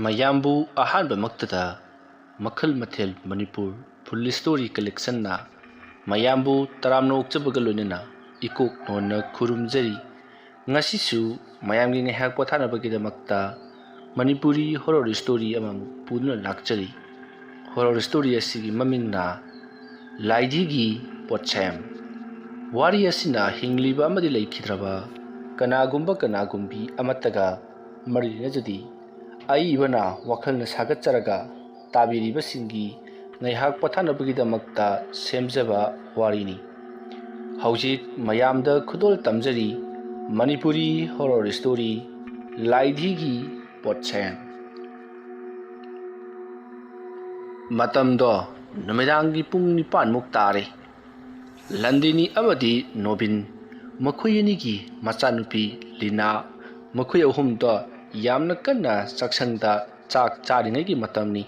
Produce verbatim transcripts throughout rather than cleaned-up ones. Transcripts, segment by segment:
ꯃꯌꯥꯝꯕꯨ ꯑꯍꯥꯟꯕꯃꯛꯇꯗ ꯃꯈꯜ ꯃꯊꯦꯜ ꯃꯅꯤꯄꯨꯔ ꯐꯨꯜ ꯁ꯭ꯇꯣꯔꯤ ꯀꯂꯦꯛꯁꯟꯅ ꯃꯌꯥꯝꯕꯨ ꯇꯔꯥꯝꯅ ꯑꯣꯛꯆꯕꯒ ꯂꯣꯏꯅꯅ ꯏꯀꯣꯛ ꯅꯣꯟꯅ ꯈꯨꯔꯨꯝꯖꯔꯤ꯫ ꯉꯁꯤꯁꯨ ꯃꯌꯥꯝꯒꯤ ꯉꯥꯏꯍꯥꯛ ꯄꯣꯊꯥꯅꯕꯒꯤꯗꯃꯛꯇ ꯃꯅꯤꯄꯨꯔꯤ ꯍꯣꯔꯣꯔ ꯁ꯭ꯇꯣꯔꯤ ꯑꯃꯃꯨꯛ ꯄꯨꯗꯨꯅ ꯂꯥꯛꯆꯔꯤ꯫ ꯍꯣꯔꯣꯔ ꯁ꯭ꯇꯣꯔꯤ ꯑꯁꯤꯒꯤ ꯃꯃꯤꯡꯅ ꯂꯥꯏꯙꯤꯒꯤ ꯄꯣꯠꯁꯦꯝ꯫ ꯋꯥꯔꯤ ꯑꯁꯤꯅ ꯍꯤꯡꯂꯤꯕ ꯑꯃꯗꯤ ꯂꯩꯈꯤꯗ꯭ꯔꯕ ꯀꯅꯥꯒꯨꯝꯕ ꯀꯅꯥꯒꯨꯝꯕꯤ ꯑꯃꯠꯇꯒ ꯃꯔꯤ ꯂꯩꯅꯖꯗꯦ꯫ ꯑꯏꯕꯅ ꯋꯥꯈꯜꯅ ꯁꯥꯒꯠꯆꯔꯒ ꯇꯥꯕꯤꯔꯤꯕꯁꯤꯡꯒꯤ ꯉꯥꯏꯍꯥꯛ ꯄꯣꯊꯥꯅꯕꯒꯤꯗꯃꯛꯇ ꯁꯦꯝꯖꯕ ꯋꯥꯔꯤꯅꯤ꯫ ꯍꯧꯖꯤꯛ ꯃꯌꯥꯝꯗ ꯈꯨꯗꯣꯜ ꯇꯝꯖꯔꯤ ꯃꯅꯤꯄꯨꯔꯤ ꯍꯣꯔꯣꯔ ꯁ꯭ꯇꯣꯔꯤ ꯂꯥꯏꯙꯤꯒꯤ ꯄꯣꯠꯁꯦꯝ꯫ ꯃꯇꯝꯗꯣ ꯅꯨꯃꯤꯗꯥꯡꯒꯤ ꯄꯨꯡ ꯅꯤꯄꯥꯟꯃꯨꯛ ꯇꯥꯔꯦ꯫ ꯂꯟꯗꯤꯅꯤ ꯑꯃꯗꯤ ꯅꯣꯕꯤꯟ, ꯃꯈꯣꯏ ꯑꯅꯤꯒꯤ ꯃꯆꯥꯅꯨꯄꯤ ꯂꯤꯅꯥ, ꯃꯈꯣꯏ ꯑꯍꯨꯝꯗꯣ ꯌꯥꯝꯅ ꯀꯟꯅ ꯆꯥꯛꯁꯪꯗ ꯆꯥꯛ ꯆꯥꯔꯤꯉꯩꯒꯤ ꯃꯇꯝꯅꯤ꯫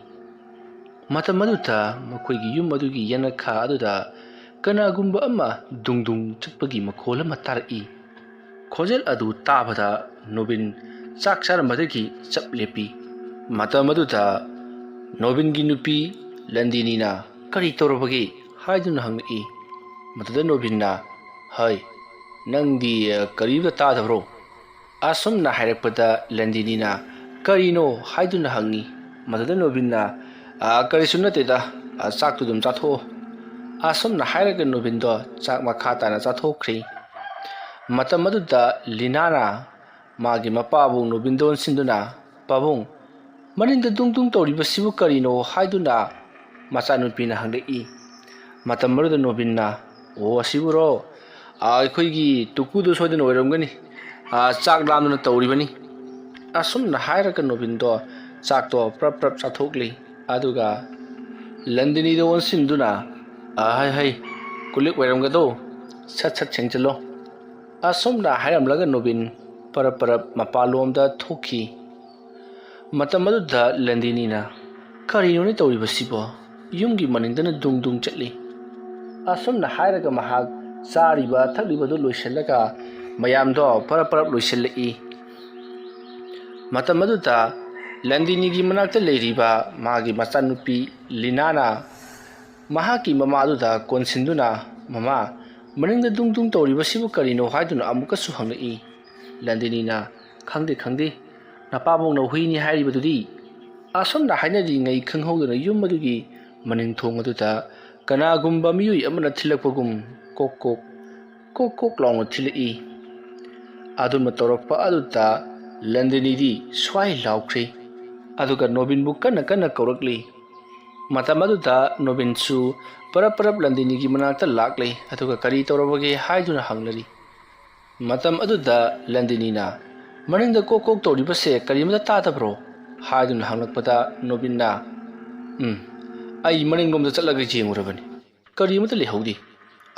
ꯃꯇꯝ ꯑꯗꯨꯗ ꯃꯈꯣꯏꯒꯤ ꯌꯨꯝ ꯑꯗꯨꯒꯤ ꯌꯦꯅꯈꯥ ꯑꯗꯨꯗ ꯀꯅꯥꯒꯨꯝꯕ ꯑꯃ ꯗꯨꯡ ꯗꯨꯡ ꯆꯠꯄꯒꯤ ꯃꯈꯣꯜ ꯑꯃ ꯇꯥꯔꯛꯏ꯫ ꯈꯣꯟꯖꯦꯜ ꯑꯗꯨ ꯇꯥꯕꯗ ꯅꯣꯕꯤꯟ ꯆꯥꯛ ꯆꯥꯔꯝꯕꯗꯒꯤ ꯆꯞ ꯂꯦꯞꯄꯤ꯫ ꯃꯇꯝ ꯑꯗꯨꯗ ꯅꯣꯕꯤꯟꯒꯤ ꯅꯨꯄꯤ ꯂꯟꯗꯤꯅꯤꯅ, "ꯀꯔꯤ ꯇꯧꯔꯕꯒꯦ?" ꯍꯥꯏꯗꯨꯅ ꯍꯪꯂꯛꯏ꯫ ꯃꯗꯨꯗ ꯅꯣꯕꯤꯟꯅ, "ꯍꯩ, ꯅꯪꯗꯤ, ꯑ, ꯀꯔꯤꯝꯇ ꯇꯥꯗꯕ꯭ꯔꯣ?" ꯑꯁꯨꯝꯅ ꯍꯥꯏꯔꯛꯄꯗ ꯂꯟꯗꯤꯅꯤꯅ, "ꯀꯔꯤꯅꯣ?" ꯍꯥꯏꯗꯨꯅ ꯍꯪꯉꯤ꯫ ꯃꯗꯨꯗ ꯅꯣꯕꯤꯟꯅ, "ꯑ, ꯀꯔꯤꯁꯨ ꯅꯠꯇꯦꯗ, ꯑ, ꯆꯥꯛꯇꯨ ꯑꯗꯨꯝ ꯆꯥꯊꯣꯛꯑꯣ"꯫ ꯑꯁꯨꯝꯅ ꯍꯥꯏꯔꯒ ꯅꯣꯕꯤꯟꯗꯣ ꯆꯥꯛ ꯃꯈꯥ ꯇꯥꯅ ꯆꯥꯊꯣꯛꯈ꯭ꯔꯦ꯫ ꯃꯇꯝ ꯑꯗꯨꯗ ꯂꯤꯅꯥꯅ ꯃꯥꯒꯤ ꯃꯄꯥꯕꯨꯡ ꯅꯣꯕꯤꯟꯗ ꯑꯣꯟꯁꯤꯟꯗꯨꯅ, "ꯄꯥꯕꯨꯡ, ꯃꯅꯤꯡꯗ ꯗꯨꯡ ꯗꯨꯡ ꯇꯧꯔꯤꯕꯁꯤꯕꯨ ꯀꯔꯤꯅꯣ?" ꯍꯥꯏꯗꯨꯅ ꯃꯆꯥꯅꯨꯄꯤꯅ ꯍꯪꯂꯛꯏ꯫ ꯃꯇꯝ ꯑꯗꯨꯗ ꯅꯣꯕꯤꯟꯅ, "ꯑꯣ, ꯑꯁꯤꯕꯨꯔꯣ? ꯑꯥ, ꯑꯩꯈꯣꯏꯒꯤ ꯇꯨꯀꯨꯗꯣ ꯁꯣꯏꯗꯅ ꯑꯣꯏꯔꯝꯒꯅꯤ꯫ ꯑꯥ, ꯆꯥꯛ ꯂꯥꯝꯗꯨꯅ ꯇꯧꯔꯤꯕꯅꯤ"꯫ ꯑꯁꯨꯝꯅ ꯍꯥꯏꯔꯒ ꯅꯣꯕꯤꯟꯗꯣ ꯆꯥꯛꯇꯣ ꯄ꯭ꯔꯞ ꯄ꯭ꯔꯞ ꯆꯥꯊꯣꯛꯂꯤ꯫ ꯑꯗꯨꯒ ꯂꯟꯗꯤꯅꯤꯗ ꯑꯣꯟꯁꯤꯟꯗꯨꯅ, "ꯑꯥ, ꯍꯩ, ꯍꯩ, ꯀꯨꯂꯤꯛ ꯑꯣꯏꯔꯝꯒꯗꯧ, ꯁꯠ ꯁꯠ ꯁꯦꯡꯖꯤꯜꯂꯣ"꯫ ꯑꯁꯨꯝꯅ ꯍꯥꯏꯔꯝꯂꯒ ꯅꯣꯕꯤꯟ ꯄꯔꯞ ꯄꯔꯞ ꯃꯄꯥꯟꯂꯣꯝꯗ ꯊꯣꯛꯈꯤ꯫ ꯃꯇꯝ ꯑꯗꯨꯗ ꯂꯟꯗꯤꯅꯤꯅ, "ꯀꯔꯤꯅꯣꯅꯦ ꯇꯧꯔꯤꯕꯁꯤꯕꯣ? ꯌꯨꯝꯒꯤ ꯃꯅꯤꯡꯗꯅ ꯗꯨꯡ ꯗꯨꯡ ꯆꯠꯂꯤ"꯫ ꯑꯁꯨꯝꯅ ꯍꯥꯏꯔꯒ ꯃꯍꯥꯛ ꯆꯥꯔꯤꯕ ꯊꯛꯂꯤꯕꯗꯨ ꯂꯣꯏꯁꯤꯜꯂꯒ ꯃꯌꯥꯝꯗꯣ ꯄꯔꯞ ꯄꯔꯞ ꯂꯣꯏꯁꯤꯜꯂꯛꯏ꯫ ꯃꯇꯝ ꯑꯗꯨꯗ ꯂꯟꯗꯤꯅꯤꯒꯤ ꯃꯅꯥꯛꯇ ꯂꯩꯔꯤꯕ ꯃꯥꯒꯤ ꯃꯆꯥꯅꯨꯄꯤ ꯂꯤꯅꯥꯅ ꯃꯍꯥꯛꯀꯤ ꯃꯃꯥ ꯑꯗꯨꯗ ꯀꯣꯟꯁꯤꯟꯗꯨꯅ, "ꯃꯃꯥ, ꯃꯅꯤꯡꯗ ꯗꯨꯡ ꯗꯨꯡ ꯇꯧꯔꯤꯕꯁꯤꯕꯨ ꯀꯔꯤꯅꯣ?" ꯍꯥꯏꯗꯨꯅ ꯑꯃꯨꯛꯀꯁꯨ ꯍꯪꯂꯛꯏ꯫ ꯂꯟꯗꯤꯅꯤꯅ, "ꯈꯪꯗꯦ, ꯈꯪꯗꯦ, ꯅꯄꯥꯕꯨꯡꯅ ꯍꯨꯏꯅꯤ ꯍꯥꯏꯔꯤꯕꯗꯨꯗꯤ?" ꯑꯁꯨꯝꯅ ꯍꯥꯏꯅꯔꯤꯉꯩ ꯈꯪꯍꯧꯗꯅ ꯌꯨꯝ ꯑꯗꯨꯒꯤ ꯃꯅꯤꯡ ꯊꯣꯡ ꯑꯗꯨꯗ ꯀꯅꯥꯒꯨꯝꯕ ꯃꯤꯑꯣꯏ ꯑꯃꯅ ꯊꯤꯜꯂꯛꯄꯒꯨꯝ ꯀꯣꯛ ꯀꯣꯛ, ꯀꯣꯛ ꯀꯣꯛ ꯂꯥꯎꯅ ꯊꯤꯜꯂꯛꯏ꯫ ꯑꯗꯨꯝꯅ ꯇꯧꯔꯛꯄ ꯑꯗꯨꯗ ꯂꯟꯗꯤꯅꯤꯗꯤ ꯁ꯭ꯋꯥꯏ ꯂꯥꯎꯈ꯭ꯔꯦ꯫ ꯑꯗꯨꯒ ꯅꯣꯕꯤꯟꯕꯨ ꯀꯟꯅ ꯀꯟꯅ ꯀꯧꯔꯛꯂꯤ꯫ ꯃꯇꯝ ꯑꯗꯨꯗ ꯅꯣꯕꯤꯟꯁꯨ ꯄꯔꯞ ꯄꯔꯞ ꯂꯟꯗꯤꯅꯤꯒꯤ ꯃꯅꯥꯛꯇ ꯂꯥꯛꯂꯦ, ꯑꯗꯨꯒ ꯀꯔꯤ ꯇꯧꯔꯕꯒꯦ ꯍꯥꯏꯗꯨꯅ ꯍꯪꯂꯔꯤ꯫ ꯃꯇꯝ ꯑꯗꯨꯗ ꯂꯟꯗꯤꯅꯤꯅ, "ꯃꯅꯤꯡꯗ ꯀꯣꯛ ꯀꯣꯛ ꯇꯧꯔꯤꯕꯁꯦ ꯀꯔꯤꯃꯇ ꯇꯥꯗꯕ꯭ꯔꯣ?" ꯍꯥꯏꯗꯨꯅ ꯍꯪꯂꯛꯄꯗ ꯅꯣꯕꯤꯟꯅ, "ꯎꯝ, ꯑꯩ ꯃꯅꯤꯡꯂꯣꯝꯗ ꯆꯠꯂꯒ ꯌꯦꯡꯉꯨꯔꯕꯅꯤ, ꯀꯔꯤꯃꯇ ꯂꯩꯍꯧꯗꯦ꯫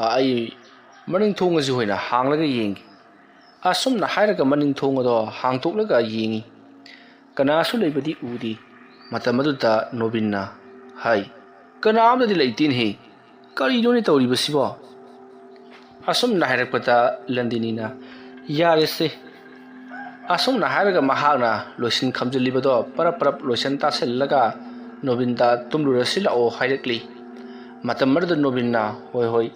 ꯑ, ꯑꯩ ꯃꯅꯤꯡ ꯊꯣꯡ ꯑꯁꯤ ꯑꯣꯏꯅ ꯍꯥꯡꯂꯒ ꯌꯦꯡꯒꯦ꯫" ꯑꯁꯨꯝꯅ ꯍꯥꯏꯔꯒ ꯃꯅꯤꯡ ꯊꯣꯡ ꯑꯗꯣ ꯍꯥꯡꯇꯣꯛꯂꯒ ꯌꯦꯡꯉꯤ꯫ ꯀꯅꯥꯁꯨ ꯂꯩꯕꯗꯤ ꯎꯗꯦ꯫ ꯃꯇꯝ ꯑꯗꯨꯗ ꯅꯣꯕꯤꯟꯅ ꯍꯥꯏ, "ꯀꯅꯥ ꯑꯃꯇꯗꯤ ꯂꯩꯇꯦꯅꯦꯍꯦ, ꯀꯔꯤꯅꯣꯅꯦ ꯇꯧꯔꯤꯕꯁꯤꯕꯣ?" ꯑꯁꯨꯝꯅ ꯍꯥꯏꯔꯛꯄꯗ ꯂꯟꯗꯤꯅꯤꯅ, "ꯌꯥꯔꯦꯁꯦ꯫" ꯑꯁꯨꯝꯅ ꯍꯥꯏꯔꯒ ꯃꯍꯥꯛꯅ ꯂꯣꯏꯁꯤꯟ ꯈꯝꯖꯤꯜꯂꯤꯕꯗꯣ ꯄꯔꯞ ꯄꯔꯞ ꯂꯣꯏꯁꯤꯟ ꯇꯥꯁꯤꯜꯂꯒ ꯅꯣꯕꯤꯟꯗ "ꯇꯨꯝꯂꯨꯔꯁꯤ ꯂꯥꯛꯑꯣ" ꯍꯥꯏꯔꯛꯂꯤ꯫ ꯃꯇꯝ ꯑꯗꯨꯗ ꯅꯣꯕꯤꯟꯅ, "ꯍꯣꯏ, ꯍꯣꯏ,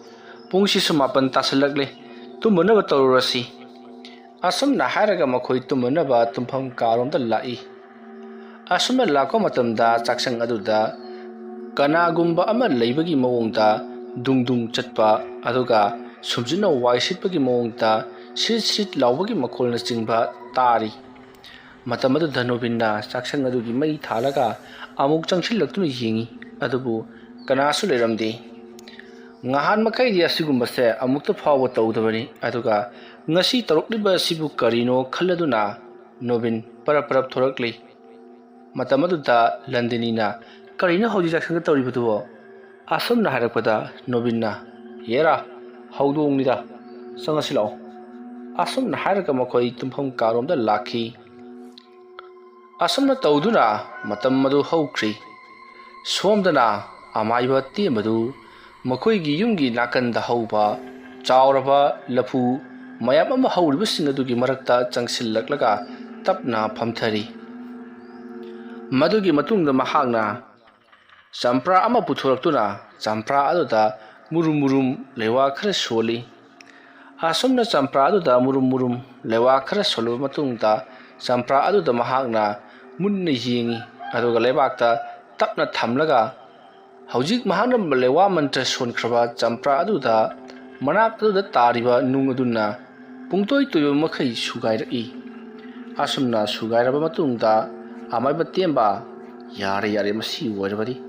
ꯄꯨꯡꯁꯤꯁꯨ ꯃꯥꯄꯟ ꯇꯥꯁꯤꯜꯂꯛꯂꯦ, ꯇꯨꯝꯃꯨꯅꯕ ꯇꯧꯔꯨꯔꯁꯤ꯫" ꯑꯁꯨꯝꯅ ꯍꯥꯏꯔꯒ ꯃꯈꯣꯏ ꯇꯨꯝꯃꯨꯅꯕ ꯇꯨꯝꯐꯝ ꯀꯥꯔꯣꯝꯗ ꯂꯥꯛꯏ꯫ ꯑꯁꯨꯝꯅ ꯂꯥꯛꯄ ꯃꯇꯝꯗ ꯆꯥꯛꯁꯪ ꯑꯗꯨꯗ ꯀꯅꯥꯒꯨꯝꯕ ꯑꯃ ꯂꯩꯕꯒꯤ ꯃꯑꯣꯡꯗ ꯗꯨꯡ ꯗꯨꯡ ꯆꯠꯄ, ꯑꯗꯨꯒ ꯁꯨꯝꯖꯤꯠꯅ ꯋꯥꯏ ꯁꯤꯠꯄꯒꯤ ꯃꯑꯣꯡꯗ ꯁꯤꯠ ꯁꯤꯠ ꯂꯥꯎꯕꯒꯤ ꯃꯈꯣꯜꯅꯆꯤꯡꯕ ꯇꯥꯔꯤ꯫ ꯃꯇꯝ ꯑꯗꯨꯗ ꯅꯣꯕꯤꯟꯅ ꯆꯥꯛꯁꯪ ꯑꯗꯨꯒꯤ ꯃꯩ ꯊꯥꯜꯂꯒ ꯑꯃꯨꯛ ꯆꯪꯁꯤꯜꯂꯛꯇꯨꯅ ꯌꯦꯡꯏ, ꯑꯗꯨꯕꯨ ꯀꯅꯥꯁꯨ ꯂꯩꯔꯝꯗꯦ꯫ ꯉꯍꯥꯟ ꯃꯈꯩꯗꯤ ꯑꯁꯤꯒꯨꯝꯕꯁꯦ ꯑꯃꯨꯛꯇ ꯐꯥꯎꯕ ꯇꯧꯗꯕꯅꯤ, ꯑꯗꯨꯒ ꯉꯁꯤ ꯇꯧꯔꯛꯂꯤꯕ ꯑꯁꯤꯕꯨ ꯀꯔꯤꯅꯣ ꯈꯜꯂꯗꯨꯅ ꯅꯣꯕꯤꯟ ꯄꯔꯞ ꯄꯔꯞ ꯊꯣꯔꯛꯂꯤ꯫ ꯃꯇꯝ ꯑꯗꯨꯗ ꯂꯟꯗꯤꯅꯤꯅ, "ꯀꯔꯤꯅꯣ ꯍꯧꯖꯤꯛ ꯆꯥꯛꯁꯪꯗ ꯇꯧꯔꯤꯕꯗꯨꯕꯣ?" ꯑꯁꯨꯝꯅ ꯍꯥꯏꯔꯛꯄꯗ ꯅꯣꯕꯤꯟꯅ, "ꯍꯦꯔꯥ, ꯍꯧꯗꯣꯡꯅꯤꯗ, ꯆꯪꯉꯁꯤ ꯂꯥꯛꯑꯣ꯫" ꯑꯁꯨꯝꯅ ꯍꯥꯏꯔꯒ ꯃꯈꯣꯏ ꯇꯨꯝꯐꯝ ꯀꯥꯔꯣꯝꯗ ꯂꯥꯛꯈꯤ꯫ ꯑꯁꯨꯝꯅ ꯇꯧꯗꯨꯅ ꯃꯇꯝ ꯑꯗꯨ ꯍꯧꯈ꯭ꯔꯤ꯫ ꯁꯣꯝꯗꯅ ꯑꯃꯥꯏꯕ ꯇꯦꯝꯕꯗꯨ ꯃꯈꯣꯏꯒꯤ ꯌꯨꯝꯒꯤ ꯅꯥꯀꯟꯗ ꯍꯧꯕ ꯆꯥꯎꯔꯕ ꯂꯐꯨ ꯃꯌꯥꯝ ꯑꯃ ꯍꯧꯔꯤꯕꯁꯤꯡ ꯑꯗꯨꯒꯤ ꯃꯔꯛꯇ ꯆꯪꯁꯤꯜꯂꯛꯂꯒ ꯇꯞꯅ ꯐꯝꯊꯔꯤ꯫ ꯃꯗꯨꯒꯤ ꯃꯇꯨꯡꯗ ꯃꯍꯥꯛꯅ ꯆꯝꯄ꯭ꯔꯥ ꯑꯃ ꯄꯨꯊꯣꯔꯛꯇꯨꯅ ꯆꯝꯄ꯭ꯔꯥ ꯑꯗꯨꯗ ꯃꯨꯔꯨꯝ ꯃꯨꯔꯨꯝ ꯂꯩꯋꯥ ꯈꯔ ꯁꯣꯜꯂꯤ꯫ ꯑꯁꯨꯝꯅ ꯆꯝꯄ꯭ꯔꯥ ꯑꯗꯨꯗ ꯃꯨꯔꯨꯝ ꯃꯨꯔꯨꯝ ꯂꯩꯋꯥ ꯈꯔ ꯁꯣꯜꯂꯕ ꯃꯇꯨꯡꯗ, ꯆꯝꯄ꯭ꯔꯥ ꯑꯗꯨꯗ ꯃꯍꯥꯛꯅ ꯃꯨꯟꯅ ꯌꯦꯡꯏ, ꯑꯗꯨꯒ ꯂꯩꯕꯥꯛꯇ ꯇꯞꯅ ꯊꯝꯂꯒ, ꯍꯧꯖꯤꯛ ꯃꯍꯥꯛꯅ ꯂꯩꯋꯥ ꯃꯟꯇ꯭ꯔ ꯁꯣꯟꯈ꯭ꯔꯕ ꯆꯝꯄ꯭ꯔꯥ ꯑꯗꯨꯗ, ꯃꯅꯥꯛ ꯑꯗꯨꯗ ꯇꯥꯔꯤꯕ ꯅꯨꯡ ꯑꯗꯨꯅ ꯄꯨꯡꯇꯣꯏ ꯇꯣꯏꯕ ꯃꯈꯩ ꯁꯨꯒꯥꯏꯔꯛꯏ꯫ ꯑꯁꯨꯝꯅ ꯁꯨꯒꯥꯏꯔꯕ ꯃꯇꯨꯡꯗ, ꯑꯃꯥꯏꯕ ꯇꯦꯝꯕ, "ꯌꯥꯔꯦ, ꯌꯥꯔꯦ, ꯃꯁꯤ ꯑꯣꯏꯔꯕꯗꯤ"꯫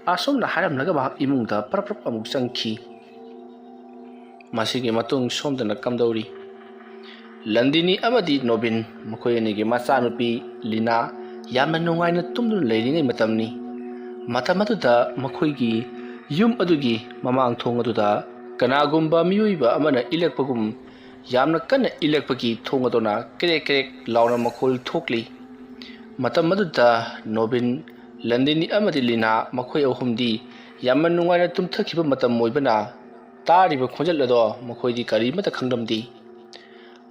ꯑꯁꯨꯝꯅ ꯍꯥꯏꯔꯝꯂꯒ ꯃꯍꯥꯛ ꯏꯃꯨꯡꯗ ꯄ꯭ꯔꯞ ꯄ꯭ꯔꯞ ꯑꯃꯨꯛ ꯆꯪꯈꯤ꯫ ꯃꯁꯤꯒꯤ ꯃꯇꯨꯡ ꯁꯣꯝꯗꯅ ꯀꯝꯗꯧꯔꯤ? ꯂꯟꯗꯤꯅꯤ ꯑꯃꯗꯤ ꯅꯣꯕꯤꯟ, ꯃꯈꯣꯏ ꯑꯅꯤꯒꯤ ꯃꯆꯥꯅꯨꯄꯤ ꯂꯤꯅꯥ ꯌꯥꯝꯅ ꯅꯨꯡꯉꯥꯏꯅ ꯇꯨꯝꯗꯨꯅ ꯂꯩꯔꯤꯉꯩ ꯃꯇꯝꯅꯤ꯫ ꯃꯇꯝ ꯑꯗꯨꯗ ꯃꯈꯣꯏꯒꯤ ꯌꯨꯝ ꯑꯗꯨꯒꯤ ꯃꯃꯥꯡ ꯊꯣꯡ ꯑꯗꯨꯗ ꯀꯅꯥꯒꯨꯝꯕ ꯃꯤꯑꯣꯏꯕ ꯑꯃꯅ ꯏꯜꯂꯛꯄꯒꯨꯝ, ꯌꯥꯝꯅ ꯀꯟꯅ ꯏꯜꯂꯛꯄꯒꯤ ꯊꯣꯡ ꯑꯗꯨꯅ ꯀ꯭ꯔꯦꯛ ꯀ꯭ꯔꯦꯛ ꯂꯥꯎꯅ ꯃꯈꯣꯜ ꯊꯣꯛꯂꯤ꯫ ꯃꯇꯝ ꯑꯗꯨꯗ ꯅꯣꯕꯤꯟ, ꯂꯟꯗꯤꯅꯤ ꯑꯃꯗꯤ ꯂꯤꯅꯥ, ꯃꯈꯣꯏ ꯑꯍꯨꯝꯗꯤ ꯌꯥꯝꯅ ꯅꯨꯡꯉꯥꯏꯅ ꯇꯨꯝꯊꯈꯤꯕ ꯃꯇꯝ ꯑꯣꯏꯕꯅ, ꯇꯥꯔꯤꯕ ꯈꯣꯟꯖꯦꯜ ꯑꯗꯣ ꯃꯈꯣꯏꯗꯤ ꯀꯔꯤꯃꯠꯇ ꯈꯪꯂꯝꯗꯦ꯫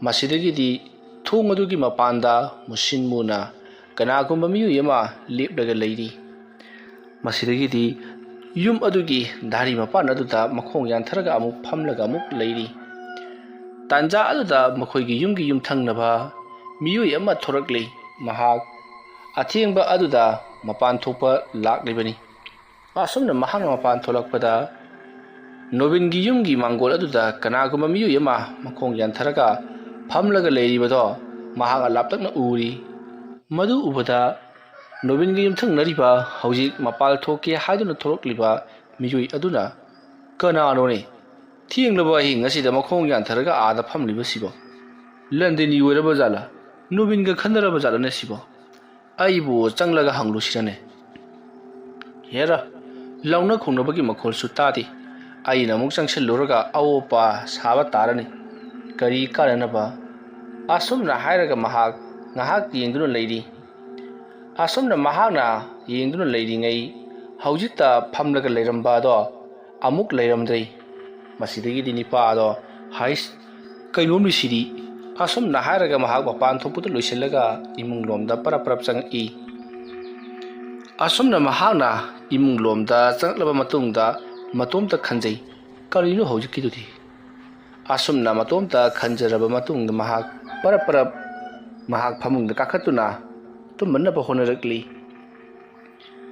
ꯃꯁꯤꯗꯒꯤꯗꯤ ꯊꯣꯡ ꯑꯗꯨꯒꯤ ꯃꯄꯥꯟꯗ ꯃꯨꯁꯤꯟ ꯃꯨꯅ ꯀꯅꯥꯒꯨꯝꯕ ꯃꯤꯑꯣꯏ ꯑꯃ ꯂꯦꯞꯂꯒ ꯂꯩꯔꯤ꯫ ꯃꯁꯤꯗꯒꯤꯗꯤ ꯌꯨꯝ ꯑꯗꯨꯒꯤ ꯗꯥꯔꯤ ꯃꯄꯥꯟ ꯑꯗꯨꯗ ꯃꯈꯣꯡ ꯌꯥꯟꯊꯔꯒ ꯑꯃꯨꯛ ꯐꯝꯂꯒ ꯑꯃꯨꯛ ꯂꯩꯔꯤ꯫ ꯇꯥꯟꯖꯥ ꯑꯗꯨꯗ ꯃꯈꯣꯏꯒꯤ ꯌꯨꯝꯒꯤ ꯌꯨꯝꯊꯪꯅꯕ ꯃꯤꯑꯣꯏ ꯑꯃ ꯊꯣꯔꯛꯂꯤ꯫ ꯃꯍꯥꯛ ꯑꯊꯦꯡꯕ ꯑꯗꯨꯗ ꯃꯄꯥꯟ ꯊꯣꯛꯄ ꯂꯥꯛꯂꯤꯕꯅꯤ꯫ ꯑꯁꯨꯝꯅ ꯃꯍꯥꯛꯅ ꯃꯄꯥꯟ ꯊꯣꯛꯂꯛꯄꯗ, ꯅꯣꯕꯤꯟꯒꯤ ꯌꯨꯝꯒꯤ ꯃꯥꯡꯒꯣꯜ ꯑꯗꯨꯗ ꯀꯅꯥꯒꯨꯝꯕ ꯃꯤꯑꯣꯏ ꯑꯃ ꯃꯈꯣꯡ ꯌꯥꯟꯊꯔꯒ ꯐꯝꯂꯒ ꯂꯩꯔꯤꯕꯗꯣ ꯃꯍꯥꯛꯅ ꯂꯥꯞꯇꯛꯅ ꯎꯔꯤ꯫ ꯃꯗꯨ ꯎꯕꯗ ꯅꯣꯕꯤꯟꯒꯤ ꯌꯨꯝꯊꯪꯅꯔꯤꯕ, ꯍꯧꯖꯤꯛ ꯃꯄꯥꯜ ꯊꯣꯛꯀꯦ ꯍꯥꯏꯗꯨꯅ ꯊꯣꯛꯂꯛꯂꯤꯕ ꯃꯤꯑꯣꯏ ꯑꯗꯨꯅ, "ꯀꯅꯥꯅꯣꯅꯦ ꯊꯦꯡꯂꯕ ꯑꯍꯤꯡ ꯑꯁꯤꯗ ꯃꯈꯣꯡ ꯌꯥꯟꯊꯔꯒ ꯑꯥꯗ ꯐꯝꯂꯤꯕꯁꯤꯕꯣ? ꯂꯟꯗꯤꯅꯤ ꯑꯣꯏꯔꯕ ꯖꯥꯠꯂꯥ? ꯅꯣꯕꯤꯟꯒ ꯈꯟꯅꯔꯕ ꯖꯥꯠꯂꯅꯦ ꯁꯤꯕꯣ? ꯑꯩꯕꯨ ꯆꯪꯂꯒ ꯍꯪꯂꯨꯁꯤꯔꯅꯦ?" ꯍꯦꯔꯥ, ꯂꯥꯎꯅ ꯈꯣꯡꯅꯕꯒꯤ ꯃꯈꯣꯜꯁꯨ ꯇꯥꯗꯦ꯫ ꯑꯩꯅ ꯑꯃꯨꯛ ꯆꯪꯁꯤꯜꯂꯨꯔꯒ ꯑꯑꯣꯄ ꯁꯥꯕ ꯇꯥꯔꯅꯤ꯫ ꯀꯔꯤ ꯀꯥꯟꯅꯅꯕ? ꯑꯁꯨꯝꯅ ꯍꯥꯏꯔꯒ ꯃꯍꯥꯛ ꯉꯥꯏꯍꯥꯛ ꯌꯦꯡꯗꯨꯅ ꯂꯩꯔꯤ꯫ ꯑꯁꯨꯝꯅ ꯃꯍꯥꯛꯅ ꯌꯦꯡꯗꯨꯅ ꯂꯩꯔꯤꯉꯩ, ꯍꯧꯖꯤꯛꯇ ꯐꯝꯂꯒ ꯂꯩꯔꯝꯕ ꯑꯗꯣ ꯑꯃꯨꯛ ꯂꯩꯔꯝꯗ꯭ꯔꯦ꯫ ꯃꯁꯤꯗꯒꯤꯗꯤ ꯅꯤꯄꯥ ꯑꯗꯣ, "ꯍꯥꯏꯁ, ꯀꯩꯅꯣꯝꯅꯤ ꯁꯤꯗꯤ"꯫ ꯑꯁꯨꯝꯅ ꯍꯥꯏꯔꯒ ꯃꯍꯥꯛ ꯃꯄꯥꯟ ꯊꯣꯛꯄꯗꯨ ꯂꯣꯏꯁꯤꯜꯂꯒ ꯏꯃꯨꯡ ꯂꯣꯝꯗ ꯄꯔꯞ ꯄꯔꯞ ꯆꯪꯉꯛꯏ꯫ ꯑꯁꯨꯝꯅ ꯃꯍꯥꯛꯅ ꯏꯃꯨꯡ ꯂꯣꯝꯗ ꯆꯪꯂꯛꯂꯕ ꯃꯇꯨꯡꯗ ꯃꯇꯣꯝꯇ ꯈꯟꯖꯩ, "ꯀꯔꯤꯅꯣ ꯍꯧꯖꯤꯛꯀꯤꯗꯨꯗꯤ?" ꯑꯁꯨꯝꯅ ꯃꯇꯣꯝꯇ ꯈꯟꯖꯔꯕ ꯃꯇꯨꯡꯗ ꯃꯍꯥꯛ ꯄꯔꯞ ꯄꯔꯞ ꯃꯍꯥꯛ ꯐꯃꯨꯡꯗ ꯀꯥꯈꯠꯇꯨꯅ ꯇꯨꯝꯃꯟꯅꯕ ꯍꯣꯠꯅꯔꯛꯂꯤ꯫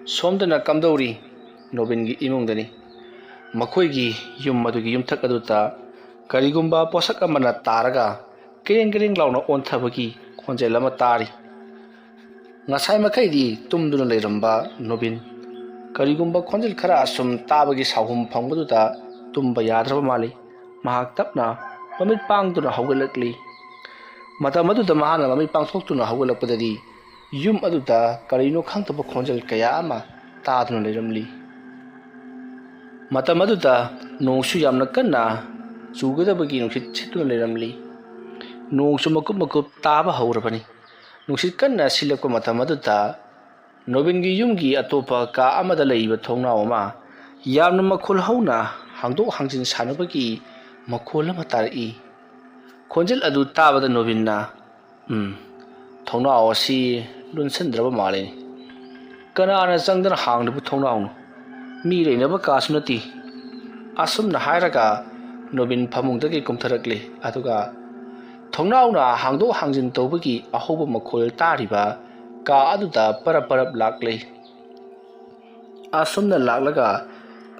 ꯁꯣꯝꯗꯅ ꯀꯝꯗꯧꯔꯤ? ꯅꯣꯕꯤꯟꯒꯤ ꯏꯃꯨꯡꯗꯅꯤ꯫ ꯃꯈꯣꯏꯒꯤ ꯌꯨꯝ ꯑꯗꯨꯒꯤ ꯌꯨꯝꯊꯛ ꯑꯗꯨꯗ ꯀꯔꯤꯒꯨꯝꯕ ꯄꯣꯠꯁꯛ ꯑꯃꯅ ꯇꯥꯔꯒ ꯀꯦꯔꯦꯡ ꯀꯦꯔꯦꯡ ꯂꯥꯎꯅ ꯑꯣꯟꯊꯕꯒꯤ ꯈꯣꯟꯖꯦꯜ ꯑꯃ ꯇꯥꯔꯤ꯫ ꯉꯁꯥꯏ ꯃꯈꯩꯗꯤ ꯇꯨꯝꯗꯨꯅ ꯂꯩꯔꯝꯕ ꯅꯣꯕꯤꯟ ꯀꯔꯤꯒꯨꯝꯕ ꯈꯣꯟꯖꯦꯜ ꯈꯔ ꯑꯁꯨꯝ ꯇꯥꯕꯒꯤ ꯁꯥꯎꯍꯨꯝ ꯐꯪꯕꯗꯨꯗ ꯇꯨꯝꯕ ꯌꯥꯗ꯭ꯔꯕ ꯃꯥꯜꯂꯤ꯫ ꯃꯍꯥꯛ ꯇꯞꯅ ꯃꯃꯤꯠ ꯄꯥꯡꯗꯨꯅ ꯍꯧꯒꯠꯂꯛꯂꯤ꯫ ꯃꯇꯝ ꯑꯗꯨꯗ ꯃꯍꯥꯛꯅ ꯃꯃꯤꯠ ꯄꯥꯡꯊꯣꯛꯇꯨꯅ ꯍꯧꯒꯠꯂꯛꯄꯗꯗꯤ ꯌꯨꯝ ꯑꯗꯨꯗ ꯀꯔꯤꯅꯣ ꯈꯪꯗꯕ ꯈꯣꯟꯖꯦꯜ ꯀꯌꯥ ꯑꯃ ꯇꯥꯗꯨꯅ ꯂꯩꯔꯝꯂꯤ꯫ ꯃꯇꯝ ꯑꯗꯨꯗ ꯅꯣꯡꯁꯨ ꯌꯥꯝꯅ ꯀꯟꯅ ꯆꯨꯒꯗꯕꯒꯤ ꯅꯨꯡꯁꯤꯠ ꯁꯤꯠꯇꯨꯅ ꯂꯩꯔꯝꯂꯤ꯫ ꯅꯣꯡꯁꯨ ꯃꯀꯨꯞ ꯃꯀꯨꯞ ꯇꯥꯕ ꯍꯧꯔꯕꯅꯤ꯫ ꯅꯨꯡꯁꯤꯠ ꯀꯟꯅ ꯁꯤꯜꯂꯛꯄ ꯃꯇꯝ ꯑꯗꯨꯗ ꯅꯣꯕꯤꯟꯒꯤ ꯌꯨꯝꯒꯤ ꯑꯇꯣꯞꯄ ꯀꯥ ꯑꯃꯗ ꯂꯩꯔꯤꯕ ꯊꯣꯡꯅꯥꯎ ꯑꯃ ꯌꯥꯝꯅ ꯃꯈꯣꯜ ꯍꯧꯅ ꯍꯥꯡꯗꯣꯛ ꯍꯥꯡꯖꯤꯟ ꯁꯥꯟꯅꯕꯒꯤ ꯃꯈꯣꯜ ꯑꯃ ꯇꯥꯔꯛꯏ꯫ ꯈꯣꯟꯖꯦꯜ ꯑꯗꯨ ꯇꯥꯕꯗ ꯅꯣꯕꯤꯟꯅ, "ꯎꯝ, ꯊꯣꯡꯅꯥꯎ ꯑꯁꯤ ꯂꯣꯟꯁꯤꯟꯗ꯭ꯔꯕ ꯃꯥꯜꯂꯦ꯫ ꯀꯅꯥꯅ ꯆꯪꯗꯅ ꯍꯥꯡꯂꯤꯕ ꯊꯣꯡꯅꯥꯎꯅꯣ? ꯃꯤ ꯂꯩꯅꯕ ꯀꯥꯁꯨ ꯅꯠꯇꯦ"꯫ ꯑꯁꯨꯝꯅ ꯍꯥꯏꯔꯒ ꯅꯣꯕꯤꯟ ꯐꯃꯨꯡꯗꯒꯤ ꯀꯨꯝꯊꯔꯛꯂꯦ꯫ ꯑꯗꯨꯒ ꯊꯣꯡꯅꯥꯎꯅ ꯍꯥꯡꯗꯣꯛ ꯍꯥꯡꯖꯤꯟ ꯇꯧꯕꯒꯤ ꯑꯍꯧꯕ ꯃꯈꯣꯜ ꯇꯥꯔꯤꯕ ꯀꯥ ꯑꯗꯨꯗ ꯄꯔꯞ ꯄꯔꯞ ꯂꯥꯛꯂꯦ꯫ ꯑꯁꯨꯝꯅ ꯂꯥꯛꯂꯒ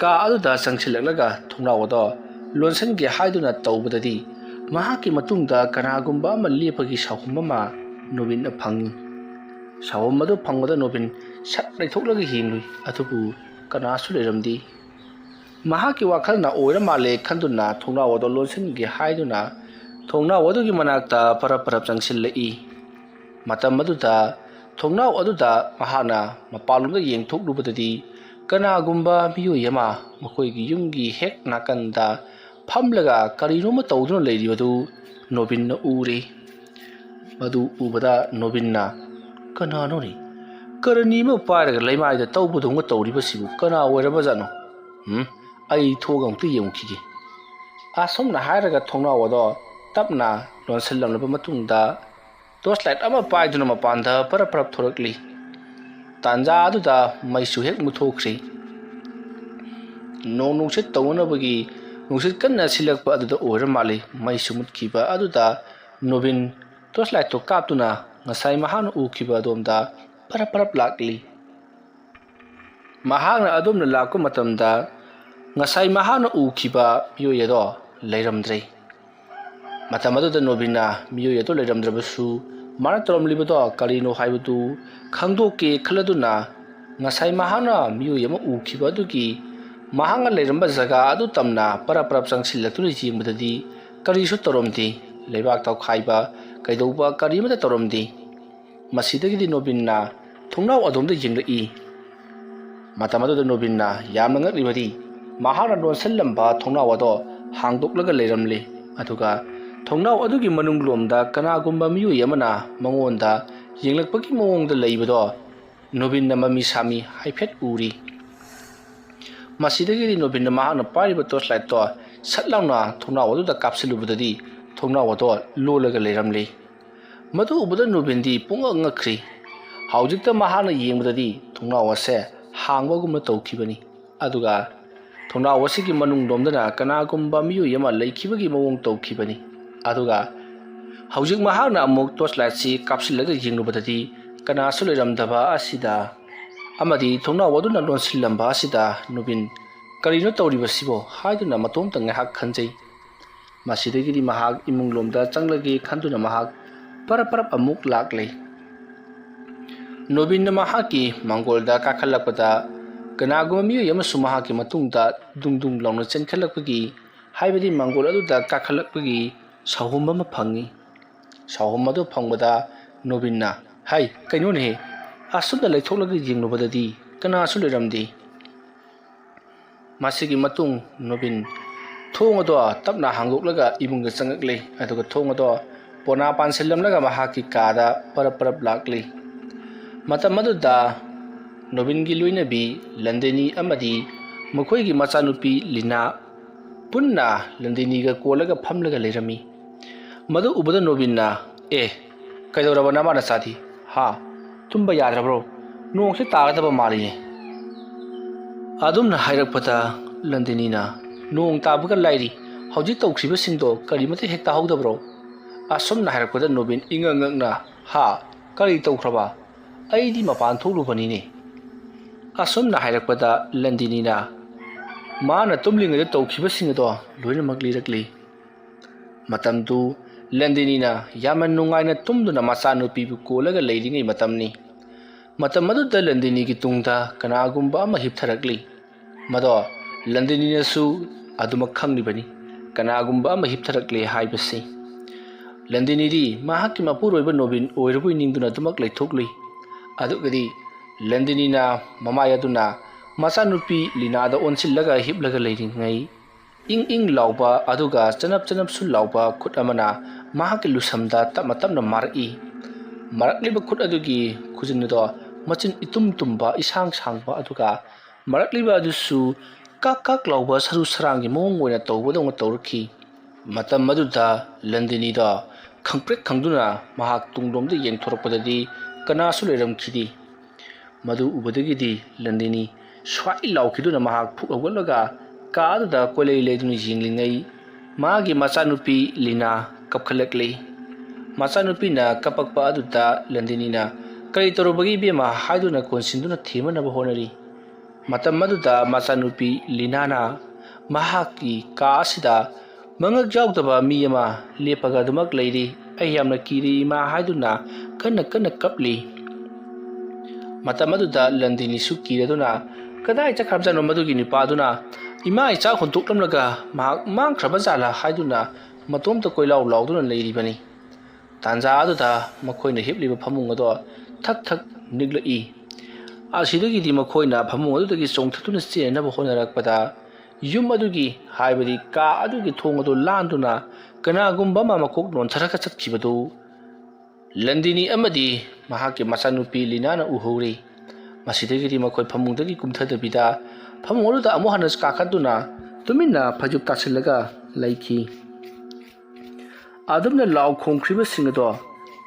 ꯀꯥ ꯑꯗꯨꯗ ꯆꯪꯁꯤꯜꯂꯛꯂꯒ ꯊꯣꯡꯅꯥꯎ ꯑꯗꯣ ꯂꯣꯟꯁꯤꯟꯒꯦ ꯍꯥꯏꯗꯨꯅ ꯇꯧꯕꯗꯗꯤ ꯃꯍꯥꯛꯀꯤ ꯃꯇꯨꯡꯗ ꯀꯅꯥꯒꯨꯝꯕ ꯑꯃ ꯂꯦꯞꯄꯒꯤ ꯁꯥꯎꯍꯨꯝ ꯑꯃ ꯅꯣꯕꯤꯟꯅ ꯐꯪꯏ꯫ ꯁꯥꯎꯍꯨꯝ ꯑꯗꯨ ꯐꯪꯕꯗ ꯅꯣꯕꯤꯟ ꯁꯠ ꯂꯩꯊꯣꯛꯂꯒ ꯌꯦꯡꯂꯨꯏ, ꯑꯗꯨꯕꯨ ꯀꯅꯥꯁꯨ ꯂꯩꯔꯝꯗꯦ꯫ ꯃꯍꯥꯛꯀꯤ ꯋꯥꯈꯜꯅ ꯑꯣꯏꯔ ꯃꯥꯜꯂꯦ ꯈꯟꯗꯨꯅ ꯊꯣꯡꯅꯥꯎ ꯑꯗꯨ ꯂꯣꯟꯁꯤꯟꯒꯦ ꯍꯥꯏꯗꯨꯅ ꯊꯣꯡꯅꯥꯎ ꯑꯗꯨꯒꯤ ꯃꯅꯥꯛꯇ ꯄꯔꯞ ꯄꯔꯞ ꯆꯪꯁꯤꯜꯂꯛꯏ꯫ ꯃꯇꯝ ꯑꯗꯨꯗ ꯊꯣꯡꯅꯥꯎ ꯑꯗꯨꯗ ꯃꯍꯥꯛꯅ ꯃꯄꯥꯟꯂꯣꯝꯗ ꯌꯦꯡꯊꯣꯛꯂꯨꯕꯗꯗꯤ ꯀꯅꯥꯒꯨꯝꯕ ꯃꯤꯑꯣꯏ ꯑꯃ ꯃꯈꯣꯏꯒꯤ ꯌꯨꯝꯒꯤ ꯍꯦꯛ ꯅꯥꯀꯟꯗ ꯐꯝꯂꯒ ꯀꯔꯤꯅꯣꯃ ꯇꯧꯗꯨꯅ ꯂꯩꯔꯤꯕꯗꯨ ꯅꯣꯕꯤꯟꯅ ꯎꯔꯦ꯫ ꯃꯗꯨ ꯎꯕꯗ ꯅꯣꯕꯤꯟꯅ, "ꯀꯅꯥꯅꯣꯅꯦ? ꯀꯔꯅꯤ ꯑꯃ ꯄꯥꯏꯔꯒ ꯂꯩꯃꯥꯏꯗ ꯇꯧꯕꯗꯧꯅ ꯇꯧꯔꯤꯕꯁꯤꯕꯨ ꯀꯅꯥ ꯑꯣꯏꯔꯕꯖꯥꯠꯅꯣ? ꯎꯝ, ꯑꯩ ꯊꯣꯛꯑꯒ ꯑꯃꯨꯛꯇ ꯌꯦꯡꯉꯨꯈꯤꯒꯦ"꯫ ꯑꯁꯨꯝꯅ ꯍꯥꯏꯔꯒ ꯊꯣꯡꯅꯥꯎ ꯑꯗꯣ ꯇꯞꯅ ꯂꯣꯟꯁꯤꯜꯂꯝꯂꯕ ꯃꯇꯨꯡꯗ ꯇꯣꯔꯆ ꯂꯥꯏꯠ ꯑꯃ ꯄꯥꯏꯗꯨꯅ ꯃꯄꯥꯟꯗ ꯄꯔꯞ ꯄꯔꯞ ꯊꯣꯔꯛꯂꯤ꯫ ꯇꯥꯟꯖꯥ ꯑꯗꯨꯗ ꯃꯩꯁꯨ ꯍꯦꯛ ꯃꯨꯠꯊꯣꯛꯈ꯭ꯔꯤ꯫ ꯅꯣꯡ ꯅꯨꯡꯁꯤꯠ ꯇꯧꯅꯅꯕꯒꯤ ꯅꯨꯡꯁꯤꯠ ꯀꯟꯅ ꯁꯤꯜꯂꯛꯄ ꯑꯗꯨꯗ ꯑꯣꯏꯔ ꯃꯥꯜꯂꯤ꯫ ꯃꯩꯁꯨ ꯃꯨꯠꯈꯤꯕ ꯑꯗꯨꯗ ꯅꯣꯕꯤꯟ ꯇꯣꯔꯆ ꯂꯥꯏꯠꯇꯣ ꯀꯥꯞꯇꯨꯅ ꯉꯁꯥꯏ ꯃꯍꯥꯛꯅ ꯎꯈꯤꯕ ꯑꯗꯣꯝꯗ ꯄꯔꯞ ꯄꯔꯞ ꯂꯥꯛꯂꯤ꯫ ꯃꯍꯥꯛꯅ ꯑꯗꯣꯝꯅ ꯂꯥꯛꯄ ꯃꯇꯝꯗ ꯉꯁꯥꯏ ꯃꯍꯥꯛꯅ ꯎꯈꯤꯕ ꯃꯤꯑꯣꯏ ꯑꯗꯣ ꯂꯩꯔꯝꯗ꯭ꯔꯦ꯫ ꯃꯇꯝ ꯑꯗꯨꯗ ꯅꯣꯕꯤꯟꯅ ꯃꯤꯑꯣꯏ ꯑꯗꯨ ꯂꯩꯔꯝꯗ꯭ꯔꯕꯁꯨ ꯃꯥꯅ ꯇꯧꯔꯝꯂꯤꯕꯗꯣ ꯀꯔꯤꯅꯣ ꯍꯥꯏꯕꯗꯨ ꯈꯪꯗꯣꯛꯀꯦ ꯈꯜꯂꯗꯨꯅ ꯉꯁꯥꯏ ꯃꯍꯥꯛꯅ ꯃꯤꯑꯣꯏ ꯑꯃ ꯎꯈꯤꯕ ꯑꯗꯨꯒꯤ ꯃꯍꯥꯛꯅ ꯂꯩꯔꯝꯕ ꯖꯒꯥ ꯑꯗꯨ ꯇꯝꯅ ꯄꯔꯞ ꯄꯔꯞ ꯆꯪꯁꯤꯜꯂꯛꯇꯨꯅ ꯌꯦꯡꯕꯗꯗꯤ ꯀꯔꯤꯁꯨ ꯇꯧꯔꯝꯗꯦ꯫ ꯂꯩꯕꯥꯛ ꯇꯧꯈꯥꯏꯕ ꯀꯩꯗꯧꯕ ꯀꯔꯤꯃꯠꯇ ꯇꯧꯔꯝꯗꯦ꯫ ꯃꯁꯤꯗꯒꯤꯗꯤ ꯅꯣꯕꯤꯟꯅ ꯊꯣꯡꯅꯥꯎ ꯑꯗꯣꯝꯗ ꯌꯦꯡꯂꯛꯏ꯫ ꯃꯇꯝ ꯑꯗꯨꯗ ꯅꯣꯕꯤꯟꯅ ꯌꯥꯝꯅ ꯉꯛꯂꯤꯕꯗꯤ ꯃꯍꯥꯛꯅ ꯂꯣꯟꯁꯤꯜꯂꯝꯕ ꯊꯣꯡꯅꯥꯎ ꯑꯗꯣ ꯍꯥꯡꯗꯣꯛꯂꯒ ꯂꯩꯔꯝꯂꯦ꯫ ꯑꯗꯨꯒ ꯊꯣꯡꯅꯥꯎ ꯑꯗꯨꯒꯤ ꯃꯅꯨꯡꯂꯣꯝꯗ ꯀꯅꯥꯒꯨꯝꯕ ꯃꯤꯑꯣꯏ ꯑꯃꯅ ꯃꯉꯣꯟꯗ ꯌꯦꯡꯂꯛꯄꯒꯤ ꯃꯑꯣꯡꯗ ꯂꯩꯕꯗꯣ ꯅꯣꯕꯤꯟꯅ ꯃꯃꯤ ꯁꯥꯃꯤ ꯍꯥꯏꯐꯦꯠ ꯎꯔꯤ꯫ ꯃꯁꯤꯗꯒꯤꯗꯤ ꯅꯣꯕꯤꯟꯅ ꯃꯍꯥꯛꯅ ꯄꯥꯏꯔꯤꯕ ꯇꯣꯔꯆ ꯂꯥꯏꯠꯇꯣ ꯁꯠ ꯂꯥꯎꯅ ꯊꯣꯡꯅꯥꯎ ꯑꯗꯨꯗ ꯀꯥꯞꯁꯤꯜꯂꯨꯕꯗꯗꯤ ꯊꯣꯡꯅꯥꯎ ꯑꯗꯣ ꯂꯣꯜꯂꯒ ꯂꯩꯔꯝꯂꯦ꯫ ꯃꯗꯨ ꯎꯕꯗ ꯅꯣꯕꯤꯟꯗꯤ ꯄꯨꯡꯉꯛ ꯉꯛꯈ꯭ꯔꯤ꯫ ꯍꯧꯖꯤꯛꯇ ꯃꯍꯥꯛꯅ ꯌꯦꯡꯕꯗꯗꯤ ꯊꯣꯡꯅꯥꯎ ꯑꯁꯦ ꯍꯥꯡꯕꯒꯨꯝꯅ ꯇꯧꯈꯤꯕꯅꯤ꯫ ꯑꯗꯨꯒ ꯊꯣꯡꯅꯥꯎ ꯑꯁꯤꯒꯤ ꯃꯅꯨꯡꯂꯣꯝꯗꯅ ꯀꯅꯥꯒꯨꯝꯕ ꯃꯤꯑꯣꯏ ꯑꯃ ꯂꯩꯈꯤꯕꯒꯤ ꯃꯑꯣꯡ ꯇꯧꯈꯤꯕꯅꯤ꯫ ꯑꯗꯨꯒ ꯍꯧꯖꯤꯛ ꯃꯍꯥꯛꯅ ꯑꯃꯨꯛ ꯇꯣꯔꯆ ꯂꯥꯏꯠꯁꯤ ꯀꯥꯞꯁꯤꯜꯂꯒ ꯌꯦꯡꯂꯨꯕꯗꯗꯤ ꯀꯅꯥꯁꯨ ꯂꯩꯔꯝꯗꯕ ꯑꯁꯤꯗ ꯑꯃꯗꯤ ꯊꯣꯡꯅꯥꯎ ꯑꯗꯨꯅ ꯂꯣꯟꯁꯤꯜꯂꯝꯕ ꯑꯁꯤꯗ ꯅꯨꯕꯤꯟ "ꯀꯔꯤꯅꯣ ꯇꯧꯔꯤꯕꯁꯤꯕꯣ?" ꯍꯥꯏꯗꯨꯅ ꯃꯇꯣꯝꯇ ꯉꯥꯏꯍꯥꯛ ꯈꯟꯖꯩ꯫ ꯃꯁꯤꯗꯒꯤꯗꯤ ꯃꯍꯥꯛ ꯏꯃꯨꯡꯂꯣꯝꯗ ꯆꯪꯂꯒꯦ ꯈꯟꯗꯨꯅ ꯃꯍꯥꯛ ꯄꯔꯞ ꯄꯔꯞ ꯑꯃꯨꯛ ꯂꯥꯛꯂꯦ꯫ ꯅꯣꯕꯤꯟꯅ ꯃꯍꯥꯛꯀꯤ ꯃꯥꯡꯒꯣꯜꯗ ꯀꯥꯈꯠꯂꯛꯄꯗ ꯀꯅꯥꯒꯨꯝꯕ ꯃꯤꯑꯣꯏ ꯑꯃꯁꯨ ꯃꯍꯥꯛꯀꯤ ꯃꯇꯨꯡꯗ ꯗꯨꯡ ꯗꯨꯡ ꯂꯥꯎꯅ ꯆꯦꯟꯈꯠꯂꯛꯄꯒꯤ, ꯍꯥꯏꯕꯗꯤ ꯃꯥꯡꯒꯣꯜ ꯑꯗꯨꯗ ꯀꯥꯈꯠꯂꯛꯄꯒꯤ ꯁꯥꯍꯨꯝ ꯑꯃ ꯐꯪꯏ꯫ ꯁꯥꯍꯨꯝ ꯑꯗꯨ ꯐꯪꯕꯗ ꯅꯣꯕꯤꯟꯅ, "ꯍꯩ, ꯀꯩꯅꯣꯅꯦꯍꯦ? ꯑꯁꯨꯝꯅ ꯂꯩꯊꯣꯛꯂꯒ ꯌꯦꯡꯂꯨꯕꯗꯗꯤ ꯀꯅꯥꯁꯨ ꯂꯩꯔꯝꯗꯦ꯫" ꯃꯁꯤꯒꯤ ꯃꯇꯨꯡ ꯅꯣꯕꯤꯟ ꯊꯣꯡ ꯑꯗꯣ ꯇꯞꯅ ꯍꯥꯡꯗꯣꯛꯂꯒ ꯏꯃꯨꯡꯗ ꯆꯪꯉꯛꯂꯦ꯫ ꯑꯗꯨꯒ ꯊꯣꯡ ꯑꯗꯣ ꯄꯣꯅꯥ ꯄꯥꯟꯁꯤꯜꯂꯝꯂꯒ ꯃꯍꯥꯛꯀꯤ ꯀꯥꯗ ꯄꯔꯞ ꯄꯔꯞ ꯂꯥꯛꯂꯤ꯫ ꯃꯇꯝ ꯑꯗꯨꯗ ꯅꯣꯕꯤꯟꯒꯤ ꯂꯣꯏꯅꯕꯤ ꯂꯟꯗꯤꯅꯤ ꯑꯃꯗꯤ ꯃꯈꯣꯏꯒꯤ ꯃꯆꯥꯅꯨꯄꯤ ꯂꯤꯅꯥ ꯄꯨꯟꯅ ꯂꯟꯗꯤꯅꯤꯒ ꯀꯣꯜꯂꯒ ꯐꯝꯂꯒ ꯂꯩꯔꯝꯃꯤ꯫ ꯃꯗꯨ ꯎꯕꯗ ꯅꯣꯕꯤꯟꯅ, "ꯑꯦ, ꯀꯩꯗꯧꯔꯕ ꯅꯃꯥ ꯅꯆꯥꯗꯤ? ꯍꯥ? ꯇꯨꯝꯕ ꯌꯥꯗ꯭ꯔꯕ꯭ꯔꯣ? "ꯅꯣꯡꯁꯦ ꯇꯥꯒꯗꯕ ꯃꯥꯜꯂꯤꯅꯦ꯫" ꯑꯗꯨꯝꯅ ꯍꯥꯏꯔꯛꯄꯗ ꯂꯟꯗꯤꯅꯤꯅ, "ꯅꯣꯡ ꯇꯥꯕꯒ ꯂꯥꯏꯔꯤ, ꯍꯧꯖꯤꯛ ꯇꯧꯈ꯭ꯔꯤꯕꯁꯤꯡꯗꯣ ꯀꯔꯤꯃꯇ ꯍꯦꯛ ꯇꯥꯍꯧꯗꯕ꯭ꯔꯣ?" ꯑꯁꯨꯝꯅ ꯍꯥꯏꯔꯛꯄꯗ ꯅꯣꯕꯤꯟ ꯏꯉꯛ ꯉꯛꯅ, "ꯍꯥ? ꯀꯔꯤ ꯇꯧꯈ꯭ꯔꯕ? ꯑꯩꯗꯤ ꯃꯄꯥꯟ ꯊꯣꯛꯂꯨꯕꯅꯤꯅꯦ꯫" ꯑꯁꯨꯝꯅ ꯍꯥꯏꯔꯛꯄꯗ ꯂꯟꯗꯤꯅꯤꯅ, ꯃꯥꯅ ꯇꯨꯝꯂꯤꯉꯩꯗ ꯇꯧꯈꯤꯕꯁꯤꯡ ꯑꯗꯣ ꯂꯣꯏꯅꯃꯛ ꯂꯤꯔꯛꯂꯤ꯫ ꯃꯇꯝꯗꯨ ꯂꯟꯗꯤꯅꯤꯅ ꯌꯥꯝꯅ ꯅꯨꯡꯉꯥꯏꯅ ꯇꯨꯝꯗꯨꯅ ꯃꯆꯥꯅꯨꯄꯤꯕꯨ ꯀꯣꯜꯂꯒ ꯂꯩꯔꯤꯉꯩ ꯃꯇꯝꯅꯤ꯫ ꯃꯇꯝ ꯑꯗꯨꯗ ꯂꯟꯗꯤꯅꯤꯒꯤ ꯇꯨꯡꯗ ꯀꯅꯥꯒꯨꯝꯕ ꯑꯃ ꯍꯤꯞꯊꯔꯛꯂꯤ꯫ ꯃꯗꯣ ꯂꯟꯗꯤꯅꯤꯅꯁꯨ ꯑꯗꯨꯃꯛ ꯈꯪꯂꯤꯕꯅꯤ, ꯀꯅꯥꯒꯨꯝꯕ ꯑꯃ ꯍꯤꯞꯊꯔꯛꯂꯦ ꯍꯥꯏꯕꯁꯤ꯫ ꯂꯟꯗꯤꯅꯤꯗꯤ ꯃꯍꯥꯛꯀꯤ ꯃꯄꯨꯔꯣꯏꯕ ꯅꯣꯕꯤꯟ ꯑꯣꯏꯔꯕꯣꯏ ꯅꯤꯡꯗꯨꯅ ꯑꯗꯨꯃꯛ ꯂꯩꯊꯣꯛꯂꯨꯏ꯫ ꯑꯗꯨꯒꯗꯤ ꯂꯟꯗꯤꯅꯤꯅ ꯃꯃꯥꯏ ꯑꯗꯨꯅ ꯃꯆꯥꯅꯨꯄꯤ ꯂꯤꯅꯥꯗ ꯑꯣꯟꯁꯤꯜꯂꯒ ꯍꯤꯞꯂꯒ ꯂꯩꯔꯤꯉꯩ, ꯏꯪ ꯏꯪ ꯂꯥꯎꯕ ꯑꯗꯨꯒ ꯆꯅꯞ ꯆꯅꯞꯁꯨ ꯂꯥꯎꯕ ꯈꯨꯠ ꯑꯃꯅ ꯃꯍꯥꯛꯀꯤ ꯂꯨꯁꯝꯗ ꯇꯞꯅ ꯇꯞꯅ ꯃꯥꯔꯛꯏ꯫ ꯃꯥꯔꯛꯂꯤꯕ ꯈꯨꯠ ꯑꯗꯨꯒꯤ ꯈꯨꯖꯤꯟ ꯑꯗꯣ ꯃꯆꯤꯟ ꯏꯇꯨꯝ ꯇꯨꯝꯕ, ꯏꯁꯥꯡ ꯁꯥꯡꯕ, ꯑꯗꯨꯒ ꯃꯥꯔꯛꯂꯤꯕ ꯑꯗꯨꯁꯨ ꯀꯥꯛ ꯀꯥꯛ ꯂꯥꯎꯕ ꯁꯔꯨ ꯁꯔꯥꯡꯒꯤ ꯃꯑꯣꯡ ꯑꯣꯏꯅ ꯇꯧꯕꯗꯧꯅ ꯇꯧꯔꯛꯈꯤ꯫ ꯃꯇꯝ ꯑꯗꯨꯗ ꯂꯟꯗꯤꯅꯤꯗꯣ ꯈꯪꯄ꯭ꯔꯦꯛ ꯈꯪꯗꯨꯅ ꯃꯍꯥꯛ ꯇꯨꯡꯂꯣꯝꯗ ꯌꯦꯡꯊꯣꯔꯛꯄꯗꯗꯤ ꯀꯅꯥꯁꯨ ꯂꯩꯔꯝꯈꯤꯗꯦ꯫ ꯃꯗꯨ ꯎꯕꯗꯒꯤꯗꯤ ꯂꯟꯗꯤꯅꯤ ꯁ꯭ꯋꯥꯏ ꯂꯥꯎꯈꯤꯗꯨꯅ ꯃꯍꯥꯛ ꯐꯨꯛ ꯍꯧꯒꯠꯂꯒ ꯀꯥ ꯑꯗꯨꯗ ꯀꯣꯏꯂꯩ ꯂꯩꯗꯨꯅ ꯌꯦꯡꯂꯤꯉꯩ, ꯃꯥꯒꯤ ꯃꯆꯥꯅꯨꯄꯤ ꯂꯤꯅꯥ ꯀꯞꯈꯠꯂꯛꯂꯤ꯫ ꯃꯆꯥꯅꯨꯄꯤꯅ ꯀꯞꯄꯛꯄ ꯑꯗꯨꯗ ꯂꯟꯗꯤꯅꯤꯅ, "ꯀꯔꯤ ꯇꯧꯔꯨꯕꯒꯦ ꯏꯕꯦꯝꯃ?" ꯍꯥꯏꯗꯨꯅ ꯀꯣꯟꯁꯤꯟꯗꯨꯅ ꯊꯦꯝꯅꯅꯕ ꯍꯣꯠꯅꯔꯤ꯫ ꯃꯇꯝ ꯑꯗꯨꯗ ꯃꯆꯥꯅꯨꯄꯤ ꯂꯤꯅꯥꯅ ꯃꯍꯥꯛꯀꯤ ꯀꯥ ꯑꯁꯤꯗ ꯃꯉꯛ ꯌꯥꯎꯗꯕ ꯃꯤ ꯑꯃ ꯂꯦꯞꯄꯒ ꯑꯗꯨꯃꯛ ꯂꯩꯔꯤ꯫ "ꯑꯩ ꯌꯥꯝꯅ ꯀꯤꯔꯦ ꯏꯃꯥ" ꯍꯥꯏꯗꯨꯅ ꯀꯟꯅ ꯀꯟꯅ ꯀꯞꯂꯤ꯫ ꯃꯇꯝ ꯑꯗꯨꯗ ꯂꯟꯗꯤꯅꯤꯁꯨ ꯀꯤꯔꯗꯨꯅ, "ꯀꯗꯥꯏ ꯆꯠꯈ꯭ꯔꯕꯖꯥꯠꯅꯣ ꯃꯗꯨꯒꯤ ꯅꯨꯄꯥꯗꯨꯅ? ꯏꯃꯥ ꯏꯆꯥ ꯍꯨꯟꯗꯣꯛꯂꯝꯂꯒ ꯃꯍꯥꯛ ꯃꯥꯡꯈ꯭ꯔꯕ ꯖꯥꯠꯂꯥ?" ꯍꯥꯏꯗꯨꯅ ꯃꯇꯣꯝꯇ ꯀꯣꯏꯂꯥꯎ ꯂꯥꯎꯗꯨꯅ ꯂꯩꯔꯤꯕꯅꯤ꯫ ꯇꯥꯟꯖꯥ ꯑꯗꯨꯗ ꯃꯈꯣꯏꯅ ꯍꯤꯞꯂꯤꯕ ꯐꯃꯨꯡ ꯑꯗꯣ ꯊꯛ ꯊꯛ ꯅꯤꯛꯂꯛꯏ꯫ ꯑꯁꯤꯗꯒꯤꯗꯤ ꯃꯈꯣꯏꯅ ꯐꯃꯨꯡ ꯑꯗꯨꯗꯒꯤ ꯆꯣꯡꯊꯠꯇꯨꯅ ꯆꯦꯟꯅꯕ ꯍꯣꯠꯅꯔꯛꯄꯗ, ꯌꯨꯝ ꯑꯗꯨꯒꯤ, ꯍꯥꯏꯕꯗꯤ ꯀꯥ ꯑꯗꯨꯒꯤ ꯊꯣꯡ ꯑꯗꯨ ꯂꯥꯟꯗꯨꯅ ꯀꯅꯥꯒꯨꯝꯕ ꯑꯃ ꯃꯀꯣꯛ ꯅꯣꯟꯊꯔꯒ ꯆꯠꯈꯤꯕꯗꯨ ꯂꯟꯗꯤꯅꯤ ꯑꯃꯗꯤ ꯃꯍꯥꯛꯀꯤ ꯃꯆꯥꯅꯨꯄꯤ ꯂꯤꯅꯥꯅ ꯎꯍꯧꯔꯤ꯫ ꯃꯁꯤꯗꯒꯤꯗꯤ ꯃꯈꯣꯏ ꯐꯃꯨꯡꯗꯒꯤ ꯀꯨꯝꯊꯗꯕꯤꯗ, ꯐꯃꯨꯡ ꯑꯗꯨꯗ ꯑꯃꯨꯛ ꯍꯟꯅ ꯀꯥꯈꯠꯇꯨꯅ ꯇꯨꯃꯤꯟꯅ ꯐꯩꯖꯨꯞ ꯇꯥꯁꯤꯜꯂꯒ ꯂꯩꯈꯤ꯫ ꯑꯗꯨꯝꯅ ꯂꯥꯎ ꯈꯣꯡꯈ꯭ꯔꯤꯕꯁꯤꯡ ꯑꯗꯣ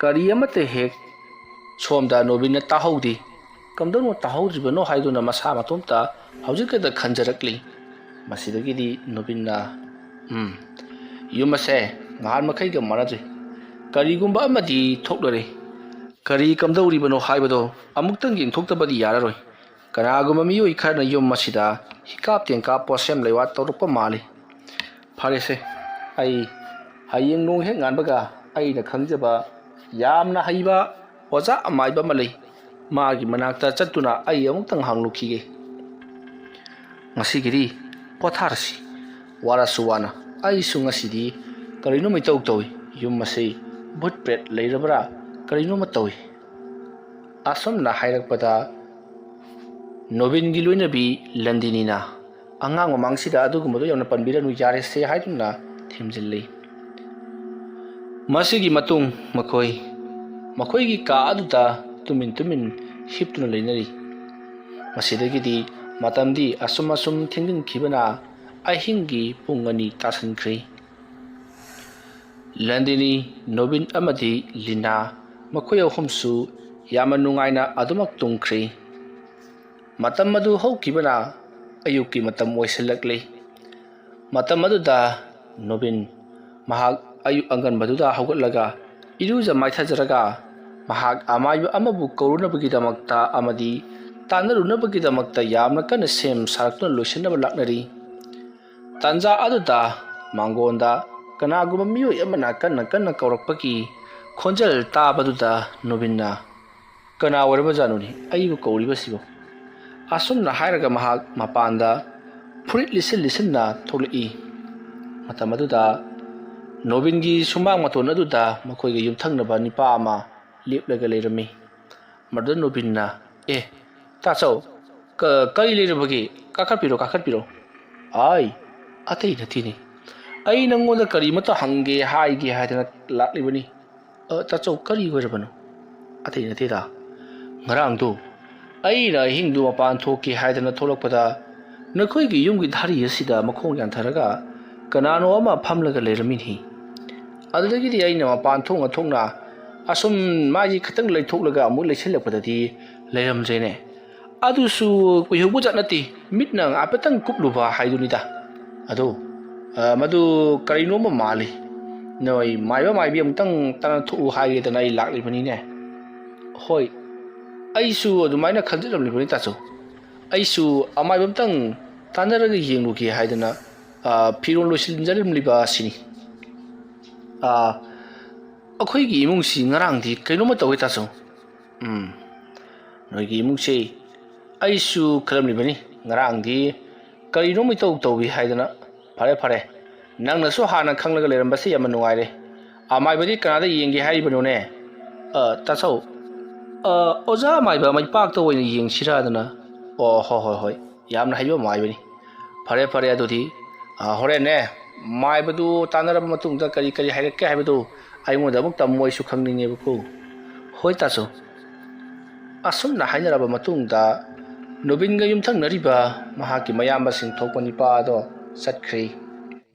ꯀꯔꯤ ꯑꯃꯠꯇ ꯍꯦꯛ ꯁꯣꯝꯗ ꯅꯣꯕꯤꯟꯅ ꯇꯥꯍꯧꯗꯦ꯫ ꯀꯝꯗꯧꯅ ꯇꯥꯍꯧꯗ꯭ꯔꯤꯕꯅꯣ ꯍꯥꯏꯗꯨꯅ ꯃꯁꯥ ꯃꯇꯣꯝꯇ ꯍꯧꯖꯤꯛꯈꯛꯇ ꯈꯟꯖꯔꯛꯂꯤ꯫ ꯃꯁꯤꯗꯒꯤꯗꯤ ꯅꯣꯕꯤꯟꯅ, "ꯎꯝ, ꯌꯨꯝ ꯑꯁꯦ ꯉꯍꯥꯟ ꯃꯈꯩꯒ ꯃꯥꯟꯅꯗ꯭ꯔꯤ꯫ ꯀꯔꯤꯒꯨꯝꯕ ꯑꯃꯗꯤ ꯊꯣꯛꯂꯔꯦ꯫ ꯀꯔꯤ ꯀꯝꯗꯧꯔꯤꯕꯅꯣ ꯍꯥꯏꯕꯗꯣ ꯑꯃꯨꯛꯇꯪ ꯌꯦꯡꯊꯣꯛꯇꯕꯗꯤ ꯌꯥꯔꯔꯣꯏ꯫ ꯀꯅꯥꯒꯨꯝꯕ ꯃꯤꯑꯣꯏ ꯈꯔꯅ ꯌꯨꯝ ꯑꯁꯤꯗ ꯍꯤꯀꯥꯞ ꯇꯦꯡꯀꯥꯞ ꯄꯣꯠꯁꯦꯝ ꯂꯩꯋꯥ ꯇꯧꯔꯛꯄ ꯃꯥꯜꯂꯤ꯫ ꯐꯔꯦꯁꯦ, ꯑꯩ ꯍꯌꯦꯡ ꯅꯣꯡ ꯍꯦꯛ ꯉꯥꯟꯕꯒ ꯑꯩꯅ ꯈꯪꯖꯕ ꯌꯥꯝꯅ ꯍꯩꯕ ꯑꯣꯖꯥ ꯑꯃꯥꯏꯕ ꯑꯃ ꯂꯩ꯫ ꯃꯥꯒꯤ ꯃꯅꯥꯛꯇ ꯆꯠꯇꯨꯅ ꯑꯩ ꯑꯃꯨꯛꯇꯪ ꯍꯪꯂꯨꯈꯤꯒꯦ꯫ ꯉꯁꯤꯒꯤꯗꯤ ꯄꯣꯊꯥꯔꯁꯤ꯫ ꯋꯥꯔꯁꯨ ꯋꯥꯅ ꯑꯩꯁꯨ ꯉꯁꯤꯗꯤ ꯀꯔꯤꯅꯣꯝ ꯏꯇꯧ ꯇꯧꯏ꯫ ꯌꯨꯝ ꯑꯁꯤ ꯚꯨꯠ ꯄ꯭ꯔꯦꯠ ꯂꯩꯔꯕ꯭ꯔꯥ ꯀꯔꯤꯅꯣꯝꯃ ꯇꯧꯏ꯫" ꯑꯁꯨꯝꯅ ꯍꯥꯏꯔꯛꯄꯗ ꯅꯣꯕꯤꯟꯒꯤ ꯂꯣꯏꯅꯕꯤ ꯂꯟꯗꯤꯅꯤꯅ, "ꯑꯉꯥꯡ ꯃꯃꯥꯡꯁꯤꯗ ꯑꯗꯨꯒꯨꯝꯕꯗꯣ ꯌꯥꯝꯅ ꯄꯟꯕꯤꯔꯅꯨ, ꯌꯥꯔꯦꯁꯦ" ꯍꯥꯏꯗꯨꯅ ꯊꯦꯝꯖꯤꯜꯂꯤ꯫ ꯃꯁꯤꯒꯤ ꯃꯇꯨꯡ ꯃꯈꯣꯏ ꯃꯈꯣꯏꯒꯤ ꯀꯥ ꯑꯗꯨꯗ ꯇꯨꯃꯤꯟ ꯇꯨꯃꯤꯟ ꯍꯤꯞꯇꯨꯅ ꯂꯩꯅꯔꯤ꯫ ꯃꯁꯤꯗꯒꯤꯗꯤ ꯃꯇꯝꯗꯤ ꯑꯁꯨꯝ ꯑꯁꯨꯝ ꯊꯦꯡꯖꯤꯟꯈꯤꯕꯅ ꯑꯍꯤꯡꯒꯤ ꯄꯨꯡ ꯑꯅꯤ ꯇꯥꯁꯤꯟꯈ꯭ꯔꯦ꯫ ꯂꯟꯗꯤꯅꯤ, ꯅꯣꯕꯤꯟ ꯑꯃꯗꯤ ꯂꯤꯅꯥ, ꯃꯈꯣꯏ ꯑꯍꯨꯝꯁꯨ ꯌꯥꯝꯅ ꯅꯨꯡꯉꯥꯏꯅ ꯑꯗꯨꯃꯛ ꯇꯨꯝꯈ꯭ꯔꯦ꯫ ꯃꯇꯝ ꯑꯗꯨ ꯍꯧꯈꯤꯕꯅ ꯑꯌꯨꯛꯀꯤ ꯃꯇꯝ ꯑꯣꯏꯁꯤꯜꯂꯛꯂꯦ꯫ ꯃꯇꯝ ꯑꯗꯨꯗ ꯅꯣꯕꯤꯟ ꯃꯍꯥꯛ ꯑꯌꯨꯛ ꯑꯉꯟꯕꯗꯨꯗ ꯍꯧꯒꯠꯂꯒ ꯏꯔꯨꯖ ꯃꯥꯏꯊꯖꯔꯒ ꯃꯍꯥꯛ ꯑꯃꯥꯏꯕ ꯑꯃꯕꯨ ꯀꯧꯔꯨꯅꯕꯒꯤꯗꯃꯛꯇ ꯑꯃꯗꯤ ꯇꯥꯟꯅꯔꯨꯅꯕꯒꯤꯗꯃꯛꯇ ꯌꯥꯝꯅ ꯀꯟꯅ ꯁꯦꯝ ꯁꯥꯔꯛꯇꯨꯅ ꯂꯣꯏꯁꯤꯟꯅꯕ ꯂꯥꯛꯅꯔꯤ꯫ ꯇꯥꯟꯖꯥ ꯑꯗꯨꯗ ꯃꯥꯡꯒꯣꯟꯗ ꯀꯅꯥꯒꯨꯝꯕ ꯃꯤꯑꯣꯏ ꯑꯃꯅ ꯀꯟꯅ ꯀꯟꯅ ꯀꯧꯔꯛꯄꯒꯤ ꯈꯣꯟꯖꯦꯜ ꯇꯥꯕꯗꯨꯗ ꯅꯣꯕꯤꯟꯅ, "ꯀꯅꯥ ꯑꯣꯏꯔꯕꯖꯥꯠꯅꯣꯅꯦ ꯑꯩꯕꯨ ꯀꯧꯔꯤꯕꯁꯤꯕꯨ?" ꯑꯁꯨꯝꯅ ꯍꯥꯏꯔꯒ ꯃꯍꯥꯛ ꯃꯄꯥꯟꯗ ꯐꯨꯔꯤꯠ ꯂꯤꯠꯁꯤꯟ ꯂꯤꯠꯁꯤꯟꯅ ꯊꯣꯛꯂꯛꯏ꯫ ꯃꯇꯝ ꯑꯗꯨꯗ ꯅꯣꯕꯤꯟꯒꯤ ꯁꯨꯃꯥꯡ ꯃꯇꯣꯟ ꯑꯗꯨꯗ ꯃꯈꯣꯏꯒꯤ ꯌꯨꯝꯊꯪꯅꯕ ꯅꯤꯄꯥ ꯑꯃ ꯂꯦꯞꯂꯒ ꯂꯩꯔꯝꯃꯤ꯫ ꯃꯗꯨꯗ ꯅꯣꯕꯤꯟꯅ, "ꯑꯦ, ꯇꯥꯆꯧ, ꯀ-, ꯀꯔꯤ ꯂꯩꯔꯕꯒꯦ? ꯀꯥꯈꯠꯄꯤꯔꯣ, ꯀꯥꯈꯠꯄꯤꯔꯣ꯫" "ꯑꯥꯏ, ꯑꯇꯩ ꯅꯠꯇꯦꯅꯦ꯫ ꯑꯩ ꯅꯪꯉꯣꯟꯗ ꯀꯔꯤꯃꯇ ꯍꯪꯒꯦ ꯍꯥꯏꯒꯦ ꯍꯥꯏꯗꯅ ꯂꯥꯛꯂꯤꯕꯅꯤ꯫" "ꯑ, ꯇꯥꯆꯧ, ꯀꯔꯤ ꯑꯣꯏꯔꯕꯅꯣ?" "ꯑꯇꯩ ꯅꯠꯇꯦꯗ꯫ ꯉꯔꯥꯡꯗꯣ ꯑꯩꯅ ꯑꯍꯤꯡꯗꯨ ꯃꯄꯥꯟ ꯊꯣꯛꯀꯦ ꯍꯥꯏꯗꯅ ꯊꯣꯛꯂꯛꯄꯗ ꯅꯈꯣꯏꯒꯤ ꯌꯨꯝꯒꯤ ꯙꯥꯔꯤ ꯑꯁꯤꯗ ꯃꯈꯣꯡ ꯌꯥꯟꯊꯔꯒ ꯀꯅꯥꯅꯣ ꯑꯃ ꯐꯝꯂꯒ ꯂꯩꯔꯝꯃꯤꯅꯤ꯫ ꯑꯗꯨꯗꯒꯤꯗꯤ ꯑꯩꯅ ꯃꯄꯥꯟ ꯊꯣꯛꯅ ꯊꯣꯛꯅ ꯑꯁꯨꯝ ꯃꯥꯒꯤ ꯈꯤꯇꯪ ꯂꯩꯊꯣꯛꯂꯒ ꯑꯃꯨꯛ ꯂꯩꯁꯤꯜꯂꯛꯄꯗꯗꯤ ꯂꯩꯔꯝꯗ꯭ꯔꯦꯅꯦ꯫ ꯑꯗꯨꯁꯨ ꯀꯨꯏꯍꯧꯕ ꯖꯥꯠ ꯅꯠꯇꯦ, ꯃꯤꯠꯅ ꯍꯥꯏꯐꯦꯠꯇꯪ ꯀꯨꯞꯂꯨꯕ ꯍꯥꯏꯗꯨꯅꯤꯗ꯫ ꯑꯗꯣ, ꯑ, ꯃꯗꯨ ꯀꯔꯤꯅꯣꯝꯃ ꯃꯥꯜꯂꯤ꯫ ꯅꯣꯏ ꯃꯥꯏꯕ ꯃꯥꯏꯕꯤ ꯑꯃꯨꯛꯇꯪ ꯇꯥꯟꯅꯊꯣꯛꯎ ꯍꯥꯏꯒꯦꯗꯅ ꯑꯩ ꯂꯥꯛꯂꯤꯕꯅꯤꯅꯦ꯫ ꯍꯣꯏ, ꯑꯩꯁꯨ ꯑꯗꯨꯃꯥꯏꯅ ꯈꯟꯖꯔꯝꯂꯤꯕꯅꯤ ꯇꯥꯆꯧ꯫ ꯑꯩꯁꯨ ꯑꯃꯥꯏꯕ ꯑꯃꯇꯪ ꯇꯥꯟꯅꯔꯒ ꯌꯦꯡꯂꯨꯒꯦ ꯍꯥꯏꯗꯅ, ꯑ, ꯐꯤꯔꯣꯜ ꯂꯣꯏꯁꯤꯟꯖꯔꯝꯂꯤꯕ ꯑꯁꯤꯅꯤ꯫ ꯑ, ꯑꯩꯈꯣꯏꯒꯤ ꯏꯃꯨꯡꯁꯤ ꯉꯔꯥꯡꯗꯤ ꯀꯩꯅꯣꯝꯃ ꯇꯧꯋꯦ ꯇꯥꯆꯧ꯫ ꯎꯝ, ꯅꯣꯏꯒꯤ ꯏꯃꯨꯡꯁꯦ ꯑꯩꯁꯨ ꯈꯜꯂꯝꯂꯤꯕꯅꯤ, ꯉꯔꯥꯡꯗꯤ ꯀꯔꯤꯅꯣꯝ ꯏꯇꯧ ꯇꯧꯏ ꯍꯥꯏꯗꯅ꯫ ꯐꯔꯦ, ꯐꯔꯦ, ꯅꯪꯅꯁꯨ ꯍꯥꯟꯅ ꯈꯪꯂꯒ ꯂꯩꯔꯝꯕꯁꯦ ꯌꯥꯝꯅ ꯅꯨꯡꯉꯥꯏꯔꯦ꯫ ꯑꯃꯥꯏꯕꯗꯤ ꯀꯅꯥꯗ ꯌꯦꯡꯒꯦ ꯍꯥꯏꯔꯤꯕꯅꯣꯅꯦ? ꯑ, ꯇꯥꯆꯧ, ꯑ, ꯑꯣꯖꯥ ꯑꯃꯥꯏꯕ ꯃꯩꯄꯥꯛꯇ ꯑꯣꯏꯅ ꯌꯦꯡꯁꯤꯔꯥꯗꯅ꯫ ꯑꯣ, ꯍꯣꯏ, ꯍꯣꯏ, ꯍꯣꯏ, ꯌꯥꯝꯅ ꯍꯩꯕ ꯑꯃꯥꯏꯕꯅꯤ꯫ ꯐꯔꯦ, ꯐꯔꯦ, ꯑꯗꯨꯗꯤ, ꯑ, ꯍꯣꯔꯦꯟꯅꯦ, ꯃꯥꯏꯕꯗꯨ ꯇꯥꯟꯅꯔꯕ ꯃꯇꯨꯡꯗ ꯀꯔꯤ ꯀꯔꯤ ꯍꯥꯏꯔꯛꯀꯦ ꯍꯥꯏꯕꯗꯨ ꯑꯩꯉꯣꯟꯗ ꯑꯃꯨꯛ ꯇꯝꯃꯨ, ꯑꯩꯁꯨ ꯈꯪꯅꯤꯡꯉꯦꯕꯀꯣ꯫ ꯍꯣꯏ ꯇꯥꯆꯧ꯫ ꯑꯁꯨꯝꯅ ꯍꯥꯏꯅꯔꯕ ꯃꯇꯨꯡꯗ ꯅꯨꯕꯤꯟꯒ ꯌꯨꯝꯊꯪꯅꯔꯤꯕ ꯃꯍꯥꯛꯀꯤ ꯃꯌꯥꯝꯕꯁꯤꯡ ꯊꯣꯛꯄ ꯅꯤꯄꯥ ꯑꯗꯣ ꯆꯠꯈ꯭ꯔꯦ꯫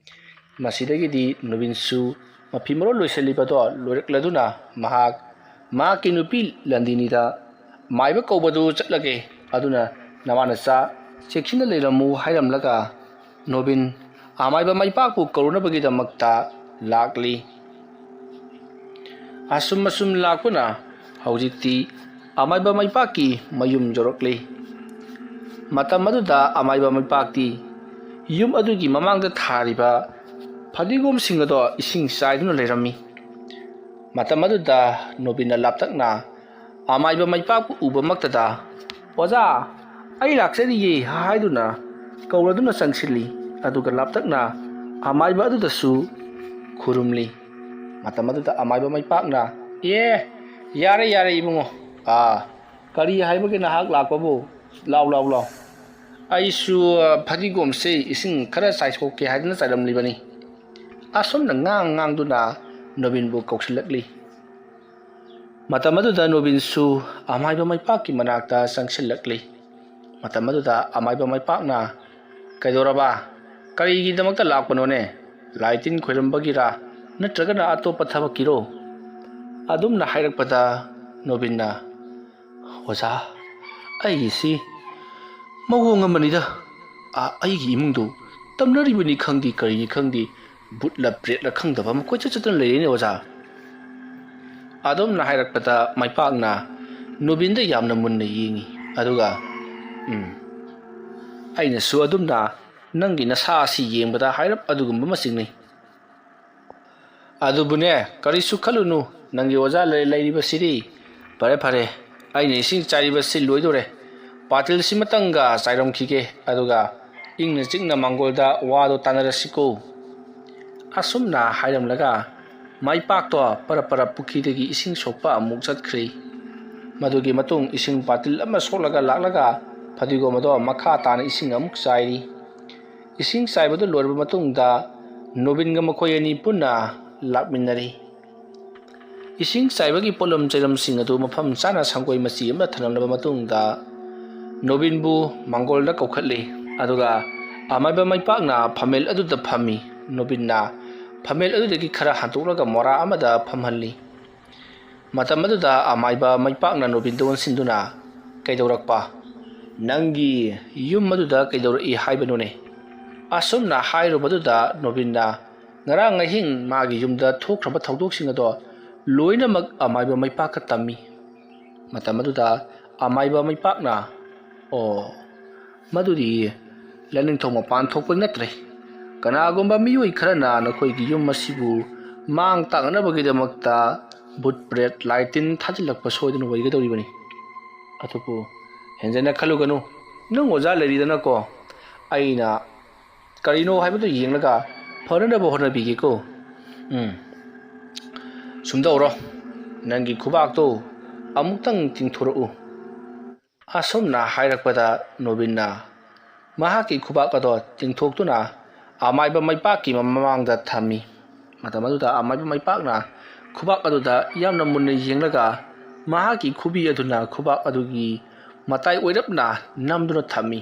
ꯃꯁꯤꯗꯒꯤꯗꯤ ꯅꯨꯕꯤꯟꯁꯨ ꯃꯐꯤ ꯃꯔꯣꯜ ꯂꯣꯏꯁꯤꯜꯂꯤꯕꯗꯣ ꯂꯣꯏꯔꯛꯂꯗꯨꯅ ꯃꯍꯥꯛ ꯃꯍꯥꯛꯀꯤ ꯅꯨꯄꯤ ꯂꯟꯗꯤꯅꯤꯗ ꯃꯥꯏꯕ ꯀꯧꯕꯗꯨ ꯆꯠꯂꯒꯦ, ꯑꯗꯨꯅ ꯅꯃꯥ ꯅꯆꯥ ꯆꯦꯛꯁꯤꯟꯅ ꯂꯩꯔꯝꯃꯨ ꯍꯥꯏꯔꯝꯂꯒ ꯅꯣꯕꯤꯟ ꯑꯃꯥꯏꯕ ꯃꯩꯄꯥꯛꯄꯨ ꯀꯧꯔꯨꯅꯕꯒꯤꯗꯃꯛꯇ ꯂꯥꯛꯂꯤ꯫ ꯑꯁꯨꯝ ꯑꯁꯨꯝ ꯂꯥꯛꯄꯅ ꯍꯧꯖꯤꯛꯇꯤ ꯑꯃꯥꯏꯕ ꯃꯩꯄꯥꯛꯀꯤ ꯃꯌꯨꯝ ꯌꯧꯔꯛꯂꯤ꯫ ꯃꯇꯝ ꯑꯗꯨꯗ ꯑꯃꯥꯏꯕ ꯃꯩꯄꯥꯛꯇꯤ ꯌꯨꯝ ꯑꯗꯨꯒꯤ ꯃꯃꯥꯡꯗ ꯊꯥꯔꯤꯕ ꯐꯗꯤꯒꯣꯝꯁꯤꯡ ꯑꯗꯣ ꯏꯁꯤꯡ ꯆꯥꯏꯗꯨꯅ ꯂꯩꯔꯝꯃꯤ꯫ ꯃꯇꯝ ꯑꯗꯨꯗ ꯅꯣꯕꯤꯟꯅ ꯂꯥꯞꯇꯛꯅ ꯑꯃꯥꯏꯕ ꯃꯩꯄꯥꯛꯄꯨ ꯎꯕꯃꯛꯇꯗ, "ꯑꯣꯖꯥ, ꯑꯩ ꯂꯥꯛꯆꯔꯤꯌꯦ" ꯍꯥꯏꯗꯨꯅ ꯀꯧꯔꯗꯨꯅ ꯆꯪꯁꯤꯜꯂꯤ꯫ ꯑꯗꯨꯒ ꯂꯥꯞꯇꯛꯅ ꯑꯃꯥꯏꯕ ꯑꯗꯨꯗꯁꯨ ꯈꯨꯔꯨꯝꯂꯤ꯫ ꯃꯇꯝ ꯑꯗꯨꯗ ꯑꯃꯥꯏꯕ ꯃꯩꯄꯥꯛꯅ, "ꯑꯦ, ꯌꯥꯔꯦ, ꯌꯥꯔꯦ ꯏꯕꯨꯡꯉꯣ꯫ ꯑꯥ, ꯀꯔꯤ ꯍꯥꯏꯕꯒꯤ ꯅꯍꯥꯛ ꯂꯥꯛꯄꯕꯨ? ꯂꯥꯎ, ꯂꯥꯎ, ꯂꯥꯎ꯫ ꯑꯩꯁꯨ, ꯑ, ꯐꯗꯤꯒꯣꯝꯁꯦ ꯏꯁꯤꯡ ꯈꯔ ꯆꯥꯏꯊꯣꯛꯀꯦ ꯍꯥꯏꯗꯨꯅ ꯆꯥꯏꯔꯝꯂꯤꯕꯅꯤ"꯫ ꯑꯁꯨꯝꯅ ꯉꯥꯡ ꯉꯥꯡꯗꯨꯅ ꯅꯣꯕꯤꯟꯕꯨ ꯀꯧꯁꯤꯜꯂꯛꯂꯤ꯫ ꯃꯇꯝ ꯑꯗꯨꯗ ꯅꯣꯕꯤꯟꯁꯨ ꯑꯃꯥꯏꯕ ꯃꯩꯄꯥꯛꯀꯤ ꯃꯅꯥꯛꯇ ꯆꯪꯁꯤꯜꯂꯛꯂꯤ꯫ ꯃꯇꯝ ꯑꯗꯨꯗ ꯑꯃꯥꯏꯕ ꯃꯩꯄꯥꯛꯅ, "ꯀꯩꯗꯧꯔꯕ? ꯀꯔꯤꯒꯤꯗꯃꯛꯇ ꯂꯥꯛꯄꯅꯣꯅꯦ? ꯂꯥꯏ ꯇꯤꯟ ꯈꯣꯏꯔꯝꯕꯒꯤꯔꯥ, ꯅꯠꯇ꯭ꯔꯒꯅ ꯑꯇꯣꯞꯄ ꯊꯕꯛꯀꯤꯔꯣ?" ꯑꯗꯨꯝꯅ ꯍꯥꯏꯔꯛꯄꯗ ꯅꯣꯕꯤꯟꯅ, ꯑꯣꯖꯥ, ꯑꯩꯒꯤꯁꯤ ꯃꯑꯣꯡ ꯑꯃꯅꯤꯗ꯫ ꯑ, ꯑꯩꯒꯤ ꯏꯃꯨꯡꯗꯨ ꯇꯝꯅꯔꯤꯕꯅꯤ ꯈꯪꯗꯦ, ꯀꯔꯤꯅꯤ ꯈꯪꯗꯦ, ꯕꯨꯠꯂ ꯄ꯭ꯔꯦꯠꯂ ꯈꯪꯗꯕ ꯑꯃ ꯀꯣꯏꯆꯠ ꯆꯠꯇꯨꯅ ꯂꯩꯔꯦꯅꯦ ꯑꯣꯖꯥ꯫ ꯑꯗꯨꯝꯅ ꯍꯥꯏꯔꯛꯄꯗ ꯃꯥꯏꯄꯥꯛꯅ ꯅꯣꯕꯤꯟꯗ ꯌꯥꯝꯅ ꯃꯨꯟꯅ ꯌꯦꯡꯉꯤ꯫ ꯑꯗꯨꯒ, "ꯎꯝ, ꯑꯩꯅꯁꯨ ꯑꯗꯨꯝꯅ ꯅꯪꯒꯤ ꯅꯁꯥ ꯑꯁꯤ ꯌꯦꯡꯕꯗ ꯍꯥꯏꯔꯞ ꯑꯗꯨꯒꯨꯝꯕ ꯑꯃ ꯆꯤꯡꯅꯩ꯫ ꯑꯗꯨꯕꯨꯅꯦ, ꯀꯔꯤꯁꯨ ꯈꯜꯂꯨꯅꯨ, ꯅꯪꯒꯤ ꯑꯣꯖꯥ ꯂꯩ-, ꯂꯩꯔꯤꯕꯁꯤꯗꯤ꯫ ꯐꯔꯦ, ꯐꯔꯦ, ꯑꯩꯅ ꯏꯁꯤꯡ ꯆꯥꯏꯔꯤꯕꯁꯤ ꯂꯣꯏꯗꯣꯔꯦ꯫ ꯄꯥꯇꯤꯜꯁꯤꯃꯇꯪꯒ ꯆꯥꯏꯔꯝꯈꯤꯒꯦ, ꯑꯗꯨꯒ ꯏꯪꯅ ꯆꯤꯛꯅ ꯃꯥꯡꯒꯣꯜꯗ ꯋꯥꯗꯣ ꯇꯥꯟꯅꯔꯁꯤꯀꯣ"꯫ ꯑꯁꯨꯝꯅ ꯍꯥꯏꯔꯝꯂꯒ ꯃꯥꯏꯄꯥꯛꯇꯣ ꯄꯔꯞ ꯄꯔꯞ ꯄꯨꯈ꯭ꯔꯤꯗꯒꯤ ꯏꯁꯤꯡ ꯁꯣꯛꯄ ꯑꯃꯨꯛ ꯆꯠꯈ꯭ꯔꯦ꯫ ꯃꯗꯨꯒꯤ ꯃꯇꯨꯡ ꯏꯁꯤꯡ ꯄꯥꯇꯤꯜ ꯑꯃ ꯁꯣꯛꯂꯒ ꯂꯥꯛꯂꯒ ꯐꯗꯤꯒꯣꯝ ꯑꯗꯣ ꯃꯈꯥ ꯇꯥꯅ ꯏꯁꯤꯡ ꯑꯃꯨꯛ ꯆꯥꯏꯔꯤ꯫ ꯏꯁꯤꯡ ꯆꯥꯏꯕꯗꯨ ꯂꯣꯏꯔꯕ ꯃꯇꯨꯡꯗ ꯅꯣꯕꯤꯟꯒ ꯃꯈꯣꯏ ꯑꯅꯤ ꯄꯨꯟꯅ ꯂꯥꯛꯃꯤꯟꯅꯔꯤ꯫ ꯏꯁꯤꯡ ꯆꯥꯏꯕꯒꯤ ꯄꯣꯠꯂꯝ ꯆꯩꯂꯝꯁꯤꯡ ꯑꯗꯨ ꯃꯐꯝ ꯆꯥꯅ ꯁꯪꯒꯣꯏ ꯃꯆꯤ ꯑꯃꯗ ꯊꯅꯝꯂꯕ ꯃꯇꯨꯡꯗ ꯅꯣꯕꯤꯟꯕꯨ ꯃꯥꯡꯒꯣꯜꯗ ꯀꯧꯈꯠꯂꯤ꯫ ꯑꯗꯨꯒ ꯑꯃꯥꯏꯕ ꯃꯥꯏꯄꯥꯛꯅ ꯐꯝꯃꯦꯜ ꯑꯗꯨꯗ ꯐꯝꯃꯤ꯫ ꯅꯣꯕꯤꯟꯅ ꯐꯝꯃꯦꯜ ꯑꯗꯨꯗꯒꯤ ꯈꯔ ꯍꯟꯗꯣꯛꯂꯒ ꯃꯣꯔꯥ ꯑꯃꯗ ꯐꯝꯍꯜꯂꯤ꯫ ꯃꯇꯝ ꯑꯗꯨꯗ ꯑꯃꯥꯏꯕ ꯃꯥꯏꯄꯥꯛꯅ ꯅꯣꯕꯤꯟꯗ ꯑꯣꯟꯁꯤꯟꯗꯨꯅ, "ꯀꯩꯗꯧꯔꯛꯄ? ꯅꯪꯒꯤ ꯌꯨꯝ ꯑꯗꯨꯗ ꯀꯩꯗꯧꯔꯛꯏ ꯍꯥꯏꯕꯅꯣꯅꯦ?" ꯑꯁꯨꯝꯅ ꯍꯥꯏꯔꯨꯕꯗꯨꯗ ꯅꯣꯕꯤꯟꯅ ꯉꯔꯥꯡ ꯑꯍꯤꯡ ꯃꯥꯒꯤ ꯌꯨꯝꯗ ꯊꯣꯛꯈ꯭ꯔꯕ ꯊꯧꯗꯣꯛꯁꯤꯡ ꯑꯗꯣ ꯂꯣꯏꯅꯃꯛ ꯑꯃꯥꯏꯕ ꯃꯥꯏꯄꯥꯛꯀ ꯇꯝꯃꯤ꯫ ꯃꯇꯝ ꯑꯗꯨꯗ ꯑꯃꯥꯏꯕ ꯃꯥꯏꯄꯥꯛꯅ, "ꯑꯣ, ꯃꯗꯨꯗꯤ ꯂꯥꯏꯅꯤꯡꯊꯧ ꯃꯄꯥꯟ ꯊꯣꯛꯄ ꯅꯠꯇ꯭ꯔꯦ꯫ ꯀꯅꯥꯒꯨꯝꯕ ꯃꯤꯑꯣꯏ ꯈꯔꯅ ꯅꯈꯣꯏꯒꯤ ꯌꯨꯝ ꯑꯁꯤꯕꯨ ꯃꯥꯡ ꯇꯥꯛꯅꯅꯕꯒꯤꯗꯃꯛꯇ ꯕꯨꯠ ꯄ꯭ꯔꯦꯠ ꯂꯥꯏ ꯇꯤꯟ ꯊꯥꯖꯤꯜꯂꯛꯄ ꯁꯣꯏꯗꯅ ꯑꯣꯏꯒꯗꯧꯔꯤꯕꯅꯤ꯫ ꯑꯗꯨꯕꯨ ꯍꯦꯟꯖꯟꯅ ꯈꯜꯂꯨꯒꯅꯨ, ꯅꯪ ꯑꯣꯖꯥ ꯂꯩꯔꯤꯗꯅꯀꯣ, ꯑꯩꯅ ꯀꯔꯤꯅꯣ ꯍꯥꯏꯕꯗꯨ ꯌꯦꯡꯂꯒ ꯐꯅꯅꯕ ꯍꯣꯠꯅꯕꯤꯒꯦꯀꯣ꯫ ꯎꯝ, ꯁꯨꯝꯗꯧꯔꯣ, ꯅꯪꯒꯤ ꯈꯨꯕꯥꯛꯇꯣ ꯑꯃꯨꯛꯇꯪ ꯇꯤꯡꯊꯣꯔꯛꯎ"꯫ ꯑꯁꯨꯝꯅ ꯍꯥꯏꯔꯛꯄꯗ ꯅꯣꯕꯤꯟꯅ ꯃꯍꯥꯛꯀꯤ ꯈꯨꯕꯥꯛ ꯑꯗꯣ ꯇꯤꯡꯊꯣꯛꯇꯨꯅ ꯑꯃꯥꯏꯕ ꯃꯥꯏꯄꯥꯛꯀꯤ ꯃꯃꯥꯡꯗ ꯊꯝꯃꯤ꯫ ꯃꯇꯝ ꯑꯗꯨꯗ ꯑꯃꯥꯏꯕ ꯃꯥꯏꯄꯥꯛꯅ ꯈꯨꯕꯥꯛ ꯑꯗꯨꯗ ꯌꯥꯝꯅ ꯃꯨꯟꯅ ꯌꯦꯡꯂꯒ ꯃꯍꯥꯛꯀꯤ ꯈꯨꯕꯤ ꯑꯗꯨꯅ ꯈꯨꯕꯥꯛ ꯑꯗꯨꯒꯤ ꯃꯇꯥꯏ ꯑꯣꯏꯔꯞꯅ ꯅꯝꯗꯨꯅ ꯊꯝꯃꯤ꯫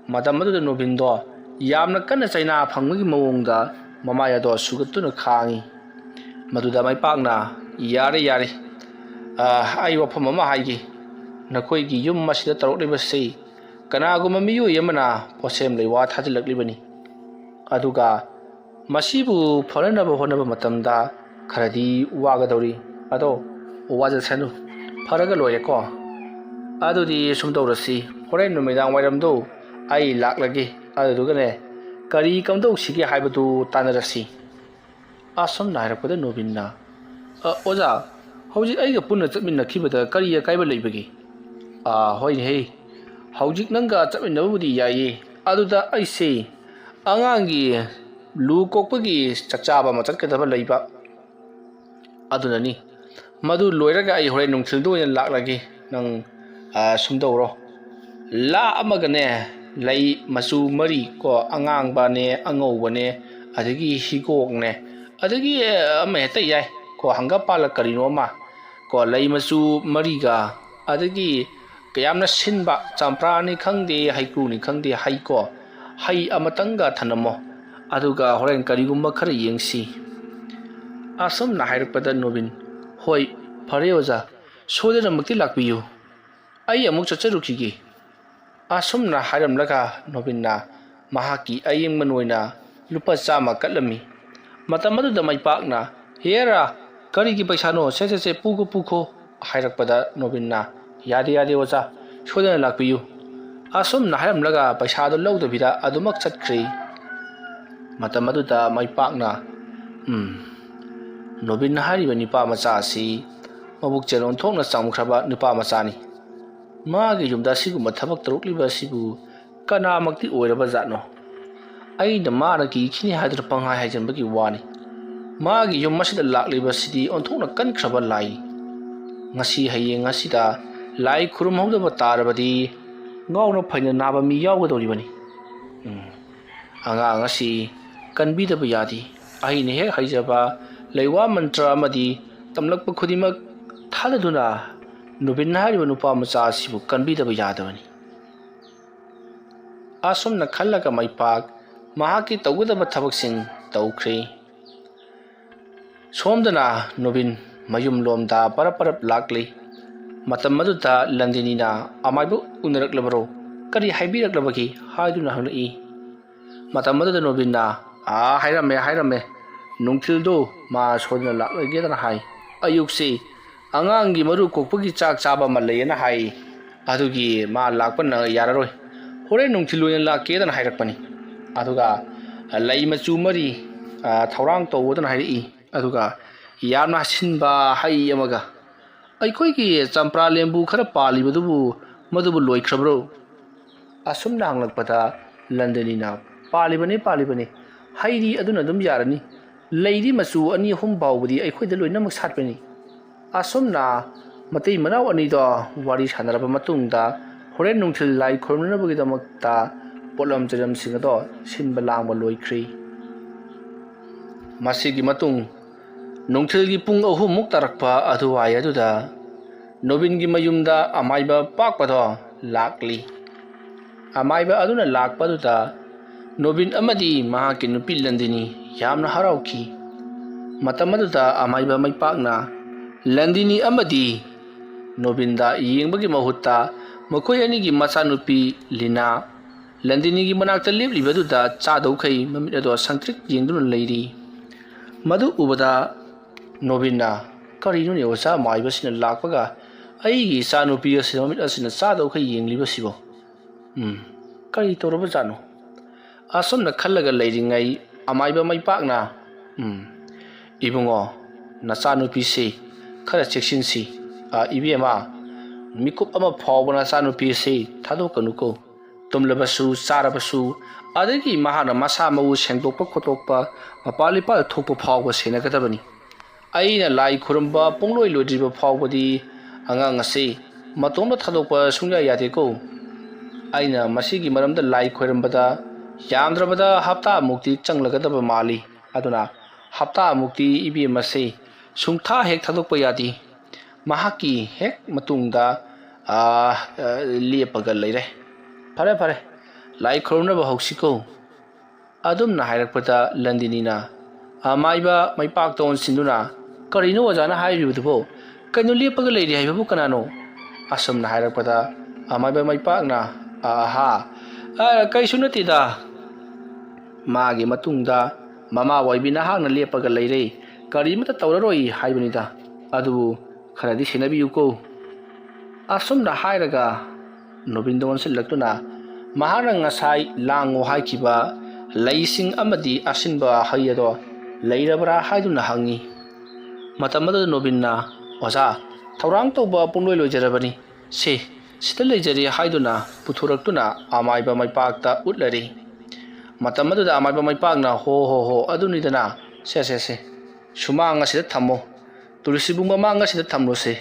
ꯃꯇꯝ ꯑꯗꯨꯗ ꯅꯣꯕꯤꯟꯗꯣ ꯌꯥꯝꯅ ꯀꯟꯅ ꯆꯩꯅꯥ ꯐꯪꯕꯒꯤ ꯃꯑꯣꯡꯗ ꯃꯃꯥꯏ ꯑꯗꯣ ꯁꯨꯒꯠꯇꯨꯅ ꯈꯥꯡꯉꯤ꯫ ꯃꯗꯨꯗ ꯃꯥꯏꯄꯥꯛꯅ, "ꯌꯥꯔꯦ, ꯌꯥꯔꯦ꯫ ꯑ, ꯑꯩ ꯋꯥꯐꯝ ꯑꯃ ꯍꯥꯏꯒꯦ꯫ ꯅꯈꯣꯏꯒꯤ ꯌꯨꯝ ꯑꯁꯤꯗ ꯇꯧꯔꯛꯂꯤꯕꯁꯤ ꯀꯅꯥꯒꯨꯝꯕ ꯃꯤꯑꯣꯏ ꯑꯃꯅ ꯄꯣꯠꯁꯦꯝ ꯂꯩꯋꯥ ꯊꯥꯖꯤꯜꯂꯛꯂꯤꯕꯅꯤ꯫ ꯑꯗꯨꯒ ꯃꯁꯤꯕꯨ ꯐꯅꯅꯕ ꯍꯣꯠꯅꯕ ꯃꯇꯝꯗ ꯈꯔꯗꯤ ꯋꯥꯒꯗꯧꯔꯤ꯫ ꯑꯗꯣ ꯋꯥꯖꯁꯅꯨ, ꯐꯔꯒ ꯂꯣꯏꯔꯦꯀꯣ꯫ ꯑꯗꯨꯗꯤ ꯁꯨꯝ ꯇꯧꯔꯁꯤ, ꯍꯣꯔꯦꯟ ꯅꯨꯃꯤꯗꯥꯡ ꯋꯥꯏꯔꯝꯗꯣ ꯑꯩ ꯂꯥꯛꯂꯒꯦ, ꯑꯗꯨꯗꯨꯒꯅꯦ ꯀꯔꯤ ꯀꯝꯗꯧꯁꯤꯒꯦ ꯍꯥꯏꯕꯗꯨ ꯇꯥꯟꯅꯔꯁꯤ꯫ ꯑꯁꯨꯝꯅ ꯍꯥꯏꯔꯛꯄꯗ ꯅꯣꯕꯤꯟꯅ, "ꯑ, ꯑꯣꯖꯥ, ꯍꯧꯖꯤꯛ ꯑꯩꯒ ꯄꯨꯟꯅ ꯆꯠꯃꯤꯟꯅꯈꯤꯕꯗ ꯀꯔꯤ ꯑꯀꯥꯏꯕ ꯂꯩꯕꯒꯦ?" "ꯑ, ꯍꯣꯏꯅꯦ, ꯍꯧꯖꯤꯛ ꯅꯪꯒ ꯆꯠꯃꯤꯟꯅꯕꯕꯨꯗꯤ ꯌꯥꯏꯌꯦ, ꯑꯗꯨꯗ ꯑꯩꯁꯦ ꯑꯉꯥꯡꯒꯤ ꯂꯨ ꯀꯣꯛꯄꯒꯤ ꯆꯥꯛꯆꯥꯕ ꯑꯃ ꯆꯠꯀꯗꯕ ꯂꯩꯕ, ꯑꯗꯨꯅꯅꯤ꯫ ꯃꯗꯨ ꯂꯣꯏꯔꯒ ꯑꯩ ꯍꯣꯔꯦꯟ ꯅꯨꯡꯊꯤꯜꯗ ꯑꯣꯏꯅ ꯂꯥꯛꯂꯒꯦ꯫ ꯅꯪ, ꯑ, ꯁꯨꯝ ꯇꯧꯔꯣ, ꯂꯥ ꯑꯃꯒꯅꯦ, ꯂꯩ ꯃꯆꯨ ꯃꯔꯤ ꯀꯣ, ꯑꯉꯥꯡꯕꯅꯦ, ꯑꯉꯧꯕꯅꯦ, ꯑꯗꯒꯤ ꯍꯤꯒꯣꯛꯅꯦ, ꯑꯗꯒꯤ, ꯑ, ꯑꯃ ꯍꯦꯛꯇ ꯌꯥꯏ ꯀꯣ, ꯍꯪꯒꯄꯥꯜꯂ ꯀꯔꯤꯅꯣ ꯑꯃ ꯀꯣ, ꯂꯩ ꯃꯆꯨ ꯃꯔꯤꯒ, ꯑꯗꯒꯤ ꯌꯥꯝꯅ ꯁꯤꯟꯕ ꯆꯝꯄ꯭ꯔꯥꯅꯤ ꯈꯪꯗꯦ, ꯍꯩꯀ꯭ꯔꯨꯅꯤ ꯈꯪꯗꯦ, ꯍꯩ ꯀꯣ, ꯍꯩ ꯑꯃꯇꯪꯒ ꯊꯅꯝꯃꯣ꯫ ꯑꯗꯨꯒ ꯍꯣꯔꯦꯟ ꯀꯔꯤꯒꯨꯝꯕ ꯈꯔ ꯌꯦꯡꯁꯤ꯫" ꯑꯁꯨꯝꯅ ꯍꯥꯏꯔꯛꯄꯗ ꯅꯣꯕꯤꯟ, "ꯍꯣꯏ, ꯐꯔꯦ ꯑꯣꯖꯥ, ꯁꯣꯏꯗꯅꯃꯛꯇꯤ ꯂꯥꯛꯄꯤꯌꯨ꯫ ꯑꯩ ꯑꯃꯨꯛ ꯆꯠꯆꯔꯨꯈꯤꯒꯦ꯫" ꯑꯁꯨꯝꯅ ꯍꯥꯏꯔꯝꯂꯒ ꯅꯣꯕꯤꯟꯅ ꯃꯍꯥꯛꯀꯤ ꯑꯌꯦꯡꯕ ꯅꯣꯏꯅ ꯂꯨꯄꯥ ꯆꯥꯝꯃ ꯀꯠꯂꯝꯃꯤ꯫ ꯃꯇꯝ ꯑꯗꯨꯗ ꯃꯩꯄꯥꯛꯅ, "ꯍꯦꯔꯥ, ꯀꯔꯤꯒꯤ ꯄꯩꯁꯥꯅꯣ? ꯁꯦ, ꯁꯦ, ꯁꯦ, ꯄꯨꯈꯣ, ꯄꯨꯈꯣ," ꯍꯥꯏꯔꯛꯄꯗ ꯅꯣꯕꯤꯟꯅ, "ꯌꯥꯗꯦ, ꯌꯥꯗꯦ ꯑꯣꯖꯥ, ꯁꯣꯏꯗꯅ ꯂꯥꯛꯄꯤꯌꯨ꯫" ꯑꯁꯨꯝꯅ ꯍꯥꯏꯔꯝꯂꯒ ꯄꯩꯁꯥꯗꯨ ꯂꯧꯗꯕꯤꯗ ꯑꯗꯨꯃꯛ ꯆꯠꯈ꯭ꯔꯦ꯫ ꯃꯇꯝ ꯑꯗꯨꯗ ꯃꯩꯄꯥꯛꯅ, "ꯎꯝ, ꯅꯣꯕꯤꯟ ꯍꯥꯏꯔꯤꯕ ꯅꯨꯄꯥ ꯃꯆꯥ ꯑꯁꯤ ꯃꯕꯨꯛ ꯆꯦꯜ ꯑꯣꯟꯊꯣꯛꯅ ꯆꯝꯈ꯭ꯔꯕ ꯅꯨꯄꯥ ꯃꯆꯥꯅꯤ꯫ ꯃꯥꯒꯤ ꯌꯨꯝꯗ ꯑꯁꯤꯒꯨꯝꯕ ꯊꯕꯛ ꯇꯧꯔꯛꯂꯤꯕ ꯑꯁꯤꯕꯨ ꯀꯅꯥꯃꯛꯇꯤ ꯑꯣꯏꯔꯕ ꯖꯥꯠꯅꯣ? ꯑꯩꯅ ꯃꯥꯅ ꯀꯤꯈꯤꯅꯤ ꯍꯥꯏꯗꯨꯅ ꯄꯪꯍꯥꯏ ꯍꯥꯏꯖꯟꯕꯒꯤ ꯋꯥꯅꯤ꯫ ꯃꯥꯒꯤ ꯌꯨꯝ ꯑꯁꯤꯗ ꯂꯥꯛꯂꯤꯕꯁꯤꯗꯤ ꯑꯣꯟꯊꯣꯛꯅ ꯀꯟꯈ꯭ꯔꯕ ꯂꯥꯏ꯫ ꯉꯁꯤ ꯍꯌꯦꯡ ꯑꯁꯤꯗ ꯂꯥꯏ ꯈꯨꯔꯨꯝꯍꯧꯗꯕ ꯇꯥꯔꯕꯗꯤ ꯉꯥꯎꯅ ꯐꯩꯅ ꯅꯥꯕ ꯃꯤ ꯌꯥꯎꯒꯗꯧꯔꯤꯕꯅꯤ꯫ ꯎꯝ, ꯑꯉꯥꯡ ꯑꯁꯤ ꯀꯟꯕꯤꯗꯕ ꯌꯥꯗꯦ꯫ ꯑꯩꯅ ꯍꯦꯛ ꯍꯩꯖꯕ ꯂꯩꯋꯥ ꯃꯟꯇ꯭ꯔ ꯑꯃꯗꯤ ꯇꯝꯂꯛꯄ ꯈꯨꯗꯤꯡꯃꯛ ꯊꯥꯗꯗꯨꯅ ꯅꯨꯕꯤꯟ ꯍꯥꯏꯔꯤꯕ ꯅꯨꯄꯥ ꯃꯆꯥ ꯑꯁꯤꯕꯨ ꯀꯟꯕꯤꯗꯕ ꯌꯥꯗꯕꯅꯤ꯫" ꯑꯁꯨꯝꯅ ꯈꯜꯂꯒ ꯃꯩꯄꯥꯛ ꯃꯍꯥꯛꯀꯤ ꯇꯧꯒꯗꯕ ꯊꯕꯛꯁꯤꯡ ꯇꯧꯈ꯭ꯔꯦ꯫ ꯁꯣꯝꯗꯅ ꯅꯨꯕꯤꯟ ꯃꯌꯨꯝꯂꯣꯝꯗ ꯄꯔꯞ ꯄꯔꯞ ꯂꯥꯛꯂꯤ꯫ ꯃꯇꯝ ꯑꯗꯨꯗ ꯂꯟꯗꯤꯅꯤꯅ ꯑꯃꯥꯏꯕ ꯎꯅꯔꯛꯂꯕꯔꯣ, ꯀꯔꯤ ꯍꯥꯏꯕꯤꯔꯛꯂꯕꯒꯦ ꯍꯥꯏꯗꯨꯅ ꯍꯪꯂꯛꯏ꯫ ꯃꯇꯝ ꯑꯗꯨꯗ ꯅꯣꯕꯤꯟꯅ, "ꯑꯥ, ꯍꯥꯏꯔꯝꯃꯦ, ꯍꯥꯏꯔꯝꯃꯦ꯫ ꯅꯨꯡꯊꯤꯜꯗꯣ ꯃꯥ ꯁꯣꯏꯗꯅ ꯂꯥꯛꯂꯒꯦꯗꯅ ꯍꯥꯏ꯫ ꯑꯌꯨꯛꯁꯤ ꯑꯉꯥꯡꯒꯤ ꯃꯔꯨ ꯀꯣꯛꯄꯒꯤ ꯆꯥꯛ ꯆꯥꯕ ꯑꯃ ꯂꯩꯌꯦꯅ ꯍꯥꯏ꯫ ꯑꯗꯨꯒꯤ ꯃꯥ ꯂꯥꯛꯄ ꯅꯪ ꯌꯥꯔꯔꯣꯏ꯫ ꯍꯣꯔꯦꯟ ꯅꯨꯡꯊꯤꯜ ꯑꯣꯏꯅ ꯂꯥꯛꯀꯦꯗꯅ ꯍꯥꯏꯔꯛꯄꯅꯤ꯫ ꯑꯗꯨꯒ ꯂꯩ ꯃꯆꯨ ꯃꯔꯤ, ꯑ, ꯊꯧꯔꯥꯡ ꯇꯧꯋꯣꯗꯅ ꯍꯥꯏꯔꯛꯏ꯫ ꯑꯗꯨꯒ ꯌꯥꯝꯅ ꯍꯥꯁꯤꯟꯕ ꯍꯩ ꯑꯃꯒ꯫ ꯑꯩꯈꯣꯏꯒꯤ ꯆꯝꯄ꯭ꯔꯥ ꯂꯦꯝꯕꯨ ꯈꯔ ꯄꯥꯜꯂꯤꯕꯗꯨꯕꯨ, ꯃꯗꯨꯕꯨ ꯂꯣꯏꯈ꯭ꯔꯕ꯭ꯔꯣ?" ꯑꯁꯨꯝꯅ ꯍꯪꯂꯛꯄꯗ ꯂꯟꯗꯅꯤꯅ, "ꯄꯥꯜꯂꯤꯕꯅꯤ, ꯄꯥꯜꯂꯤꯕꯅꯤ꯫ ꯍꯩꯗꯤ ꯑꯗꯨꯅ ꯑꯗꯨꯝ ꯌꯥꯔꯅꯤ꯫ ꯂꯩꯗꯤ ꯃꯆꯨ ꯑꯅꯤ ꯑꯍꯨꯝ ꯐꯥꯎꯕꯗꯤ ꯑꯩꯈꯣꯏꯗ ꯂꯣꯏꯅꯃꯛ ꯁꯥꯠꯄꯅꯤ꯫" ꯑꯁꯨꯝꯅ ꯃꯇꯩ ꯃꯅꯥꯎ ꯑꯅꯤꯗꯣ ꯋꯥꯔꯤ ꯁꯥꯟꯅꯔꯕ ꯃꯇꯨꯡꯗ ꯍꯣꯔꯦꯟ ꯅꯨꯡꯊꯤꯜ ꯂꯥꯏ ꯈꯨꯔꯨꯝꯅꯅꯕꯒꯤꯗꯃꯛꯇ ꯄꯣꯠꯂꯝ ꯆꯩꯂꯝꯁꯤꯡ ꯑꯗꯣ ꯁꯤꯟꯕ ꯂꯥꯡꯕ ꯂꯣꯏꯈ꯭ꯔꯦ꯫ ꯃꯁꯤꯒꯤ ꯃꯇꯨꯡ ꯅꯨꯡꯊꯤꯜꯒꯤ ꯄꯨꯡ ꯑꯍꯨꯝꯃꯨꯛ ꯇꯥꯔꯛꯄ ꯑꯗꯨꯋꯥꯏ ꯑꯗꯨꯗ ꯅꯣꯕꯤꯟꯒꯤ ꯃꯌꯨꯝꯗ ꯑꯃꯥꯏꯕ ꯄꯥꯛꯄꯗꯣ ꯂꯥꯛꯂꯤ꯫ ꯑꯃꯥꯏꯕ ꯑꯗꯨꯅ ꯂꯥꯛꯄꯗꯨꯗ ꯅꯣꯕꯤꯟ ꯑꯃꯗꯤ ꯃꯍꯥꯛꯀꯤ ꯅꯨꯄꯤ ꯂꯟꯗꯤꯅꯤ ꯌꯥꯝꯅ ꯍꯔꯥꯎꯈꯤ꯫ ꯃꯇꯝ ꯑꯗꯨꯗ ꯑꯃꯥꯏꯕ ꯃꯥꯏꯄꯥꯛꯅ ꯂꯟꯗꯤꯅꯤ ꯑꯃꯗꯤ ꯅꯣꯕꯤꯟꯗ ꯌꯦꯡꯕꯒꯤ ꯃꯍꯨꯠꯇ ꯃꯈꯣꯏ ꯑꯅꯤꯒꯤ ꯃꯆꯥꯅꯨꯄꯤ ꯂꯤꯅꯥ, ꯂꯟꯗꯤꯅꯤꯒꯤ ꯃꯅꯥꯛꯇ ꯂꯦꯞꯂꯤꯕꯗꯨꯗ ꯆꯥꯗꯧꯈꯩ ꯃꯃꯤꯠ ꯑꯗꯣ ꯁꯪꯇ꯭ꯔꯤꯛ ꯌꯦꯡꯗꯨꯅ ꯂꯩꯔꯤ꯫ ꯃꯗꯨ ꯎꯕꯗ ꯅꯣꯕꯤꯟꯅ, "ꯀꯔꯤꯅꯣꯅꯦ ꯑꯣꯖꯥ ꯃꯥꯏꯕꯁꯤꯅ ꯂꯥꯛꯄꯒ ꯑꯩꯒꯤ ꯏꯆꯥꯅꯨꯄꯤ ꯑꯁꯤꯅ ꯃꯃꯤꯠ ꯑꯁꯤꯅ ꯆꯥꯗꯧꯈꯩ ꯌꯦꯡꯂꯤꯕꯁꯤꯕꯣ? ꯎꯝ, ꯀꯔꯤ ꯇꯧꯔꯕꯖꯥꯠꯅꯣ?" ꯑꯁꯨꯝꯅ ꯈꯜꯂꯒ ꯂꯩꯔꯤꯉꯩ ꯑꯃꯥꯏꯕ ꯃꯥꯏꯄꯥꯛꯅ, "ꯎꯝ, ꯏꯕꯨꯡꯉꯣ, ꯅꯆꯥꯅꯨꯄꯤꯁꯤ ꯈꯔ ꯆꯦꯛꯁꯤꯟꯁꯤ꯫ ꯑ, ꯏꯕꯦꯝꯃ, ꯃꯤꯀꯨꯞ ꯑꯃ ꯐꯥꯎꯕ ꯅꯆꯥꯅꯨꯄꯤꯁꯤ ꯊꯥꯗꯣꯛꯀꯅꯨꯀꯣ꯫ ꯇꯨꯝꯂꯕꯁꯨ, ꯆꯥꯔꯕꯁꯨ, ꯑꯗꯒꯤ ꯃꯍꯥꯛꯅ ꯃꯁꯥ ꯃꯎ ꯁꯦꯡꯗꯣꯛꯄ ꯈꯣꯠꯇꯣꯛꯄ, ꯃꯄꯥꯟ ꯏꯄꯥꯟ ꯊꯣꯛꯄ ꯐꯥꯎꯕ ꯁꯦꯟꯅꯒꯗꯕꯅꯤ꯫ ꯑꯩꯅ ꯂꯥꯏ ꯈꯨꯔꯨꯝꯕ ꯄꯨꯡꯂꯣꯏ ꯂꯣꯏꯗ꯭ꯔꯤꯕ ꯐꯥꯎꯕꯗꯤ ꯑꯉꯥꯡ ꯑꯁꯤ ꯃꯇꯣꯝꯇ ꯊꯥꯗꯣꯛꯄ ꯁꯨꯡꯌꯥ ꯌꯥꯗꯦꯀꯣ꯫ ꯑꯩꯅ ꯃꯁꯤꯒꯤ ꯃꯔꯝꯗ ꯂꯥꯏ ꯈꯣꯏꯔꯝꯕꯗ ꯌꯥꯝꯗ꯭ꯔꯕꯗ ꯍꯞꯇꯥꯃꯨꯛꯇꯤ ꯆꯪꯂꯒꯗꯕ ꯃꯥꯜꯂꯤ꯫ ꯑꯗꯨꯅ ꯍꯞꯇꯥꯃꯨꯛꯇꯤ ꯏꯕꯦꯝꯃꯁꯤ ꯁꯨꯡꯊꯥ ꯍꯦꯛ ꯊꯥꯗꯣꯛꯄ ꯌꯥꯗꯦ꯫ ꯃꯍꯥꯛꯀꯤ ꯍꯦꯛ ꯃꯇꯨꯡꯗ, ꯑꯥ, ꯑ, ꯂꯦꯞꯄꯒ ꯂꯩꯔꯦ꯫ ꯐꯔꯦ, ꯐꯔꯦ, ꯂꯥꯏ ꯈꯨꯔꯨꯝꯅꯕ ꯍꯧꯁꯤꯀꯣ꯫" ꯑꯗꯨꯝꯅ ꯍꯥꯏꯔꯛꯄꯗ ꯂꯟꯗꯤꯅꯤꯅ ꯑꯃꯥꯏꯕ ꯃꯩꯄꯥꯛꯇ ꯑꯣꯟꯁꯤꯟꯗꯨꯅ, "ꯀꯔꯤꯅꯣ ꯑꯣꯖꯥꯅ ꯍꯥꯏꯔꯤꯕꯗꯨꯕꯣ? "ꯀꯩꯅꯣ ꯂꯦꯞꯄꯒ ꯂꯩꯔꯤ ꯍꯥꯏꯕꯕꯨ ꯀꯅꯥꯅꯣ?" ꯑꯁꯨꯝꯅ ꯍꯥꯏꯔꯛꯄꯗ ꯑꯃꯥꯏꯕ ꯃꯩꯄꯥꯛꯅ, "ꯑꯍꯥ, ꯑ, ꯀꯩꯁꯨ ꯅꯠꯇꯦꯗ꯫ ꯃꯥꯒꯤ ꯃꯇꯨꯡꯗ ꯃꯃꯥ ꯑꯣꯏꯕꯤ ꯅꯍꯥꯛꯅ ꯂꯦꯞꯄꯒ ꯂꯩꯔꯦ, ꯀꯔꯤꯃꯠꯇ ꯇꯧꯔꯔꯣꯏ ꯍꯥꯏꯕꯅꯤꯗ꯫ ꯑꯗꯨꯕꯨ ꯈꯔꯗꯤ ꯁꯦꯟꯅꯕꯤꯌꯨꯀꯣ"꯫ ꯑꯁꯨꯝꯅ ꯍꯥꯏꯔꯒ ꯅꯣꯕꯤꯟꯗ ꯑꯣꯟꯁꯤꯜꯂꯛꯇꯨꯅ ꯃꯍꯥꯛꯅ ꯉꯁꯥꯏ ꯂꯥꯡꯉꯨ ꯍꯥꯏꯈꯤꯕ ꯂꯩꯁꯤꯡ ꯑꯃꯗꯤ ꯑꯁꯤꯟꯕ ꯍꯩ ꯑꯗꯣ ꯂꯩꯔꯕ꯭ꯔꯥ ꯍꯥꯏꯗꯨꯅ ꯍꯪꯉꯤ꯫ ꯃꯇꯝ ꯑꯗꯨꯗ ꯅꯣꯕꯤꯟꯅ, "ꯑꯣꯖꯥ, ꯊꯧꯔꯥꯡ ꯇꯧꯕ ꯄꯨꯡꯂꯣꯏ ꯂꯣꯏꯖꯔꯕꯅꯤ꯫ ꯁꯦ, ꯁꯤꯗ ꯂꯩꯖꯔꯤ" ꯍꯥꯏꯗꯨꯅ ꯄꯨꯊꯣꯔꯛꯇꯨꯅ ꯑꯃꯥꯏꯕ ꯃꯩꯄꯥꯛꯇ ꯎꯠꯂꯔꯤ꯫ ꯃꯇꯝ ꯑꯗꯨꯗ ꯑꯃꯥꯏꯕ ꯃꯩꯄꯥꯛꯅ, "ꯍꯣ, ꯍꯣ, ꯍꯣ, ꯑꯗꯨꯅꯤꯗꯅ꯫ ꯁꯦ, ꯁꯦ, ꯁꯦ, ꯁꯨꯃꯥꯡ ꯑꯁꯤꯗ ꯊꯝꯃꯣ꯫ ꯇꯨꯂꯁꯤꯕꯨꯡ ꯃꯃꯥꯡ ꯑꯁꯤꯗ ꯊꯝꯂꯨꯁꯦ"꯫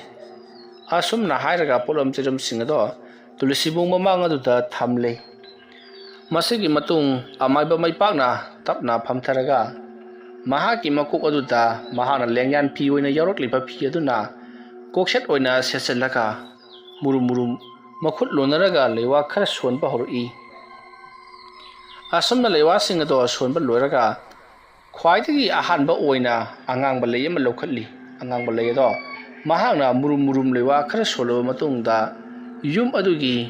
ꯑꯁꯨꯝꯅ ꯍꯥꯏꯔꯒ ꯄꯣꯠꯂꯝ ꯆꯩꯔꯝꯁꯤꯡ ꯑꯗꯣ ꯇꯨꯂꯁꯤꯕꯨꯡ ꯃꯃꯥꯡ ꯑꯗꯨꯗ ꯊꯝꯂꯦ꯫ ꯃꯁꯤꯒꯤ ꯃꯇꯨꯡ ꯑꯃꯥꯏꯕ ꯃꯩꯄꯥꯛꯅ ꯇꯞꯅ ꯐꯝꯊꯔꯒ ꯃꯍꯥꯛꯀꯤ ꯃꯀꯣꯛ ꯑꯗꯨꯗ ꯃꯍꯥꯛꯅ ꯂꯦꯡꯌꯥꯟ ꯐꯤ ꯑꯣꯏꯅ ꯌꯥꯎꯔꯛꯂꯤꯕ ꯐꯤ ꯑꯗꯨꯅ ꯀꯣꯛꯁꯦꯠ ꯑꯣꯏꯅ ꯁꯦꯠꯆꯜꯂꯒ ꯃꯨꯔꯨꯝ ꯃꯨꯔꯨꯝ ꯃꯈꯨꯠ ꯂꯣꯟꯅꯔꯒ ꯂꯩꯋꯥ ꯈꯔ ꯁꯣꯟꯕ ꯍꯧꯔꯛꯏ꯫ ꯑꯁꯨꯝꯅ ꯂꯩꯋꯥꯁꯤꯡ ꯑꯗꯣ ꯁꯣꯟꯕ ꯂꯣꯏꯔꯒ ꯈ꯭ꯋꯥꯏꯗꯒꯤ ꯑꯍꯥꯟꯕ ꯑꯣꯏꯅ ꯑꯉꯥꯡꯕ ꯂꯩ ꯑꯃ ꯂꯧꯈꯠꯂꯤ꯫ ꯑꯉꯥꯡꯕ ꯂꯩ ꯑꯗꯣ ꯃꯍꯥꯛꯅ ꯃꯨꯔꯨꯝ ꯃꯨꯔꯨꯝ ꯂꯩꯋꯥ ꯈꯔ ꯁꯣꯜꯂꯕ ꯃꯇꯨꯡꯗ ꯌꯨꯝ ꯑꯗꯨꯒꯤ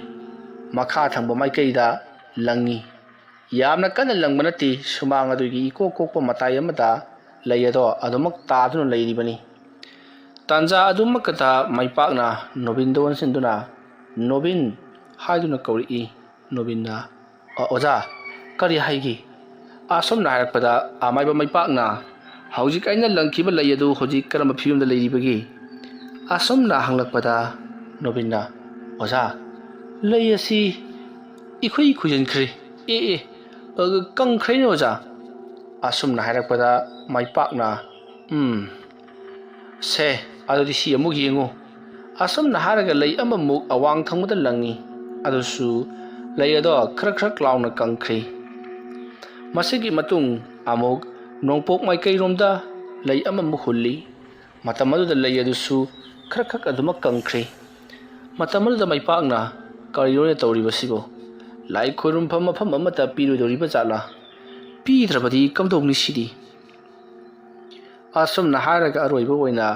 ꯃꯈꯥ ꯊꯪꯕ ꯃꯥꯏꯀꯩꯗ ꯂꯪꯉꯤ꯫ ꯌꯥꯝꯅ ꯀꯟꯅ ꯂꯪꯕ ꯅꯠꯇꯦ, ꯁꯨꯃꯥꯡ ꯑꯗꯨꯒꯤ ꯏꯀꯣꯛ ꯀꯣꯛꯄ ꯃꯇꯥꯏ ꯑꯃꯗ ꯂꯩ ꯑꯗꯣ ꯑꯗꯨꯃꯛ ꯇꯥꯗꯨꯅ ꯂꯩꯔꯤꯕꯅꯤ꯫ ꯇꯥꯟꯖꯥ ꯑꯗꯨꯃꯛꯇꯗ ꯃꯩꯄꯥꯛꯅ ꯅꯣꯕꯤꯟꯗ ꯑꯣꯟꯁꯤꯟꯗꯨꯅ, "ꯅꯣꯕꯤꯟ" ꯍꯥꯏꯗꯨꯅ ꯀꯧꯔꯛꯏ꯫ ꯅꯣꯕꯤꯟꯅ, "ꯑ, ꯑꯣꯖꯥ, ꯀꯔꯤ ꯍꯥꯏꯒꯦ?" ꯑꯁꯨꯝꯅ ꯍꯥꯏꯔꯛꯄꯗ ꯑꯃꯥꯏꯕ ꯃꯩꯄꯥꯛꯅ, "ꯍꯧꯖꯤꯛ ꯑꯩꯅ ꯂꯪꯈꯤꯕ ꯂꯩ ꯑꯗꯨ ꯍꯧꯖꯤꯛ ꯀꯔꯝꯕ ꯐꯤꯕꯝꯗ ꯂꯩꯔꯤꯕꯒꯦ?" ꯑꯁꯨꯝꯅ ꯍꯪꯂꯛꯄꯗ ꯅꯣꯕꯤꯟꯅ, "ꯑꯣꯖꯥ, ꯂꯩ ꯑꯁꯤ ꯏꯈꯨꯏ ꯈꯨꯏꯖꯤꯟꯈ꯭ꯔꯦ꯫ ꯑꯦ, ꯑꯦ, ꯑ, ꯀꯪꯈ꯭ꯔꯦꯅꯦ ꯑꯣꯖꯥ"꯫ ꯑꯁꯨꯝꯅ ꯍꯥꯏꯔꯛꯄꯗ ꯃꯩꯄꯥꯛꯅ, "ꯎꯝ, ꯁꯦ, ꯑꯗꯨꯗꯤ ꯁꯤ ꯑꯃꯨꯛ ꯌꯦꯡꯉꯨ"꯫ ꯑꯁꯨꯝꯅ ꯍꯥꯏꯔꯒ ꯂꯩ ꯑꯃꯃꯨꯛ ꯑꯋꯥꯡ ꯊꯪꯕꯗ ꯂꯪꯉꯤ꯫ ꯑꯗꯨꯁꯨ ꯂꯩ ꯑꯗꯣ ꯈ꯭ꯔꯛ ꯈ꯭ꯔꯛ ꯂꯥꯎꯅ ꯀꯪꯈ꯭ꯔꯦ꯫ ꯃꯁꯤꯒꯤ ꯃꯇꯨꯡ ꯑꯃꯨꯛ ꯅꯣꯡꯄꯣꯛ ꯃꯥꯏꯀꯩꯔꯣꯝꯗ ꯂꯩ ꯑꯃꯃꯨꯛ ꯍꯨꯜꯂꯤ꯫ ꯃꯇꯝ ꯑꯗꯨꯗ ꯂꯩ ꯑꯗꯨꯁꯨ ꯈ꯭ꯔꯛ ꯈ꯭ꯔꯛ ꯑꯗꯨꯃꯛ ꯀꯪꯈ꯭ꯔꯦ꯫ ꯃꯇꯝ ꯑꯗꯨꯗ ꯃꯩꯄꯥꯛꯅ, "ꯀꯔꯤꯅꯣꯅꯦ ꯇꯧꯔꯤꯕꯁꯤꯕꯣ? ꯂꯥꯏ ꯈꯣꯏꯔꯨꯝꯐꯝ ꯃꯐꯝ ꯑꯃꯠꯇ ꯄꯤꯔꯣꯏꯗꯧꯔꯤꯕ ꯖꯥꯠꯂꯥ? ꯄꯤꯗ꯭ꯔꯕꯗꯤ ꯀꯝꯗꯧꯅꯤ ꯁꯤꯗꯤ?" ꯑꯁꯨꯝꯅ ꯍꯥꯏꯔꯒ ꯑꯔꯣꯏꯕ ꯑꯣꯏꯅ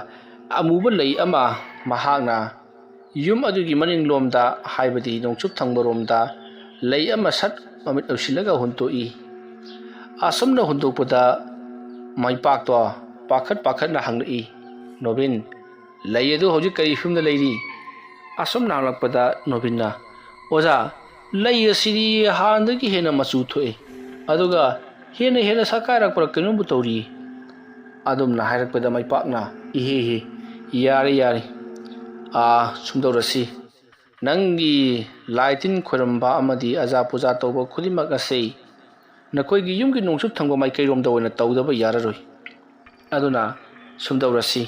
ꯑꯃꯨꯕ ꯂꯩ ꯑꯃ ꯃꯍꯥꯛꯅ ꯌꯨꯝ ꯑꯗꯨꯒꯤ ꯃꯅꯤꯡꯂꯣꯝꯗ, ꯍꯥꯏꯕꯗꯤ ꯅꯣꯡꯆꯨꯞ ꯊꯪꯕꯔꯣꯝꯗ ꯂꯩ ꯑꯃ ꯁꯠ ꯃꯃꯤꯠ ꯎꯏꯁꯤꯜꯂꯒ ꯍꯨꯟꯇꯣꯛꯏ꯫ ꯑꯁꯨꯝꯅ ꯍꯨꯟꯗꯣꯛꯄꯗ ꯃꯩꯄꯥꯛꯇꯣ ꯄꯥꯈꯠ ꯄꯥꯈꯠꯅ ꯍꯪꯂꯛꯏ, "ꯅꯣꯕꯤꯟ, ꯂꯩ ꯑꯗꯨ ꯍꯧꯖꯤꯛ ꯀꯔꯤ ꯐꯤꯕꯝꯗ ꯂꯩꯔꯤ?" ꯑꯁꯨꯝꯅ ꯍꯪꯂꯛꯄꯗ ꯅꯣꯕꯤꯟꯅ, "ꯑꯣꯖꯥ, ꯂꯩ ꯑꯁꯤꯗꯤ ꯍꯥꯟꯅꯗꯒꯤ ꯍꯦꯟꯅ ꯃꯆꯨ ꯊꯣꯛꯑꯦ, ꯑꯗꯨꯒ ꯍꯦꯟꯅ ꯍꯦꯟꯅ ꯁꯛꯀꯥꯏꯔꯛꯄ꯭ꯔꯥ ꯀꯩꯅꯣꯝꯕꯨ ꯇꯧꯔꯤ"꯫ ꯑꯗꯨꯝꯅ ꯍꯥꯏꯔꯛꯄꯗ ꯃꯩꯄꯥꯛꯅ, "ꯏꯍꯦ ꯏꯍꯦ, ꯌꯥꯔꯦ ꯌꯥꯔꯦ, ꯑꯥ, ꯁꯨꯝꯗꯧꯔꯁꯤ, ꯅꯪꯒꯤ ꯂꯥꯏ ꯇꯤꯟ ꯈꯣꯏꯔꯝꯕ ꯑꯃꯗꯤ ꯑꯖꯥ ꯄꯨꯖꯥ ꯇꯧꯕ ꯈꯨꯗꯤꯡꯃꯛ ꯑꯁꯤ ꯅꯈꯣꯏꯒꯤ ꯌꯨꯝꯒꯤ ꯅꯣꯡꯆꯨꯞ ꯊꯪꯕ ꯃꯥꯏꯀꯩꯔꯣꯝꯗ ꯑꯣꯏꯅ ꯇꯧꯗꯕ ꯌꯥꯔꯔꯣꯏ꯫ ꯑꯗꯨꯅ ꯁꯨꯝꯗꯧꯔꯁꯤ,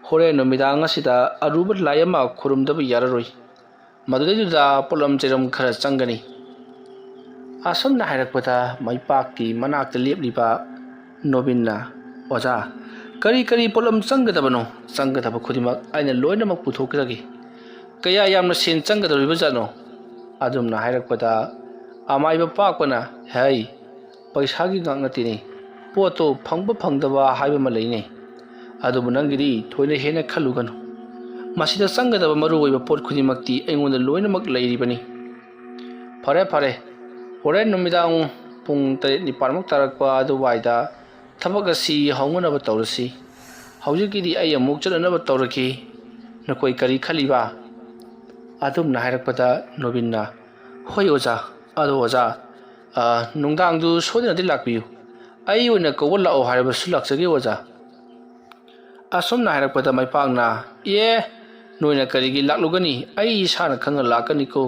ꯍꯣꯔꯦꯟ ꯅꯨꯃꯤꯗꯥꯡ ꯑꯁꯤꯗ ꯑꯔꯨꯕ ꯂꯥꯏ ꯑꯃ ꯈꯨꯔꯨꯝꯗꯕ ꯌꯥꯔꯔꯣꯏ꯫ ꯃꯗꯨꯗꯩꯗꯨꯗ ꯄꯣꯠꯂꯝ ꯆꯩꯔꯝ ꯈꯔ ꯆꯪꯒꯅꯤ"꯫ ꯑꯁꯨꯝꯅ ꯍꯥꯏꯔꯛꯄꯗ ꯃꯩꯄꯥꯛꯀꯤ ꯃꯅꯥꯛꯇ ꯂꯦꯞꯂꯤꯕ ꯅꯣꯕꯤꯟꯅ, "ꯑꯣꯖꯥ, ꯀꯔꯤ ꯀꯔꯤ ꯄꯣꯠꯂꯝ ꯆꯪꯒꯗꯕꯅꯣ? ꯆꯪꯒꯗꯕ ꯈꯨꯗꯤꯡꯃꯛ ꯑꯩꯅ ꯂꯣꯏꯅꯃꯛ ꯄꯨꯊꯣꯛꯆꯒꯦ꯫ ꯀꯌꯥ ꯌꯥꯝꯅ ꯁꯦꯟ ꯆꯪꯒꯗꯧꯔꯤꯕꯖꯥꯠꯅꯣ?" ꯑꯗꯨꯝꯅ ꯍꯥꯏꯔꯛꯄꯗ ꯑꯃꯥꯏꯕ ꯄꯥꯛꯄꯅ, "ꯍꯩ, ꯄꯩꯁꯥꯒꯤ ꯉꯥꯛ ꯅꯠꯇꯦꯅꯦ, ꯄꯣꯠꯇꯣ ꯐꯪꯕ ꯐꯪꯗꯕ ꯍꯥꯏꯕ ꯑꯃ ꯂꯩꯅꯦ꯫ ꯑꯗꯨꯕꯨ ꯅꯪꯒꯤꯗꯤ ꯊꯣꯏꯅ ꯍꯦꯟꯅ ꯈꯜꯂꯨꯒꯅꯨ꯫ ꯃꯁꯤꯗ ꯆꯪꯒꯗꯕ ꯃꯔꯨꯑꯣꯏꯕ ꯄꯣꯠ ꯈꯨꯗꯤꯡꯃꯛꯇꯤ ꯑꯩꯉꯣꯟꯗ ꯂꯣꯏꯅꯃꯛ ꯂꯩꯔꯤꯕꯅꯤ"꯫ "ꯐꯔꯦ ꯐꯔꯦ, ꯍꯣꯔꯦꯟ ꯅꯨꯃꯤꯗꯥꯡ ꯄꯨꯡ ꯇꯔꯦꯠ ꯅꯤꯄꯥꯜꯃꯨꯛ ꯇꯥꯔꯛꯄ ꯑꯗꯨꯋꯥꯏꯗ ꯊꯕꯛ ꯑꯁꯤ ꯍꯧꯅꯅꯕ ꯇꯧꯔꯁꯤ꯫ ꯍꯧꯖꯤꯛꯀꯤꯗꯤ ꯑꯩ ꯑꯃꯨꯛ ꯆꯠꯅꯅꯕ ꯇꯧꯔꯒꯦ꯫ ꯅꯈꯣꯏ ꯀꯔꯤ ꯈꯜꯂꯤꯕ?" ꯑꯗꯨꯝꯅ ꯍꯥꯏꯔꯛꯄꯗ ꯅꯣꯕꯤꯟꯅ, "ꯍꯣꯏ ꯑꯣꯖꯥ, ꯑꯗꯣ ꯑꯣꯖꯥ, ꯑ, ꯅꯨꯡꯗꯥꯡꯗꯨ ꯁꯣꯏꯗꯅꯗꯤ ꯂꯥꯛꯄꯤꯌꯨ꯫ ꯑꯩ ꯑꯣꯏꯅ ꯀꯧꯕ ꯂꯥꯛꯑꯣ ꯍꯥꯏꯔꯕꯁꯨ ꯂꯥꯛꯆꯒꯦ ꯑꯣꯖꯥ"꯫ ꯑꯁꯨꯝꯅ ꯍꯥꯏꯔꯛꯄꯗ ꯃꯩꯄꯥꯛꯅ, "ꯑꯦ, ꯅꯣꯏꯅ ꯀꯔꯤꯒꯤ ꯂꯥꯛꯂꯨꯒꯅꯤ? ꯑꯩ ꯏꯁꯥꯅ ꯈꯪꯅ ꯂꯥꯛꯀꯅꯤꯀꯣ꯫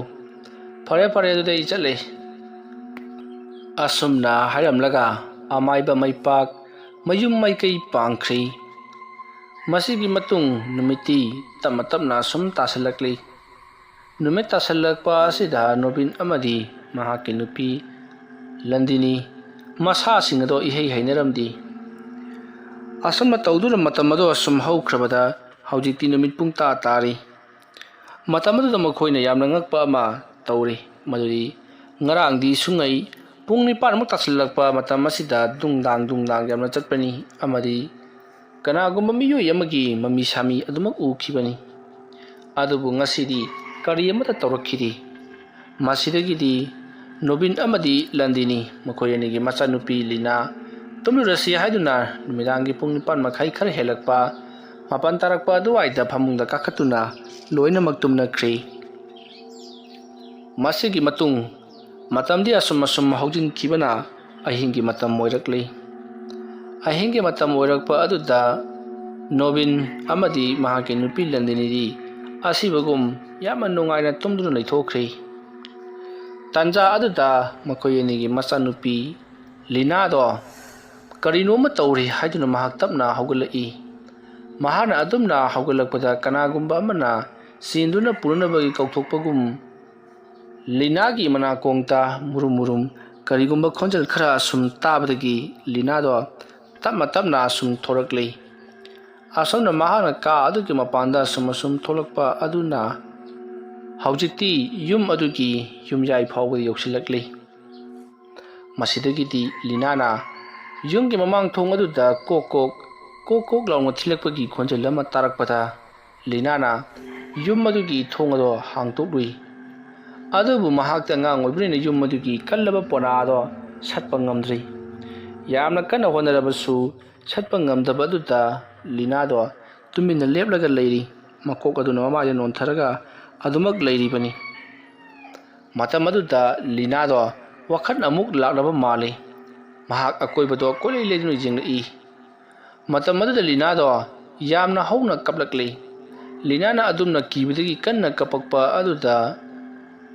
ꯐꯔꯦ ꯐꯔꯦ, ꯑꯗꯨꯗꯤ ꯑꯩ ꯆꯠꯂꯦ"꯫ ꯑꯁꯨꯝꯅ ꯍꯥꯏꯔꯝꯂꯒ ꯑꯃꯥꯏꯕ ꯃꯩꯄꯥꯛ ꯃꯌꯨꯝ ꯃꯥꯏꯀꯩ ꯄꯥꯡꯈ꯭ꯔꯤ꯫ ꯃꯁꯤꯒꯤ ꯃꯇꯨꯡ ꯅꯨꯃꯤꯠꯇꯤ ꯇꯞꯅ ꯇꯞꯅ ꯁꯨꯝ ꯇꯥꯁꯤꯜꯂꯛꯂꯤ꯫ ꯅꯨꯃꯤꯠ ꯇꯥꯁꯤꯜꯂꯛꯄ ꯑꯁꯤꯗ ꯅꯣꯕꯤꯟ ꯑꯃꯗꯤ ꯃꯍꯥꯛꯀꯤ ꯅꯨꯄꯤ ꯂꯟꯗꯤꯅꯤ ꯃꯁꯥꯁꯤꯡ ꯑꯗꯣ ꯏꯍꯩ ꯍꯩꯅꯔꯝꯗꯦ꯫ ꯑꯁꯨꯝꯅ ꯇꯧꯗꯨꯅ ꯃꯇꯝ ꯑꯗꯣ ꯑꯁꯨꯝ ꯍꯧꯈ꯭ꯔꯕꯗ ꯍꯧꯖꯤꯛꯇꯤ ꯅꯨꯃꯤꯠ ꯄꯨꯡ ꯇꯥ ꯇꯥꯔꯤ꯫ ꯃꯇꯝ ꯑꯗꯨꯗ ꯃꯈꯣꯏꯅ ꯌꯥꯝꯅ ꯉꯛꯄ ꯑꯃ ꯇꯧꯔꯤ꯫ ꯃꯗꯨꯗꯤ ꯉꯔꯥꯡꯗꯤ ꯁꯨꯡꯉꯩ ꯄꯨꯡ ꯅꯤꯄꯥꯟꯃꯨꯛ ꯇꯥꯁꯤꯜꯂꯛꯄ ꯃꯇꯝ ꯑꯁꯤꯗ ꯗꯨꯡꯗꯥꯡ ꯗꯨꯡꯗꯥꯡ ꯌꯥꯝꯅ ꯆꯠꯄꯅꯤ ꯑꯃꯗꯤ ꯀꯅꯥꯒꯨꯝꯕ ꯃꯤꯑꯣꯏ ꯑꯃꯒꯤ ꯃꯃꯤ ꯁꯥꯃꯤ ꯑꯗꯨꯃꯛ ꯎꯈꯤꯕꯅꯤ꯫ ꯑꯗꯨꯕꯨ ꯉꯁꯤꯗꯤ ꯀꯔꯤ ꯑꯃꯠꯇ ꯇꯧꯔꯛꯈꯤꯗꯦ꯫ ꯃꯁꯤꯗꯒꯤꯗꯤ ꯅꯣꯕꯤꯟ ꯑꯃꯗꯤ ꯂꯟꯗꯤꯅꯤ, ꯃꯈꯣꯏ ꯑꯅꯤꯒꯤ ꯃꯆꯥꯅꯨꯄꯤ ꯂꯤꯅꯥ, ꯇꯨꯝꯂꯨꯔꯁꯤ ꯍꯥꯏꯗꯨꯅ ꯅꯨꯃꯤꯗꯥꯡꯒꯤ ꯄꯨꯡ ꯅꯤꯄꯥꯟ ꯃꯈꯥꯏ ꯈꯔ ꯍꯦꯜꯂꯛꯄ, ꯃꯥꯄꯟ ꯇꯥꯔꯛꯄ ꯑꯗꯨꯋꯥꯏꯗ ꯐꯃꯨꯡꯗ ꯀꯥꯈꯠꯇꯨꯅ ꯂꯣꯏꯅꯃꯛ ꯇꯨꯝꯅꯈ꯭ꯔꯦ꯫ ꯃꯁꯤꯒꯤ ꯃꯇꯨꯡ ꯃꯇꯝꯗꯤ ꯑꯁꯨꯝ ꯑꯁꯨꯝ ꯍꯧꯖꯤꯟꯈꯤꯕꯅ ꯑꯍꯤꯡꯒꯤ ꯃꯇꯝ ꯑꯣꯏꯔꯛꯂꯤ꯫ ꯑꯍꯤꯡꯒꯤ ꯃꯇꯝ ꯑꯣꯏꯔꯛꯄ ꯑꯗꯨꯗ ꯅꯣꯕꯤꯟ ꯑꯃꯗꯤ ꯃꯍꯥꯛꯀꯤ ꯅꯨꯄꯤ ꯂꯟꯗꯤꯅꯤꯗꯤ ꯑꯁꯤꯕꯒꯨꯝ ꯌꯥꯝꯅ ꯅꯨꯡꯉꯥꯏꯅ ꯇꯨꯝꯗꯨꯅ ꯂꯩꯊꯣꯛꯈ꯭ꯔꯦ꯫ ꯇꯥꯟꯖꯥ ꯑꯗꯨꯗ ꯃꯈꯣꯏ ꯑꯅꯤꯒꯤ ꯃꯆꯥꯅꯨꯄꯤ ꯂꯤꯅꯥꯗꯣ ꯀꯔꯤꯅꯣꯃ ꯇꯧꯔꯤ ꯍꯥꯏꯗꯨꯅ ꯃꯍꯥꯛ ꯇꯞꯅ ꯍꯧꯒꯠꯂꯛꯏ꯫ ꯃꯍꯥꯛꯅ ꯑꯗꯨꯝꯅ ꯍꯧꯒꯠꯂꯛꯄꯗ ꯀꯅꯥꯒꯨꯝꯕ ꯑꯃꯅ ꯆꯦꯟꯗꯨꯅ ꯄꯨꯅꯅꯕꯒꯤ ꯀꯧꯊꯣꯛꯄꯒꯨꯝ ꯂꯤꯅꯥꯒꯤ ꯃꯅꯥꯀꯣꯡꯗ ꯃꯨꯔꯨꯝ ꯃꯨꯔꯨꯝ ꯀꯔꯤꯒꯨꯝꯕ ꯈꯣꯟꯖꯦꯜ ꯈꯔ ꯑꯁꯨꯝ ꯇꯥꯕꯗꯒꯤ ꯂꯤꯅꯥꯗꯣ ꯇꯞꯅ ꯇꯞꯅ ꯑꯁꯨꯝ ꯊꯣꯔꯛꯂꯤ꯫ ꯑꯁꯨꯝꯅ ꯃꯍꯥꯛꯅ ꯀꯥ ꯑꯗꯨꯒꯤ ꯃꯄꯥꯟꯗ ꯑꯁꯨꯝ ꯑꯁꯨꯝ ꯊꯣꯛꯂꯛꯄ ꯑꯗꯨꯅ ꯍꯧꯖꯤꯛꯇꯤ ꯌꯨꯝ ꯑꯗꯨꯒꯤ ꯌꯨꯝꯌꯥꯏ ꯐꯥꯎꯕ ꯌꯧꯁꯤꯜꯂꯛꯂꯤ꯫ ꯃꯁꯤꯗꯒꯤꯗꯤ ꯂꯤꯅꯥꯅ ꯌꯨꯝꯒꯤ ꯃꯃꯥꯡ ꯊꯣꯡ ꯑꯗꯨꯗ ꯀꯣꯛ ꯀꯣꯛ, ꯀꯣꯛ ꯀꯣꯛ ꯂꯥꯎꯅ ꯊꯤꯜꯂꯛꯄꯒꯤ ꯈꯣꯟꯖꯦꯜ ꯑꯃ ꯇꯥꯔꯛꯄꯗ ꯂꯤꯅꯥꯅ ꯌꯨꯝ ꯑꯗꯨꯒꯤ ꯊꯣꯡ ꯑꯗꯣ ꯍꯥꯡꯗꯣꯛꯂꯨꯏ꯫ ꯑꯗꯨꯕꯨ ꯃꯍꯥꯛꯇꯤ ꯑꯉꯥꯡ ꯑꯣꯏꯕꯅꯤꯅ ꯌꯨꯝ ꯑꯗꯨꯒꯤ ꯀꯜꯂꯕ ꯄꯣꯅꯥ ꯑꯗꯣ ꯁꯠꯄ ꯉꯝꯗ꯭ꯔꯤ꯫ ꯌꯥꯝꯅ ꯀꯟꯅ ꯍꯣꯠꯅꯔꯕꯁꯨ ꯁꯠꯄ ꯉꯝꯗꯕ ꯑꯗꯨꯗ ꯂꯤꯅꯥꯗꯣ ꯇꯨꯃꯤꯟꯅ ꯂꯦꯞꯂꯒ ꯂꯩꯔꯤ꯫ ꯃꯀꯣꯛ ꯑꯗꯨꯅ ꯃꯃꯥꯏꯗ ꯅꯣꯟꯊꯔꯒ ꯑꯗꯨꯃꯛ ꯂꯩꯔꯤꯕꯅꯤ꯫ ꯃꯇꯝ ꯑꯗꯨꯗ ꯂꯤꯅꯥꯗꯣ ꯋꯥꯈꯜ ꯑꯃꯨꯛ ꯂꯥꯛꯂꯕ ꯃꯥꯜꯂꯤ꯫ ꯃꯍꯥꯛ ꯑꯀꯣꯏꯕꯗꯣ ꯀꯣꯏꯂꯩ ꯂꯩꯗꯨꯅ ꯌꯦꯡꯂꯛꯏ꯫ ꯃꯇꯝ ꯑꯗꯨꯗ ꯂꯤꯅꯥꯗꯣ ꯌꯥꯝꯅ ꯍꯧꯅ ꯀꯞꯂꯛꯂꯤ꯫ ꯂꯤꯅꯥꯅ ꯑꯗꯨꯝꯅ ꯀꯤꯕꯗꯒꯤ ꯀꯟꯅ ꯀꯞꯄꯛꯄ ꯑꯗꯨꯗ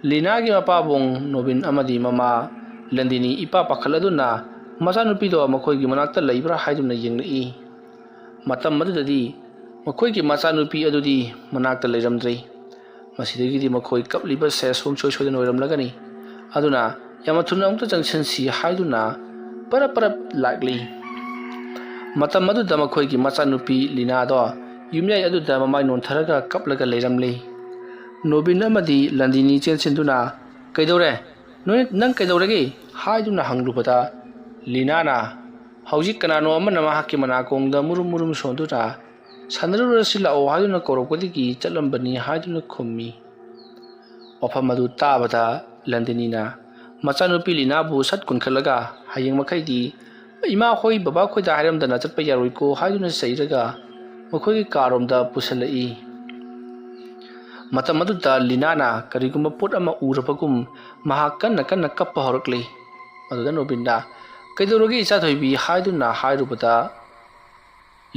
ꯂꯤꯅꯥꯒꯤ ꯃꯄꯥꯕꯨꯡ ꯅꯣꯕꯤꯟ ꯑꯃꯗꯤ ꯃꯃꯥ ꯂꯟꯗꯤꯅꯤ ꯏꯄꯥ ꯄꯥꯈꯠꯂꯗꯨꯅ ꯃꯆꯥꯅꯨꯄꯤꯗꯣ ꯃꯈꯣꯏꯒꯤ ꯃꯅꯥꯛꯇ ꯂꯩꯕ꯭ꯔꯥ ꯍꯥꯏꯗꯨꯅ ꯌꯦꯡꯂꯛꯏ꯫ ꯃꯇꯝ ꯑꯗꯨꯗꯗꯤ ꯃꯈꯣꯏꯒꯤ ꯃꯆꯥꯅꯨꯄꯤ ꯑꯗꯨꯗꯤ ꯃꯅꯥꯛꯇ ꯂꯩꯔꯝꯗ꯭ꯔꯦ꯫ ꯃꯁꯤꯗꯒꯤꯗꯤ ꯃꯈꯣꯏ ꯀꯞꯂꯤꯕꯁꯦ ꯁꯨꯡꯁꯣꯏ ꯁꯣꯏꯗꯅ ꯑꯣꯏꯔꯝꯂꯒꯅꯤ꯫ ꯑꯗꯨꯅ ꯌꯥꯝꯅ ꯊꯨꯅ ꯑꯃꯨꯛꯇ ꯆꯪꯁꯤꯟꯁꯤ ꯍꯥꯏꯗꯨꯅ ꯄꯔꯞ ꯄꯔꯞ ꯂꯥꯛꯂꯤ꯫ ꯃꯇꯝ ꯑꯗꯨꯗ ꯃꯈꯣꯏꯒꯤ ꯃꯆꯥꯅꯨꯄꯤ ꯂꯤꯅꯥꯗꯣ ꯌꯨꯝꯌꯥꯏ ꯑꯗꯨꯗ ꯃꯃꯥꯏ ꯅꯣꯟꯊꯔꯒ ꯀꯞꯂꯒ ꯂꯩꯔꯝꯂꯤ꯫ ꯅꯣꯕꯤꯟ ꯑꯃꯗꯤ ꯂꯟꯗꯤꯅꯤ ꯆꯦꯟꯁꯤꯟꯗꯨꯅ, "ꯀꯩꯗꯧꯔꯦ? ꯅꯣꯏ, ꯅꯪ ꯀꯩꯗꯧꯔꯒꯦ?" ꯍꯥꯏꯗꯨꯅ ꯍꯪꯂꯨꯕꯗ ꯂꯤꯅꯥꯅ, ꯍꯧꯖꯤꯛ ꯀꯅꯥꯅꯣ ꯑꯃꯅ ꯃꯍꯥꯛꯀꯤ ꯃꯅꯥꯀꯣꯡꯗ ꯃꯨꯔꯨꯝ ꯃꯨꯔꯨꯝ ꯁꯣꯟꯗꯨꯅ "ꯁꯥꯟꯅꯔꯨꯔꯁꯤ ꯂꯥꯛꯑꯣ" ꯍꯥꯏꯗꯨꯅ ꯀꯧꯔꯛꯄꯗꯒꯤ ꯆꯠꯂꯝꯕꯅꯤ ꯍꯥꯏꯗꯨꯅ ꯈꯨꯝꯃꯤ꯫ ꯋꯥꯐꯝ ꯑꯗꯨ ꯇꯥꯕꯗ ꯂꯟꯗꯤꯅꯤꯅ ꯃꯆꯥꯅꯨꯄꯤ ꯂꯤꯅꯥꯕꯨ ꯁꯠ ꯀꯨꯟꯈꯠꯂꯒ "ꯍꯌꯦꯡ ꯃꯈꯩꯗꯤ ꯏꯃꯥ ꯍꯣꯏ ꯕꯕꯥ ꯈꯣꯏꯗ ꯍꯥꯏꯔꯝꯗꯅ ꯆꯠꯄ ꯌꯥꯔꯣꯏꯀꯣ" ꯍꯥꯏꯗꯨꯅ ꯆꯩꯔꯒ ꯃꯈꯣꯏꯒꯤ ꯀꯥꯔꯣꯝꯗ ꯄꯨꯁꯤꯜꯂꯛꯏ꯫ ꯃꯇꯝ ꯑꯗꯨꯗ ꯂꯤꯅꯥꯅ ꯀꯔꯤꯒꯨꯝꯕ ꯄꯣꯠ ꯑꯃ ꯎꯔꯕꯒꯨꯝ ꯃꯍꯥꯛ ꯀꯟꯅ ꯀꯟꯅ ꯀꯞꯄ ꯍꯧꯔꯛꯂꯤ꯫ ꯑꯗꯨꯗ ꯅꯣꯕꯤꯟꯅ "ꯀꯩꯗꯧꯔꯒꯦ ꯏꯆꯥꯊꯣꯏꯕꯤ?" ꯍꯥꯏꯗꯨꯅ ꯍꯥꯏꯔꯨꯕꯗ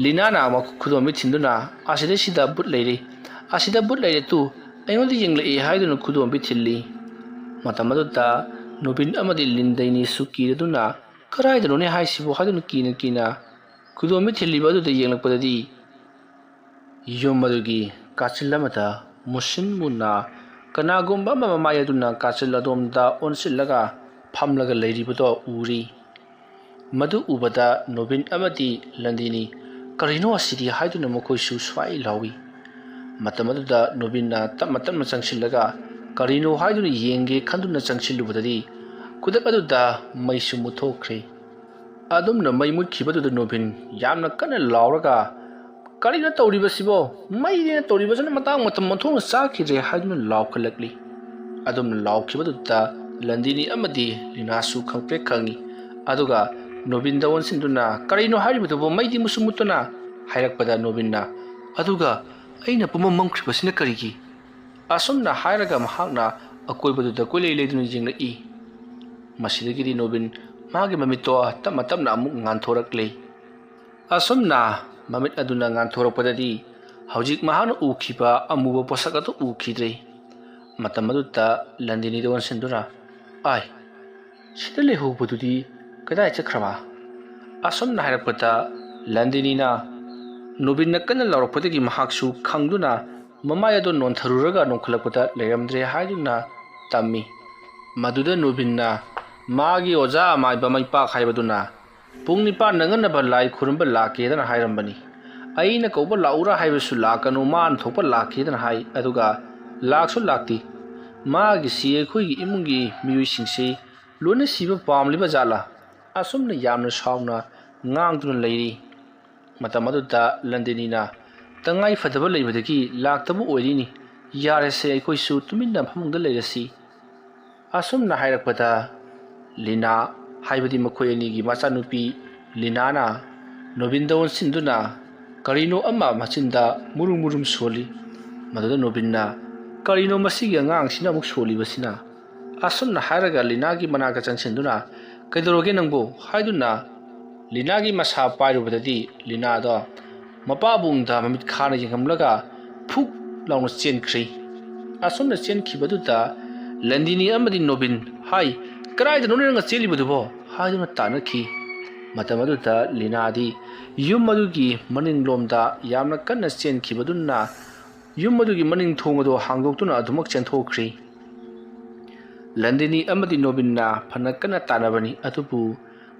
ꯂꯤꯅꯥꯅ ꯑꯃꯨꯛ ꯈꯨꯗꯣꯝꯕꯤ ꯊꯤꯟꯗꯨꯅ "ꯑꯁꯤꯗꯩꯁꯤꯗ ꯕꯨꯠ ꯂꯩꯔꯤ, ꯑꯁꯤꯗ ꯕꯨꯠ ꯂꯩꯔꯦ ꯇꯨ, ꯑꯩꯉꯣꯟꯗ ꯌꯦꯡꯂꯛꯏ" ꯍꯥꯏꯗꯨꯅ ꯈꯨꯗꯣꯝꯕꯤ ꯊꯤꯜꯂꯤ꯫ ꯃꯇꯝ ꯑꯗꯨꯗ ꯅꯣꯕꯤꯟ ꯑꯃꯗꯤ ꯂꯟꯗꯤꯅꯤꯁꯨ ꯀꯤꯔꯗꯨꯅ "ꯀꯗꯥꯏꯗꯅꯣꯅꯦ ꯍꯥꯏꯁꯤꯕꯨ?" ꯍꯥꯏꯗꯨꯅ ꯀꯤꯅ ꯀꯤꯅ ꯈꯨꯗꯣꯝꯕꯤ ꯊꯤꯜꯂꯤꯕ ꯑꯗꯨꯗ ꯌꯦꯡꯂꯛꯄꯗꯗꯤ ꯌꯨꯝ ꯑꯗꯨꯒꯤ ꯀꯥꯆꯤꯜ ꯑꯃꯗ ꯃꯨꯁꯤꯟ ꯃꯨꯅ ꯀꯅꯥꯒꯨꯝꯕ ꯑꯃ ꯃꯃꯥꯏ ꯑꯗꯨꯅ ꯀꯥꯆꯤꯜ ꯑꯗꯣꯝꯗ ꯑꯣꯟꯁꯤꯜꯂꯒ ꯐꯝꯂꯒ ꯂꯩꯔꯤꯕꯗꯣ ꯎꯔꯤ꯫ ꯃꯗꯨ ꯎꯕꯗ ꯅꯣꯕꯤꯟ ꯑꯃꯗꯤ ꯂꯟꯗꯤꯅꯤ "ꯀꯔꯤꯅꯣ ꯑꯁꯤꯗꯤ?" ꯍꯥꯏꯗꯨꯅ ꯃꯈꯣꯏꯁꯨ ꯁ꯭ꯋꯥꯏ ꯂꯥꯎꯏ꯫ ꯃꯇꯝ ꯑꯗꯨꯗ ꯅꯣꯕꯤꯟꯅ ꯇꯞꯅ ꯇꯞꯅ ꯆꯪꯁꯤꯜꯂꯒ "ꯀꯔꯤꯅꯣ?" ꯍꯥꯏꯗꯨꯅ ꯌꯦꯡꯒꯦ ꯈꯟꯗꯨꯅ ꯆꯪꯁꯤꯜꯂꯨꯕꯗꯗꯤ ꯈꯨꯗꯛ ꯑꯗꯨꯗ ꯃꯩꯁꯨ ꯃꯨꯠꯊꯣꯛꯈ꯭ꯔꯦ꯫ ꯑꯗꯨꯝꯅ ꯃꯩ ꯃꯨꯠꯈꯤꯕꯗꯨꯗ ꯅꯣꯕꯤꯟ ꯌꯥꯝꯅ ꯀꯟꯅ ꯂꯥꯎꯔꯒ "ꯀꯔꯤꯅꯣ ꯇꯧꯔꯤꯕꯁꯤꯕꯣ? ꯃꯩꯅꯦꯅ ꯇꯧꯔꯤꯕꯁꯤꯅ ꯃꯇꯥꯡ ꯃꯇꯝ ꯑꯣꯟꯊꯣꯛꯅ ꯆꯥꯈꯤꯗ꯭ꯔꯦ" ꯍꯥꯏꯗꯨꯅ ꯂꯥꯎꯈꯠꯂꯛꯂꯤ꯫ ꯑꯗꯨꯝꯅ ꯂꯥꯎꯈꯤꯕꯗꯨꯗ ꯂꯟꯗꯤꯅꯤ ꯑꯃꯗꯤ ꯂꯤꯅꯥꯁꯨ ꯈꯪꯄ꯭ꯔꯦꯛ ꯈꯪꯉꯤ꯫ ꯑꯗꯨꯒ ꯅꯣꯕꯤꯟꯗ ꯑꯣꯟꯁꯤꯟꯗꯨꯅ "ꯀꯔꯤꯅꯣ ꯍꯥꯏꯔꯤꯕꯗꯨꯕꯨ? ꯃꯩꯗꯤ ꯃꯨꯁꯨ ꯃꯨꯠꯇꯨꯅ" ꯍꯥꯏꯔꯛꯄꯗ ꯅꯣꯕꯤꯟꯅ "ꯑꯗꯨꯒ ꯑꯩꯅ ꯄꯨꯝꯃꯝ ꯃꯝꯈ꯭ꯔꯤꯕꯁꯤꯅ ꯀꯔꯤꯒꯤ?" ꯑꯁꯨꯝꯅ ꯍꯥꯏꯔꯒ ꯃꯍꯥꯛꯅ ꯑꯀꯣꯏꯕꯗꯨꯗ ꯀꯣꯏꯂꯩ ꯂꯩꯗꯨꯅ ꯌꯦꯡꯂꯛꯏ꯫ ꯃꯁꯤꯗꯒꯤꯗꯤ ꯅꯣꯕꯤꯟ ꯃꯥꯒꯤ ꯃꯃꯤꯠꯇꯣ ꯇꯞꯅ ꯇꯞꯅ ꯑꯃꯨꯛ ꯉꯥꯟꯊꯣꯔꯛꯂꯦ꯫ ꯑꯁꯨꯝꯅ ꯃꯃꯤꯠ ꯑꯗꯨꯅ ꯉꯥꯟꯊꯣꯔꯛꯄꯗꯗꯤ ꯍꯧꯖꯤꯛ ꯃꯍꯥꯛꯅ ꯎꯈꯤꯕ ꯑꯃꯨꯕ ꯄꯣꯠꯁꯛ ꯑꯗꯨ ꯎꯈꯤꯗ꯭ꯔꯦ꯫ ꯃꯇꯝ ꯑꯗꯨꯗ ꯂꯟꯗꯤꯅꯤꯗ ꯑꯣꯟꯁꯤꯟꯗꯨꯅ "ꯑꯥꯏ, ꯁꯤꯗ ꯂꯩꯍꯧꯕꯗꯨꯗꯤ ꯀꯗꯥꯏ ꯆꯠꯈ꯭ꯔꯕ?" ꯑꯁꯨꯝꯅ ꯍꯥꯏꯔꯛꯄꯗ ꯂꯟꯗꯤꯅꯤꯅ ꯅꯣꯕꯤꯟꯅ ꯀꯟꯅ ꯂꯥꯎꯔꯛꯄꯗꯒꯤ ꯃꯍꯥꯛꯁꯨ ꯈꯪꯗꯨꯅ ꯃꯃꯥꯏ ꯑꯗꯨ ꯅꯣꯟꯊꯔꯨꯔꯒ ꯅꯣꯡꯈꯠꯂꯛꯄꯗ ꯂꯩꯔꯝꯗ꯭ꯔꯦ ꯍꯥꯏꯗꯨꯅ ꯇꯝꯃꯤ꯫ ꯃꯗꯨꯗ ꯅꯣꯕꯤꯟꯅ ꯃꯥꯒꯤ ꯑꯣꯖꯥ ꯑꯃꯥꯏꯕ ꯃꯩꯄꯥꯛ ꯍꯥꯏꯕꯗꯨꯅ "ꯄꯨꯡ ꯅꯤꯄꯥꯟ ꯅꯪꯅꯅꯕ ꯂꯥꯏ ꯈꯨꯔꯨꯝꯕ ꯂꯥꯛꯀꯦꯗꯅ ꯍꯥꯏꯔꯝꯕꯅꯤ꯫ ꯑꯩꯅ ꯀꯧꯕ ꯂꯥꯛꯎꯔꯥ ꯍꯥꯏꯕꯁꯨ ꯂꯥꯛꯀꯅꯨ, ꯃꯥꯅ ꯊꯣꯛꯄ ꯂꯥꯛꯀꯦꯗꯅ ꯍꯥꯏ, ꯑꯗꯨꯒ ꯂꯥꯛꯁꯨ ꯂꯥꯛꯇꯦ꯫ ꯃꯥꯒꯤꯁꯤ ꯑꯩꯈꯣꯏꯒꯤ ꯏꯃꯨꯡꯒꯤ ꯃꯤꯑꯣꯏꯁꯤꯡꯁꯤ ꯂꯣꯏꯅ ꯁꯤꯕ ꯄꯥꯝꯂꯤꯕ ꯖꯥꯠꯂꯥ?" ꯑꯁꯨꯝꯅ ꯌꯥꯝꯅ ꯁꯥꯎꯅ ꯉꯥꯡꯗꯨꯅ ꯂꯩꯔꯤ꯫ ꯃꯇꯝ ꯑꯗꯨꯗ ꯂꯟꯗꯤꯅꯤꯅ, "ꯇꯉꯥꯏ ꯐꯗꯕ ꯂꯩꯕꯗꯒꯤ ꯂꯥꯛꯇꯕ ꯑꯣꯏꯔꯤꯅꯤ꯫ ꯌꯥꯔꯦꯁꯦ, ꯑꯩꯈꯣꯏꯁꯨ ꯇꯨꯃꯤꯟꯅ ꯐꯃꯨꯡꯗ ꯂꯩꯔꯁꯤ"꯫ ꯑꯁꯨꯝꯅ ꯍꯥꯏꯔꯛꯄꯗ ꯂꯤꯅꯥ, ꯍꯥꯏꯕꯗꯤ ꯃꯈꯣꯏ ꯑꯅꯤꯒꯤ ꯃꯆꯥꯅꯨꯄꯤ ꯂꯤꯅꯥꯅ ꯅꯣꯕꯤꯟꯗ ꯑꯣꯟꯁꯤꯟꯗꯨꯅ ꯀꯔꯤꯅꯣ ꯑꯃ ꯃꯆꯤꯟꯗ ꯃꯨꯔꯨꯝ ꯃꯨꯔꯨꯝ ꯁꯣꯜꯂꯤ꯫ ꯃꯗꯨꯗ ꯅꯣꯕꯤꯟꯅ, "ꯀꯔꯤꯅꯣ ꯃꯁꯤꯒꯤ ꯑꯉꯥꯡꯁꯤꯅ ꯑꯃꯨꯛ ꯁꯣꯜꯂꯤꯕꯁꯤꯅ?" ꯑꯁꯨꯝꯅ ꯍꯥꯏꯔꯒ ꯂꯤꯅꯥꯒꯤ ꯃꯅꯥꯛꯇ ꯆꯪꯁꯤꯟꯗꯨꯅ, "ꯀꯩꯗꯧꯔꯒꯦ ꯅꯪꯕꯨ?" ꯍꯥꯏꯗꯨꯅ ꯂꯤꯅꯥꯒꯤ ꯃꯁꯥ ꯄꯥꯏꯔꯨꯕꯗꯗꯤ ꯂꯤꯅꯥꯗꯣ ꯃꯄꯥꯕꯨꯡꯗ ꯃꯃꯤꯠ ꯈꯥꯅ ꯌꯦꯡꯂꯝꯂꯒ ꯐꯨꯛ ꯂꯥꯎꯅ ꯆꯦꯟꯈ꯭ꯔꯤ꯫ ꯑꯁꯨꯝꯅ ꯆꯦꯟꯈꯤꯕꯗꯨꯗ ꯂꯟꯗꯤꯅꯤ ꯑꯃꯗꯤ ꯅꯣꯕꯤꯟ, "ꯍꯥꯏ, ꯀꯗꯥꯏꯗꯅꯣꯅꯦ ꯅꯪꯅ ꯆꯦꯜꯂꯤꯕꯗꯨꯕꯣ?" ꯍꯥꯏꯗꯨꯅ ꯇꯥꯟꯅꯈꯤ꯫ ꯃꯇꯝ ꯑꯗꯨꯗ ꯂꯤꯅꯥꯗꯤ ꯌꯨꯝ ꯑꯗꯨꯒꯤ ꯃꯅꯤꯡꯂꯣꯝꯗ ꯌꯥꯝꯅ ꯀꯟꯅ ꯆꯦꯟꯈꯤꯕꯗꯨꯅ ꯌꯨꯝ ꯑꯗꯨꯒꯤ ꯃꯅꯤꯡ ꯊꯣꯡ ꯑꯗꯨ ꯍꯥꯡꯗꯣꯛꯇꯨꯅ ꯑꯗꯨꯃꯛ ꯆꯦꯟꯊꯣꯛꯈ꯭ꯔꯤ꯫ ꯂꯟꯗꯤꯅꯤ ꯑꯃꯗꯤ ꯅꯣꯕꯤꯟꯅ ꯐꯅ ꯀꯟꯅ ꯇꯥꯟꯅꯕꯅꯤ, ꯑꯗꯨꯕꯨ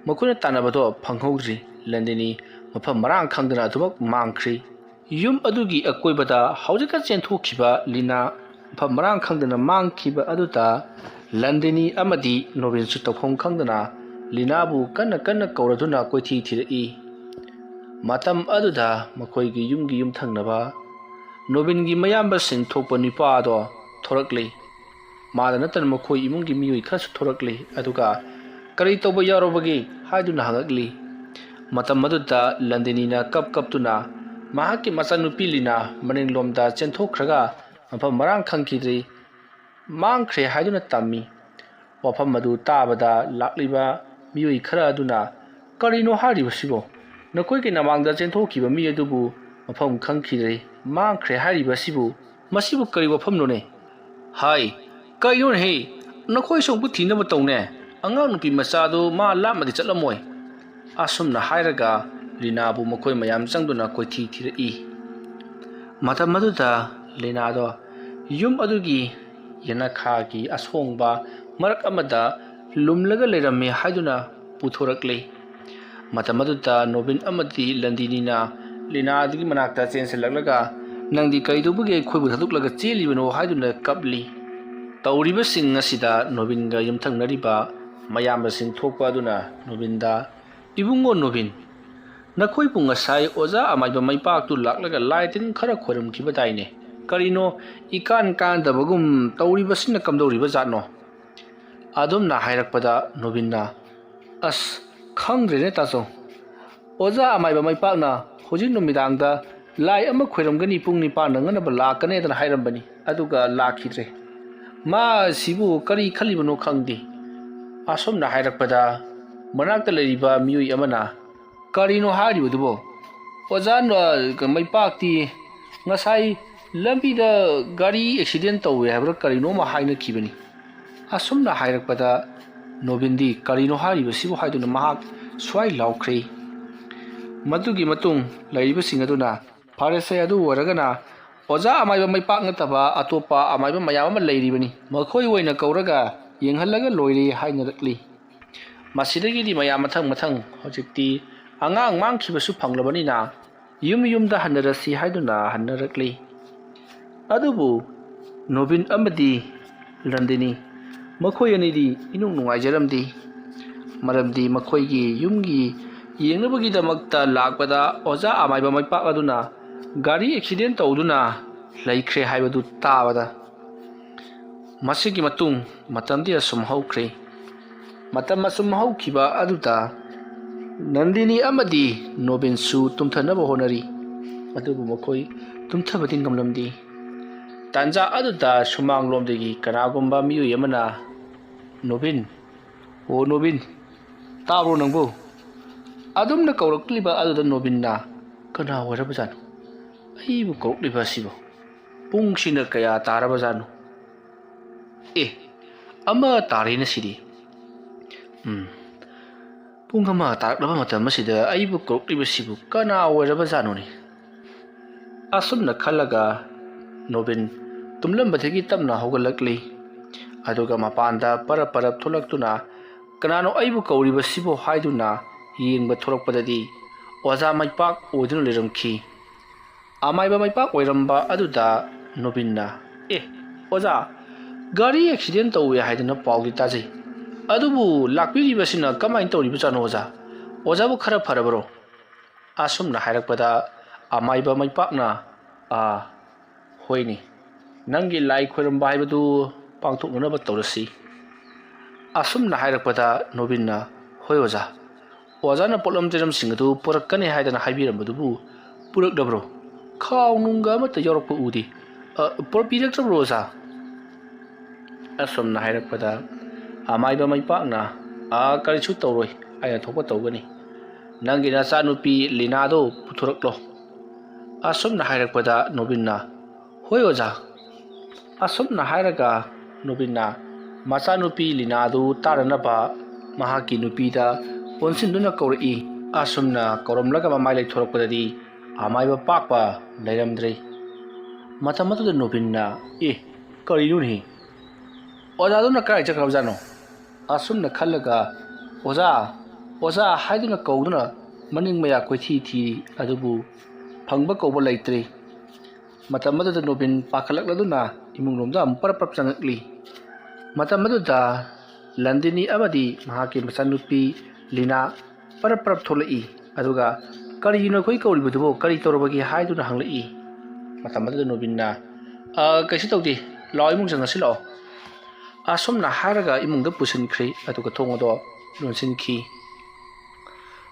ꯃꯈꯣꯏꯅ ꯇꯥꯟꯅꯕꯗꯣ ꯐꯪꯍꯧꯗ꯭ꯔꯤ꯫ ꯂꯟꯗꯤꯅꯤ ꯃꯐꯝ ꯃꯔꯥꯡ ꯈꯪꯗꯅ ꯑꯗꯨꯃꯛ ꯃꯥꯡꯈ꯭ꯔꯤ꯫ ꯌꯨꯝ ꯑꯗꯨꯒꯤ ꯑꯀꯣꯏꯕꯗ ꯍꯧꯖꯤꯛꯇ ꯆꯦꯟꯊꯣꯛꯈꯤꯕ ꯂꯤꯅꯥ ꯃꯐꯝ ꯃꯔꯥꯡ ꯈꯪꯗꯅ ꯃꯥꯡꯈꯤꯕ ꯑꯗꯨꯗ ꯂꯟꯗꯤꯅꯤ ꯑꯃꯗꯤ ꯅꯣꯕꯤꯟꯁꯨ ꯇꯧꯐꯝ ꯈꯪꯗꯅ ꯂꯤꯅꯥꯕꯨ ꯀꯟꯅ ꯀꯟꯅ ꯀꯧꯔꯗꯨꯅ ꯀꯣꯏꯊꯤ ꯊꯤꯔꯛꯏ꯫ ꯃꯇꯝ ꯑꯗꯨꯗ ꯃꯈꯣꯏꯒꯤ ꯌꯨꯝꯒꯤ ꯌꯨꯝꯊꯪꯅꯕ ꯅꯣꯕꯤꯟꯒꯤ ꯃꯌꯥꯝꯕꯁꯤꯡ ꯊꯣꯛꯄ ꯅꯨꯄꯥ ꯑꯗꯣ ꯊꯣꯔꯛꯂꯤ꯫ ꯃꯥꯗ ꯅꯠꯇꯅ ꯃꯈꯣꯏ ꯏꯃꯨꯡꯒꯤ ꯃꯤꯑꯣꯏ ꯈꯔꯁꯨ ꯊꯣꯔꯛꯂꯤ, ꯑꯗꯨꯒ "ꯀꯔꯤ ꯇꯧꯕ ꯌꯥꯎꯔꯕꯒꯦ?" ꯍꯥꯏꯗꯨꯅ ꯍꯪꯉꯛꯂꯤ꯫ ꯃꯇꯝ ꯑꯗꯨꯗ ꯂꯟꯗꯤꯅꯤꯅ ꯀꯞ ꯀꯞꯇꯨꯅ ꯃꯍꯥꯛꯀꯤ ꯃꯆꯥꯅꯨꯄꯤ ꯂꯤꯅꯥ ꯃꯅꯤꯡꯂꯣꯝꯗ ꯆꯦꯟꯊꯣꯛꯈ꯭ꯔꯒ ꯃꯐꯝ ꯃꯔꯥꯡ ꯈꯪꯈꯤꯗ꯭ꯔꯤ꯫ ꯃꯥꯡꯈ꯭ꯔꯦ ꯍꯥꯏꯗꯨꯅ ꯇꯝꯃꯤ꯫ ꯋꯥꯐꯝ ꯑꯗꯨ ꯇꯥꯕꯗ ꯂꯥꯛꯂꯤꯕ ꯃꯤꯑꯣꯏ ꯈꯔ ꯑꯗꯨꯅ, "ꯀꯔꯤꯅꯣ ꯍꯥꯏꯔꯤꯕꯁꯤꯕꯣ? ꯅꯈꯣꯏꯒꯤ ꯅꯃꯥꯡꯗ ꯆꯦꯟꯊꯣꯛꯈꯤꯕ ꯃꯤ ꯑꯗꯨꯕꯨ ꯃꯐꯝ ꯈꯪꯈꯤꯗ꯭ꯔꯦ, ꯃꯥꯡꯈ꯭ꯔꯦ ꯍꯥꯏꯔꯤꯕꯁꯤꯕꯨ, ꯃꯁꯤꯕꯨ ꯀꯔꯤ ꯋꯥꯐꯝꯅꯣꯅꯦ? ꯍꯥꯏ, ꯀꯔꯤꯅꯣꯅꯦꯍꯦ? ꯅꯈꯣꯏꯁꯨ ꯑꯃꯨꯛ ꯊꯤꯅꯕ ꯇꯧꯅꯦ꯫ ꯑꯉꯥꯡ ꯅꯨꯄꯤ ꯃꯆꯥꯗꯨ ꯃꯥ ꯂꯥꯞꯅꯗꯤ ꯆꯠꯂꯝꯃꯣꯏ"꯫ ꯑꯁꯨꯝꯅ ꯍꯥꯏꯔꯒ ꯂꯤꯅꯥꯕꯨ ꯃꯈꯣꯏ ꯃꯌꯥꯝ ꯆꯪꯗꯨꯅ ꯀꯣꯏꯊꯤ ꯊꯤꯔꯛꯏ꯫ ꯃꯇꯝ ꯑꯗꯨꯗ ꯂꯤꯅꯥꯗꯣ ꯌꯨꯝ ꯑꯗꯨꯒꯤ ꯌꯦꯅꯈꯥꯒꯤ ꯑꯁꯣꯡꯕ ꯃꯔꯛ ꯑꯃꯗ ꯂꯨꯝꯂꯒ ꯂꯩꯔꯝꯃꯤ ꯍꯥꯏꯗꯨꯅ ꯄꯨꯊꯣꯔꯛꯂꯤ꯫ ꯃꯇꯝ ꯑꯗꯨꯗ ꯅꯣꯕꯤꯟ ꯑꯃꯗꯤ ꯂꯟꯗꯤꯅꯤꯅ ꯂꯤꯅꯥꯗꯨꯒꯤ ꯃꯅꯥꯛꯇ ꯆꯦꯟꯁꯤꯜꯂꯛꯂꯒ, "ꯅꯪꯗꯤ ꯀꯩꯗꯧꯕꯒꯤ ꯑꯩꯈꯣꯏꯕꯨ ꯊꯥꯗꯣꯛꯂꯒ ꯆꯦꯜꯂꯤꯕꯅꯣ?" ꯍꯥꯏꯗꯨꯅ ꯀꯞꯂꯤ꯫ ꯇꯧꯔꯤꯕꯁꯤꯡ ꯑꯁꯤꯗ ꯅꯣꯕꯤꯟꯒ ꯌꯨꯝꯊꯪꯅꯔꯤꯕ ꯃꯌꯥꯝꯕꯁꯤꯡ ꯊꯣꯛꯄ ꯑꯗꯨꯅ ꯅꯣꯕꯤꯟꯗ, "ꯏꯕꯨꯡꯉꯣ ꯅꯣꯕꯤꯟ, ꯅꯈꯣꯏꯕꯨ ꯉꯁꯥꯏ ꯑꯣꯖꯥ ꯑꯃꯥꯏꯕ ꯃꯩꯄꯥꯛꯇꯨ ꯂꯥꯛꯂꯒ ꯂꯥꯏ ꯇꯤꯟ ꯈꯔ ꯈꯣꯏꯔꯝꯈꯤꯕꯗꯥꯏꯅꯦ? ꯀꯔꯤꯅꯣ ꯏꯀꯥꯟ ꯀꯥꯟꯗꯕꯒꯨꯝ ꯇꯧꯔꯤꯕꯁꯤꯅ ꯀꯝꯗꯧꯔꯤꯕꯖꯥꯠꯅꯣ?" ꯑꯗꯨꯝꯅ ꯍꯥꯏꯔꯛꯄꯗ ꯅꯣꯕꯤꯟꯅ, "ꯑꯁ, ꯈꯪꯗ꯭ꯔꯦꯅꯦ ꯇꯥꯆꯧ꯫ ꯑꯣꯖꯥ ꯑꯃꯥꯏꯕ ꯃꯩꯄꯥꯛꯅ ꯍꯧꯖꯤꯛ ꯅꯨꯃꯤꯗꯥꯡꯗ ꯂꯥꯏ ꯑꯃ ꯈꯣꯏꯔꯝꯒꯅꯤ, ꯄꯨꯡ ꯅꯤꯄꯥꯟ ꯅꯪꯅꯅꯕ ꯂꯥꯛꯀꯅꯦꯗꯅ ꯍꯥꯏꯔꯝꯕꯅꯤ, ꯑꯗꯨꯒ ꯂꯥꯛꯈꯤꯗ꯭ꯔꯦ꯫ ꯃꯥ ꯑꯁꯤꯕꯨ ꯀꯔꯤ ꯈꯜꯂꯤꯕꯅꯣ ꯈꯪꯗꯦ꯫" ꯑꯁꯨꯝꯅ ꯍꯥꯏꯔꯛꯄꯗ ꯃꯅꯥꯛꯇ ꯂꯩꯔꯤꯕ ꯃꯤꯑꯣꯏ ꯑꯃꯅ, "ꯀꯔꯤꯅꯣ ꯍꯥꯏꯔꯤꯕꯗꯨꯕꯣ? ꯑꯣꯖꯥ ꯅ-, ꯃꯩꯄꯥꯛꯇꯤ ꯉꯁꯥꯏ ꯂꯝꯕꯤꯗ ꯒꯥꯔꯤ ꯑꯦꯛꯁꯤꯗꯦꯟ ꯇꯧꯋꯦ ꯍꯥꯏꯕ꯭ꯔꯥ ꯀꯔꯤꯅꯣꯃ ꯍꯥꯏꯅꯈꯤꯕꯅꯤ꯫" ꯑꯁꯨꯝꯅ ꯍꯥꯏꯔꯛꯄꯗ ꯅꯣꯕꯤꯟꯗꯤ "ꯀꯔꯤꯅꯣ ꯍꯥꯏꯔꯤꯕꯁꯤꯕꯨ?" ꯍꯥꯏꯗꯨꯅ ꯃꯍꯥꯛ ꯁ꯭ꯋꯥꯏ ꯂꯥꯎꯈ꯭ꯔꯦ꯫ ꯃꯗꯨꯒꯤ ꯃꯇꯨꯡ ꯂꯩꯔꯤꯕꯁꯤꯡ ꯑꯗꯨꯅ "ꯐꯔꯦꯁꯦ, ꯑꯗꯨ ꯑꯣꯏꯔꯒꯅ ꯑꯣꯖꯥ ꯑꯃꯥꯏꯕ ꯃꯩꯄꯥꯛ ꯅꯠꯇꯕ ꯑꯇꯣꯞꯄ ꯑꯃꯥꯏꯕ ꯃꯌꯥꯝ ꯑꯃ ꯂꯩꯔꯤꯕꯅꯤ, ꯃꯈꯣꯏ ꯑꯣꯏꯅ ꯀꯧꯔꯒ ꯌꯦꯡꯍꯜꯂꯒ ꯂꯣꯏꯔꯦ" ꯍꯥꯏꯅꯔꯛꯂꯤ꯫ ꯃꯁꯤꯗꯒꯤꯗꯤ ꯃꯌꯥꯝ ꯃꯊꯪ ꯃꯊꯪ ꯍꯧꯖꯤꯛꯇꯤ ꯑꯉꯥꯡ ꯃꯥꯡꯈꯤꯕꯁꯨ ꯐꯪꯂꯕꯅꯤꯅ ꯌꯨꯝ ꯌꯨꯝꯗ ꯍꯟꯅꯔꯁꯤ ꯍꯥꯏꯗꯨꯅ ꯍꯟꯅꯔꯛꯂꯤ꯫ ꯑꯗꯨꯕꯨ ꯅꯣꯕꯤꯟ ꯑꯃꯗꯤ ꯅꯟꯗꯤꯅꯤ, ꯃꯈꯣꯏ ꯑꯅꯤꯗꯤ ꯏꯅꯨꯡ ꯅꯨꯡꯉꯥꯏꯖꯔꯝꯗꯦ꯫ ꯃꯔꯝꯗꯤ ꯃꯈꯣꯏꯒꯤ ꯌꯨꯝꯒꯤ ꯌꯦꯡꯅꯕꯒꯤꯗꯃꯛꯇ ꯂꯥꯛꯄꯗ ꯑꯣꯖꯥ ꯑꯃꯥꯏꯕ ꯃꯩꯄꯥꯛ ꯑꯗꯨꯅ ꯒꯥꯔꯤ ꯑꯦꯛꯁꯤꯗꯦꯟ ꯇꯧꯗꯨꯅ ꯂꯩꯈ꯭ꯔꯦ ꯍꯥꯏꯕꯗꯨ ꯇꯥꯕꯗ꯫ ꯃꯁꯤꯒꯤ ꯃꯇꯨꯡ ꯃꯇꯝꯗꯤ ꯑꯁꯨꯝ ꯍꯧꯈ꯭ꯔꯦ꯫ ꯃꯇꯝ ꯑꯁꯨꯝ ꯍꯧꯈꯤꯕ ꯑꯗꯨꯗ ꯅꯟꯗꯤꯅꯤ ꯑꯃꯗꯤ ꯅꯣꯕꯤꯟꯁꯨ ꯇꯨꯝꯊꯅꯕ ꯍꯣꯠꯅꯔꯤ꯫ ꯑꯗꯨꯕꯨ ꯃꯈꯣꯏ ꯇꯨꯝꯊꯕꯗꯤ ꯉꯝꯂꯝꯗꯦ꯫ ꯇꯥꯟꯖꯥ ꯑꯗꯨꯗ ꯁꯨꯃꯥꯡꯂꯣꯝꯗꯒꯤ ꯀꯅꯥꯒꯨꯝꯕ ꯃꯤꯑꯣꯏ ꯑꯃꯅ, "ꯅꯣꯕꯤꯟ, ꯑꯣ ꯅꯣꯕꯤꯟ, ꯇꯥꯕ꯭ꯔꯣ ꯅꯪꯕꯨ?" ꯑꯗꯨꯝꯅ ꯀꯧꯔꯛꯂꯤꯕ ꯑꯗꯨꯗ ꯅꯣꯕꯤꯟꯅ, "ꯀꯅꯥ ꯑꯣꯏꯔꯕꯖꯥꯠꯅꯣ? ꯑꯩꯕꯨ ꯀꯧꯔꯛꯂꯤꯕ ꯑꯁꯤꯕꯨ? ꯄꯨꯡꯁꯤꯅ ꯀꯌꯥ ꯇꯥꯔꯕꯖꯥꯠꯅꯣ? ꯑꯦ, ꯑꯃ ꯇꯥꯔꯦꯅ ꯁꯤꯗꯤ꯫ ꯎꯝ, ꯄꯨꯡ ꯑꯃ ꯇꯥꯔꯛꯂꯕ ꯃꯇꯝ ꯑꯁꯤꯗ ꯑꯩꯕꯨ ꯀꯧꯔꯛꯂꯤꯕꯁꯤꯕꯨ ꯀꯅꯥ ꯑꯣꯏꯔꯕꯖꯥꯠꯅꯣꯅꯦ?" ꯑꯁꯨꯝꯅ ꯈꯜꯂꯒ ꯅꯣꯕꯤꯟ ꯇꯨꯝꯂꯝꯕꯗꯒꯤ ꯇꯞꯅ ꯍꯧꯒꯠꯂꯛꯂꯤ꯫ ꯑꯗꯨꯒ ꯃꯄꯥꯟꯗ ꯄꯔꯞ ꯄꯔꯞ ꯊꯣꯛꯂꯛꯇꯨꯅ "ꯀꯅꯥꯅꯣ ꯑꯩꯕꯨ ꯀꯧꯔꯤꯕꯁꯤꯕꯣ?" ꯍꯥꯏꯗꯨꯅ ꯌꯦꯡꯕ ꯊꯣꯛꯂꯛꯄꯗꯗꯤ ꯑꯣꯖꯥ ꯃꯩꯄꯥꯛ ꯑꯣꯏꯗꯨꯅ ꯂꯩꯔꯝꯈꯤ꯫ ꯑꯃꯥꯏꯕ ꯃꯩꯄꯥꯛ ꯑꯣꯏꯔꯝꯕ ꯑꯗꯨꯗ ꯅꯣꯕꯤꯟꯅ, "ꯑꯦ, ꯑꯣꯖꯥ, ꯒꯥꯔꯤ ꯑꯦꯛꯁꯤꯗꯦꯟ ꯇꯧꯋꯦ ꯍꯥꯏꯗꯅ ꯄꯥꯎꯗꯤ ꯇꯥꯖꯩ꯫ ꯑꯗꯨꯕꯨ ꯂꯥꯛꯄꯤꯔꯤꯕꯁꯤꯅ ꯀꯃꯥꯏꯅ ꯇꯧꯔꯤꯕꯖꯥꯠꯅꯣ ꯑꯣꯖꯥ? "ꯑꯣꯖꯥꯕꯨ ꯈꯔ ꯐꯔꯕꯔꯣ?" ꯑꯁꯨꯝꯅ ꯍꯥꯏꯔꯛꯄꯗ ꯑꯃꯥꯏꯕ ꯃꯥꯏꯄꯥꯛꯅ, "ꯑꯥ, ꯍꯣꯏꯅꯦ, ꯅꯪꯒꯤ ꯂꯥꯏ ꯈꯣꯏꯔꯝꯕ ꯍꯥꯏꯕꯗꯨ ꯄꯥꯡꯊꯣꯛꯅꯅꯕ ꯇꯧꯔꯁꯤ"꯫ ꯑꯁꯨꯝꯅ ꯍꯥꯏꯔꯛꯄꯗ ꯅꯣꯕꯤꯟꯅ, "ꯍꯣꯏ ꯑꯣꯖꯥ, ꯑꯣꯖꯥꯅ ꯄꯣꯠꯂꯝ ꯆꯩꯔꯝꯁꯤꯡ ꯑꯗꯨ ꯄꯨꯔꯛꯀꯅꯤ ꯍꯥꯏꯗꯅ ꯍꯥꯏꯕꯤꯔꯝꯕꯗꯨꯕꯨ ꯄꯨꯔꯛꯂꯕ꯭ꯔꯣ? ꯈꯥꯎ ꯅꯨꯡꯒ ꯑꯃꯠꯇ ꯌꯥꯎꯔꯛꯄ ꯎꯗꯦ꯫ ꯑ, ꯄꯨꯔꯛꯄꯤꯔꯛꯇ꯭ꯔꯕ꯭ꯔꯣ ꯑꯣꯖꯥ?" ꯑꯁꯨꯝꯅ ꯍꯥꯏꯔꯛꯄꯗ ꯑꯃꯥꯏꯕ ꯃꯥꯏꯄꯥꯛꯅ, "ꯑ, ꯀꯔꯤꯁꯨ ꯇꯧꯔꯣꯏ, ꯑꯩꯅ ꯊꯣꯛꯄ ꯇꯧꯒꯅꯤ꯫ ꯅꯪꯒꯤ ꯅꯆꯥꯅꯨꯄꯤ ꯂꯤꯅꯥꯗꯣ ꯄꯨꯊꯣꯔꯛꯂꯣ"꯫ ꯑꯁꯨꯝꯅ ꯍꯥꯏꯔꯛꯄꯗ ꯅꯣꯕꯤꯟꯅ, "ꯍꯣꯏ ꯑꯣꯖꯥ"꯫ ꯑꯁꯨꯝꯅ ꯍꯥꯏꯔꯒ ꯅꯣꯕꯤꯟꯅ ꯃꯆꯥꯅꯨꯄꯤ ꯂꯤꯅꯥꯗꯨ ꯇꯥꯅꯅꯕ ꯃꯍꯥꯛꯀꯤ ꯅꯨꯄꯤꯗ ꯑꯣꯟꯁꯤꯟꯗꯨꯅ ꯀꯧꯔꯛꯏ꯫ ꯑꯁꯨꯝꯅ ꯀꯧꯔꯝꯂꯒ ꯃꯃꯥꯏ ꯂꯩꯊꯣꯔꯛꯄꯗꯗꯤ ꯑꯃꯥꯏꯕ ꯄꯥꯛꯄ ꯂꯩꯔꯝꯗ꯭ꯔꯦ꯫ ꯃꯇꯝ ꯑꯗꯨꯗ ꯅꯣꯕꯤꯟꯅ, "ꯑꯦ, ꯀꯔꯤꯅꯣꯅꯦ? ꯑꯣꯖꯥꯗꯨꯅ ꯀꯗꯥꯏ ꯆꯠꯈ꯭ꯔꯕꯖꯥꯠꯅꯣ?" ꯑꯁꯨꯝꯅ ꯈꯜꯂꯒ, "ꯑꯣꯖꯥ, ꯑꯣꯖꯥ" ꯍꯥꯏꯗꯨꯅ ꯀꯧꯗꯨꯅ ꯃꯅꯤꯡ ꯃꯌꯥ ꯀꯣꯏꯊꯤ ꯊꯤꯔꯤ, ꯑꯗꯨꯕꯨ ꯐꯪꯕ ꯀꯧꯕ ꯂꯩꯇ꯭ꯔꯦ꯫ ꯃꯇꯝ ꯑꯗꯨꯗ ꯅꯣꯕꯤꯟ ꯄꯥꯈꯠꯂꯛꯂꯗꯨꯅ ꯏꯃꯨꯡꯂꯣꯝꯗ ꯑꯃꯨꯛ ꯄꯔꯞ ꯄꯔꯞ ꯆꯪꯉꯛꯂꯤ꯫ ꯃꯇꯝ ꯑꯗꯨꯗ ꯂꯟꯗꯤꯅꯤ ꯑꯃꯗꯤ ꯃꯍꯥꯛꯀꯤ ꯃꯆꯥꯅꯨꯄꯤ ꯂꯤꯅꯥ ꯄꯔꯞ ꯄꯔꯞ ꯊꯣꯛꯂꯛꯏ꯫ ꯑꯗꯨꯒ "ꯀꯔꯤꯒꯤꯅꯣ ꯑꯩꯈꯣꯏ ꯀꯧꯔꯤꯕꯗꯨꯕꯨ? ꯀꯔꯤ ꯇꯧꯔꯕꯒꯦ?" ꯍꯥꯏꯗꯨꯅ ꯍꯪꯂꯛꯏ꯫ ꯃꯇꯝ ꯑꯗꯨꯗ ꯅꯣꯕꯤꯟꯅ, "ꯑ, ꯀꯩꯁꯨ ꯇꯧꯗꯦ, ꯂꯥꯛꯑꯣ, ꯏꯃꯨꯡ ꯆꯪꯉꯁꯤ ꯂꯥꯛꯑꯣ"꯫ ꯑꯁꯨꯝꯅ ꯍꯥꯏꯔꯒ ꯏꯃꯨꯡꯗ ꯄꯨꯁꯤꯟꯈ꯭ꯔꯦ, ꯑꯗꯨꯒ ꯊꯣꯡ ꯑꯗꯣ ꯂꯣꯟꯁꯤꯟꯈꯤ꯫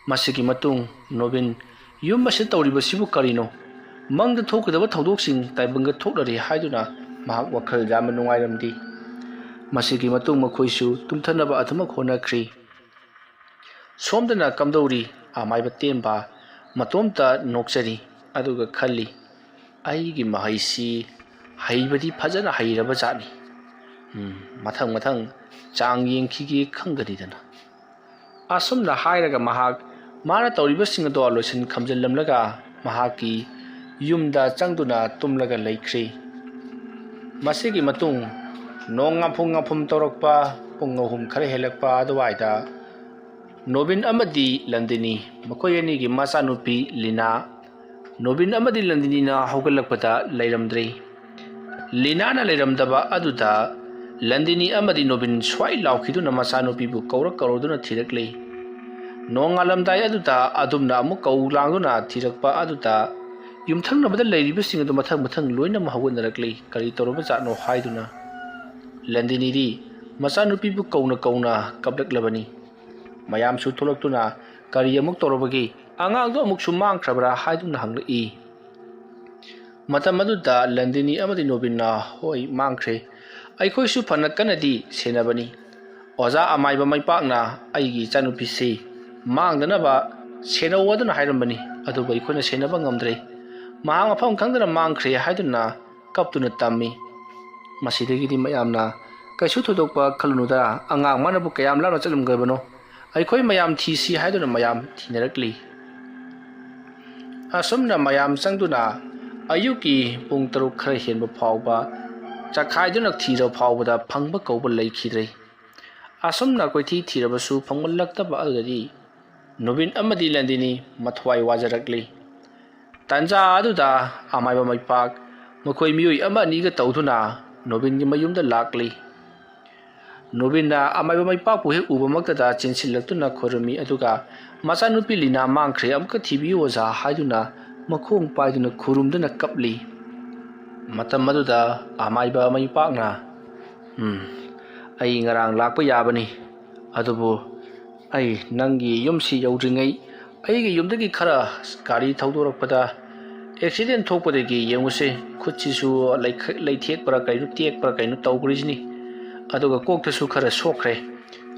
ꯃꯁꯤꯒꯤ ꯃꯇꯨꯡ ꯅꯣꯕꯤꯟ, "ꯌꯨꯝ ꯑꯁꯤꯗ ꯇꯧꯔꯤꯕꯁꯤꯕꯨ ꯀꯔꯤꯅꯣ? ꯃꯪꯗ ꯊꯣꯛꯀꯗꯕ ꯊꯧꯗꯣꯛꯁꯤꯡ ꯇꯥꯏꯕꯪꯗ ꯊꯣꯛꯂꯔꯦ" ꯍꯥꯏꯗꯨꯅ ꯃꯍꯥꯛ ꯋꯥꯈꯜ ꯌꯥꯝꯅ ꯅꯨꯡꯉꯥꯏꯔꯝꯗꯦ꯫ ꯃꯁꯤꯒꯤ ꯃꯇꯨꯡ ꯃꯈꯣꯏꯁꯨ ꯇꯨꯝꯊꯅꯕ ꯑꯗꯨꯃꯛ ꯍꯣꯠꯅꯈ꯭ꯔꯤ꯫ ꯁꯣꯝꯗꯅ ꯀꯝꯗꯧꯔꯤ? ꯑꯃꯥꯏꯕ ꯇꯦꯟꯕ ꯃꯇꯣꯝꯇ ꯅꯣꯛꯆꯔꯤ, ꯑꯗꯨꯒ ꯈꯜꯂꯤ, "ꯑꯩꯒꯤ ꯃꯍꯩꯁꯤ ꯍꯩꯕꯗꯤ ꯐꯖꯅ ꯍꯩꯔꯕ ꯖꯥꯠꯅꯤ꯫ ꯎꯝ, ꯃꯊꯪ ꯃꯊꯪ ꯆꯥꯡ ꯌꯦꯡꯈꯤꯒꯦ ꯈꯪꯒꯅꯤꯗꯅ"꯫ ꯑꯁꯨꯝꯅ ꯍꯥꯏꯔꯒ ꯃꯍꯥꯛ ꯃꯥꯅ ꯇꯧꯔꯤꯕꯁꯤꯡ ꯑꯗꯣ ꯂꯣꯏꯁꯤꯟ ꯈꯝꯖꯤꯜꯂꯝꯂꯒ ꯃꯍꯥꯛꯀꯤ ꯌꯨꯝꯗ ꯆꯪꯗꯨꯅ ꯇꯨꯝꯂꯒ ꯂꯩꯈ꯭ꯔꯦ꯫ ꯃꯁꯤꯒꯤ ꯃꯇꯨꯡ ꯅꯣꯡ ꯉꯥꯝꯐꯨ ꯉꯥꯝꯐꯨꯝ ꯇꯧꯔꯛꯄ ꯄꯨꯡ ꯑꯍꯨꯝ ꯈꯔ ꯍꯦꯜꯂꯛꯄ ꯑꯗꯨꯋꯥꯏꯗ ꯅꯣꯕꯤꯟ ꯑꯃꯗꯤ ꯂꯟꯗꯤꯅꯤ, ꯃꯈꯣꯏ ꯑꯅꯤꯒꯤ ꯃꯆꯥꯅꯨꯄꯤ ꯂꯤꯅꯥ, ꯅꯣꯕꯤꯟ ꯑꯃꯗꯤ ꯂꯟꯗꯤꯅꯤꯅ ꯍꯧꯒꯠꯂꯛꯄꯗ ꯂꯩꯔꯝꯗ꯭ꯔꯦ꯫ ꯂꯤꯅꯥꯅ ꯂꯩꯔꯝꯗꯕ ꯑꯗꯨꯗ ꯂꯟꯗꯤꯅꯤ ꯑꯃꯗꯤ ꯅꯣꯕꯤꯟ ꯁ꯭ꯋꯥꯏ ꯂꯥꯎꯈꯤꯗꯨꯅ ꯃꯆꯥꯅꯨꯄꯤꯕꯨ ꯀꯧꯔ ꯀꯧꯔꯗꯨꯅ ꯊꯤꯔꯛꯂꯦ꯫ ꯅꯣꯡꯉꯥꯜꯂꯝꯗꯥꯏ ꯑꯗꯨꯗ ꯑꯗꯨꯝꯅ ꯑꯃꯨꯛ ꯀꯧ ꯂꯥꯡꯗꯨꯅ ꯊꯤꯔꯛꯄ ꯑꯗꯨꯗ ꯌꯨꯝꯊꯪꯅꯕꯗ ꯂꯩꯔꯤꯕꯁꯤꯡ ꯑꯗꯨ ꯃꯊꯪ ꯃꯊꯪ ꯂꯣꯏꯅꯃꯛ ꯍꯧꯒꯠꯅꯔꯛꯂꯤ꯫ ꯀꯔꯤ ꯇꯧꯔꯕꯖꯥꯠꯅꯣ ꯍꯥꯏꯗꯨꯅ ꯂꯟꯗꯤꯅꯤꯗꯤ ꯃꯆꯥꯅꯨꯄꯤꯕꯨ ꯀꯧꯅ ꯀꯧꯅ ꯀꯞꯂꯛꯂꯕꯅꯤ꯫ ꯃꯌꯥꯝꯁꯨ ꯊꯣꯛꯂꯛꯇꯨꯅ "ꯀꯔꯤ ꯑꯃꯨꯛ ꯇꯧꯔꯕꯒꯦ? ꯑꯉꯥꯡꯗꯣ ꯑꯃꯨꯛꯁꯨ ꯃꯥꯡꯈ꯭ꯔꯕ꯭ꯔꯥ?" ꯍꯥꯏꯗꯨꯅ ꯍꯪꯂꯛꯏ꯫ ꯃꯇꯝ ꯑꯗꯨꯗ ꯂꯟꯗꯤꯅꯤ ꯑꯃꯗꯤ ꯅꯣꯕꯤꯟꯅ, "ꯍꯣꯏ, ꯃꯥꯡꯈ꯭ꯔꯦ꯫ ꯑꯩꯈꯣꯏꯁꯨ ꯐꯅ ꯀꯟꯅꯗꯤ ꯁꯦꯟꯅꯕꯅꯤ꯫ ꯑꯣꯖꯥ ꯑꯃꯥꯏꯕ ꯃꯩꯄꯥꯛꯅ ꯑꯩꯒꯤ ꯏꯆꯥꯅꯨꯄꯤꯁꯤ ꯃꯥꯡꯗꯅꯕ ꯁꯦꯟꯅꯧ ꯑꯗꯨꯅ ꯍꯥꯏꯔꯝꯕꯅꯤ, ꯑꯗꯨꯕꯨ ꯑꯩꯈꯣꯏꯅ ꯁꯦꯟꯅꯕ ꯉꯝꯗ꯭ꯔꯦ꯫ ꯃꯍꯥꯛ ꯃꯐꯝ ꯈꯪꯗꯅ ꯃꯥꯡꯈ꯭ꯔꯦ" ꯍꯥꯏꯗꯨꯅ ꯀꯞꯇꯨꯅ ꯇꯝꯃꯤ꯫ ꯃꯁꯤꯗꯒꯤꯗꯤ ꯃꯌꯥꯝꯅ, "ꯀꯩꯁꯨ ꯊꯣꯏꯗꯣꯛꯄ ꯈꯜꯂꯨꯅꯨꯗ, ꯑꯉꯥꯡ ꯃꯥꯅꯕꯨ ꯀꯌꯥꯝ ꯂꯥꯞꯅ ꯆꯠꯂꯝꯒꯗꯕꯅꯣ? ꯑꯩꯈꯣꯏ ꯃꯌꯥꯝ ꯊꯤꯁꯤ" ꯍꯥꯏꯗꯨꯅ ꯃꯌꯥꯝ ꯊꯤꯅꯔꯛꯂꯤ꯫ ꯑꯁꯨꯝꯅ ꯃꯌꯥꯝ ꯆꯪꯗꯨꯅ ꯑꯌꯨꯛꯀꯤ ꯄꯨꯡ ꯇꯔꯨꯛ ꯈꯔ ꯍꯦꯟꯕ ꯐꯥꯎꯕ ꯆꯈꯥꯏꯗꯨꯅ ꯊꯤꯔꯕ ꯐꯥꯎꯕꯗ ꯐꯪꯕ ꯀꯧꯕ ꯂꯩꯈꯤꯗ꯭ꯔꯦ꯫ ꯑꯁꯨꯝꯅ ꯀꯣꯏꯊꯤ ꯊꯤꯔꯕꯁꯨ ꯐꯪꯃꯜꯂꯛꯇꯕ ꯑꯗꯨꯗꯗꯤ ꯅꯣꯕꯤꯟ ꯑꯃꯗꯤ ꯂꯟꯗꯤꯅꯤ ꯃꯊ꯭ꯋꯥꯏ ꯋꯥꯖꯔꯛꯂꯤ꯫ ꯇꯟꯖꯥ ꯑꯗꯨꯗ ꯑꯃꯥꯏꯕ ꯃꯩꯄꯥꯛ ꯃꯈꯣꯏ ꯃꯤꯑꯣꯏ ꯑꯃ ꯑꯅꯤꯒ ꯇꯧꯗꯨꯅ ꯅꯣꯕꯤꯟꯒꯤ ꯃꯌꯨꯝꯗ ꯂꯥꯛꯂꯤ꯫ ꯅꯣꯕꯤꯟꯅ ꯑꯃꯥꯏꯕ ꯃꯩꯄꯥꯛꯄꯨ ꯍꯦꯛ ꯎꯕꯃꯛꯇꯗ ꯆꯦꯟꯁꯤꯜꯂꯛꯇꯨꯅ ꯈꯨꯔꯨꯝꯃꯤ, ꯑꯗꯨꯒ "ꯃꯆꯥꯅꯨꯄꯤ ꯂꯤꯅꯥ ꯃꯥꯡꯈ꯭ꯔꯦ, ꯑꯃꯨꯛꯀ ꯊꯤꯕꯤꯌꯨ ꯑꯣꯖꯥ" ꯍꯥꯏꯗꯨꯅ ꯃꯈꯣꯡ ꯄꯥꯏꯗꯨꯅ ꯈꯨꯔꯨꯝꯗꯨꯅ ꯀꯞꯂꯤ꯫ ꯃꯇꯝ ꯑꯗꯨꯗ ꯑꯃꯥꯏꯕ ꯃꯩꯄꯥꯛꯅ, "ꯎꯝ, ꯑꯩ ꯉꯔꯥꯡ ꯂꯥꯛꯄ ꯌꯥꯕꯅꯤ, ꯑꯗꯨꯕꯨ ꯑꯩ ꯅꯪꯒꯤ ꯌꯨꯝꯁꯤ ꯌꯧꯗ꯭ꯔꯤꯉꯩ ꯑꯩꯒꯤ ꯌꯨꯝꯗꯒꯤ ꯈꯔ ꯒꯥꯔꯤ ꯊꯧꯗꯣꯔꯛꯄꯗ ꯑꯦꯛꯁꯤꯗꯦꯟ ꯊꯣꯛꯄꯗꯒꯤ ꯌꯦꯡꯉꯨꯁꯦ, ꯈꯨꯠꯁꯤꯁꯨ ꯂꯩꯈ-, ꯂꯩꯊꯦꯛꯄ꯭ꯔꯥ ꯀꯩꯅꯣ, ꯇꯦꯛꯄ꯭ꯔꯥ ꯀꯩꯅꯣ ꯇꯧꯈ꯭ꯔꯤꯁꯤꯅꯤ, ꯑꯗꯨꯒ ꯀꯣꯛꯇꯁꯨ ꯈꯔ ꯁꯣꯛꯈ꯭ꯔꯦ,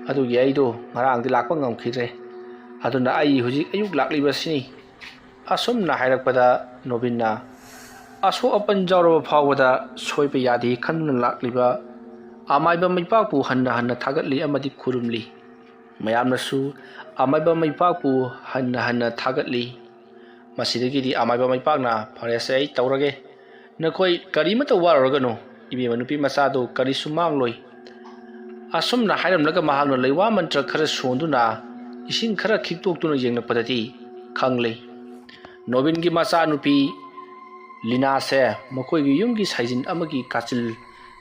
ꯑꯗꯨꯒꯤ ꯑꯩꯗꯣ ꯉꯔꯥꯡꯗꯤ ꯂꯥꯛꯄ ꯉꯝꯈꯤꯗ꯭ꯔꯦ, ꯑꯗꯨꯅ ꯑꯩ ꯍꯧꯖꯤꯛ ꯑꯌꯨꯛ ꯂꯥꯛꯂꯤꯕꯁꯤꯅꯤ" ꯑꯁꯨꯝꯅ ꯍꯥꯏꯔꯛꯄꯗ ꯅꯣꯕꯤꯟꯅ ꯑꯁꯣꯛ ꯑꯄꯟ ꯌꯥꯎꯔꯕ ꯐꯥꯎꯕꯗ ꯁꯣꯏꯕ ꯌꯥꯗꯦ ꯈꯟꯗꯨꯅ ꯂꯥꯛꯂꯤꯕ ꯑꯃꯥꯏꯕ ꯃꯩꯄꯥꯛꯄꯨ ꯍꯟꯅ ꯍꯟꯅ ꯊꯥꯒꯠꯂꯤ ꯑꯃꯗꯤ ꯈꯨꯔꯨꯝꯂꯤ꯫ ꯃꯌꯥꯝꯅꯁꯨ ꯑꯃꯥꯏꯕ ꯃꯩꯄꯥꯛꯄꯨ ꯍꯟꯅ ꯍꯟꯅ ꯊꯥꯒꯠꯂꯤ꯫ ꯃꯁꯤꯗꯒꯤꯗꯤ ꯑꯃꯥꯏꯕ ꯃꯩꯄꯥꯛꯅ, "ꯐꯔꯦꯁꯦ, ꯑꯩ ꯇꯧꯔꯒꯦ꯫ ꯅꯈꯣꯏ ꯀꯔꯤꯃꯠꯇ ꯋꯥꯔꯨꯔꯒꯅꯨ꯫ ꯏꯕꯦꯝꯃ ꯅꯨꯄꯤ ꯃꯆꯥꯗꯨ ꯀꯔꯤꯁꯨ ꯃꯥꯡꯂꯣꯏ"꯫ ꯑꯁꯨꯝꯅ ꯍꯥꯏꯔꯝꯂꯒ ꯃꯍꯥꯛꯅ ꯂꯩꯋꯥ ꯃꯟꯇ꯭ꯔ ꯈꯔ ꯁꯣꯟꯗꯨꯅ ꯏꯁꯤꯡ ꯈꯔ ꯈꯤꯛꯇꯣꯛꯇꯨꯅ ꯌꯦꯡꯂꯛꯄꯗꯗꯤ ꯈꯪꯂꯦ꯫ ꯅꯣꯕꯤꯟꯒꯤ ꯃꯆꯥꯅꯨꯄꯤ ꯂꯤꯅꯥꯁꯦ ꯃꯈꯣꯏꯒꯤ ꯌꯨꯝꯒꯤ ꯁꯥꯏꯖꯤꯟ ꯑꯃꯒꯤ ꯀꯥꯆꯤꯜ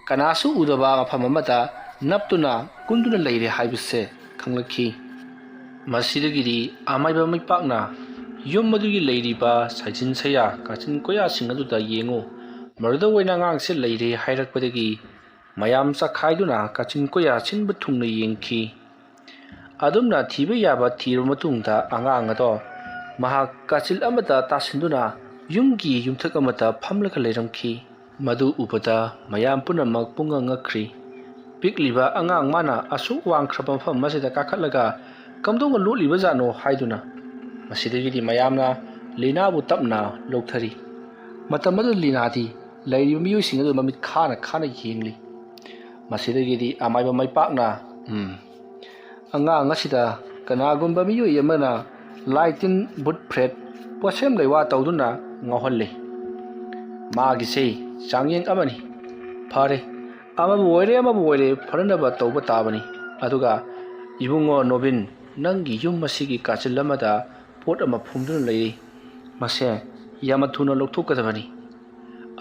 ꯀꯅꯥꯁꯨ ꯎꯗꯕ ꯃꯐꯝ ꯑꯃꯗ ꯅꯞꯇꯨꯅ ꯀꯨꯟꯗꯨꯅ ꯂꯩꯔꯦ ꯍꯥꯏꯕꯁꯦ ꯈꯪꯂꯛꯈꯤ꯫ ꯃꯁꯤꯗꯒꯤꯗꯤ ꯑꯃꯥꯏꯕ ꯃꯩꯄꯥꯛꯅ ꯌꯨꯝ ꯑꯗꯨꯒꯤ ꯂꯩꯔꯤꯕ ꯁꯥꯏꯖꯤꯟ ꯁꯌꯥ, ꯀꯥꯆꯤꯟ ꯀꯣꯌꯥꯁꯤꯡ ꯑꯗꯨꯗ ꯌꯦꯡꯉꯨ, ꯃꯗꯨꯗ ꯑꯣꯏꯅ ꯑꯉꯥꯡꯁꯦ ꯂꯩꯔꯦ ꯍꯥꯏꯔꯛꯄꯗꯒꯤ ꯃꯌꯥꯝ ꯆꯈꯥꯏꯗꯨꯅ ꯀꯥꯆꯤꯟ ꯀꯣꯌꯥ ꯁꯤꯟꯕ ꯊꯨꯡꯅ ꯌꯦꯡꯈꯤ꯫ ꯑꯗꯨꯝꯅ ꯊꯤꯕ ꯌꯥꯕ ꯊꯤꯔꯕ ꯃꯇꯨꯡꯗ ꯑꯉꯥꯡ ꯑꯗꯣ ꯃꯍꯥꯛ ꯀꯥꯆꯤꯜ ꯑꯃꯗ ꯇꯥꯁꯤꯟꯗꯨꯅ ꯌꯨꯝꯒꯤ ꯌꯨꯝꯊꯛ ꯑꯃꯗ ꯐꯝꯂꯒ ꯂꯩꯔꯝꯈꯤ꯫ ꯃꯗꯨ ꯎꯕꯗ ꯃꯌꯥꯝ ꯄꯨꯝꯅꯃꯛ ꯄꯨꯡꯉꯛ ꯉꯛꯈ꯭ꯔꯤ꯫ ꯄꯤꯛꯂꯤꯕ ꯑꯉꯥꯡ ꯃꯥꯅ ꯑꯁꯨꯛ ꯋꯥꯡꯈ꯭ꯔꯕ ꯃꯐꯝ ꯑꯁꯤꯗ ꯀꯥꯈꯠꯂꯒ ꯀꯝꯗꯧꯅ ꯂꯣꯠꯂꯤꯕꯖꯥꯠꯅꯣ ꯍꯥꯏꯗꯨꯅ꯫ ꯃꯁꯤꯗꯒꯤꯗꯤ ꯃꯌꯥꯝꯅ ꯂꯤꯅꯥꯕꯨ ꯇꯞꯅ ꯂꯧꯊꯔꯤ꯫ ꯃꯇꯝ ꯑꯗꯨꯗ ꯂꯤꯅꯥꯗꯤ ꯂꯩꯔꯤꯕ ꯃꯤꯑꯣꯏꯁꯤꯡ ꯑꯗꯨ ꯃꯃꯤꯠ ꯈꯥꯅ ꯈꯥꯅ ꯌꯦꯡꯂꯤ꯫ ꯃꯁꯤꯗꯒꯤꯗꯤ ꯑꯃꯥꯏꯕ ꯃꯩꯄꯥꯛꯅ, "ꯎꯝ, ꯑꯉꯥꯡ ꯑꯁꯤꯗ ꯀꯅꯥꯒꯨꯝꯕ ꯃꯤꯑꯣꯏ ꯑꯃꯅ ꯂꯥꯏ ꯇꯤꯟ, ꯕꯨꯠ ꯐ꯭ꯔꯦꯠ, ꯄꯣꯠꯁꯦꯝ ꯂꯩꯋꯥ ꯇꯧꯗꯨꯅ ꯉꯥꯎꯍꯜꯂꯤ꯫ ꯃꯥꯒꯤꯁꯦ ꯆꯥꯡꯌꯦꯡ ꯑꯃꯅꯤ꯫ ꯐꯔꯦ, ꯑꯃꯕꯨ ꯑꯣꯏꯔꯦ ꯑꯃꯕꯨ ꯑꯣꯏꯔꯦ, ꯐꯅꯅꯕ ꯇꯧꯕ ꯇꯥꯕꯅꯤ꯫ ꯑꯗꯨꯒ ꯏꯕꯨꯡꯉꯣ ꯅꯣꯕꯤꯟ, ꯅꯪꯒꯤ ꯌꯨꯝ ꯑꯁꯤꯒꯤ ꯀꯥꯆꯤꯜ ꯑꯃꯗ ꯄꯣꯠ ꯑꯃ ꯐꯨꯝꯗꯨꯅ ꯂꯩꯔꯤ꯫ ꯃꯁꯦ ꯌꯥꯝꯅ ꯊꯨꯅ ꯂꯧꯊꯣꯛꯀꯗꯕꯅꯤ"꯫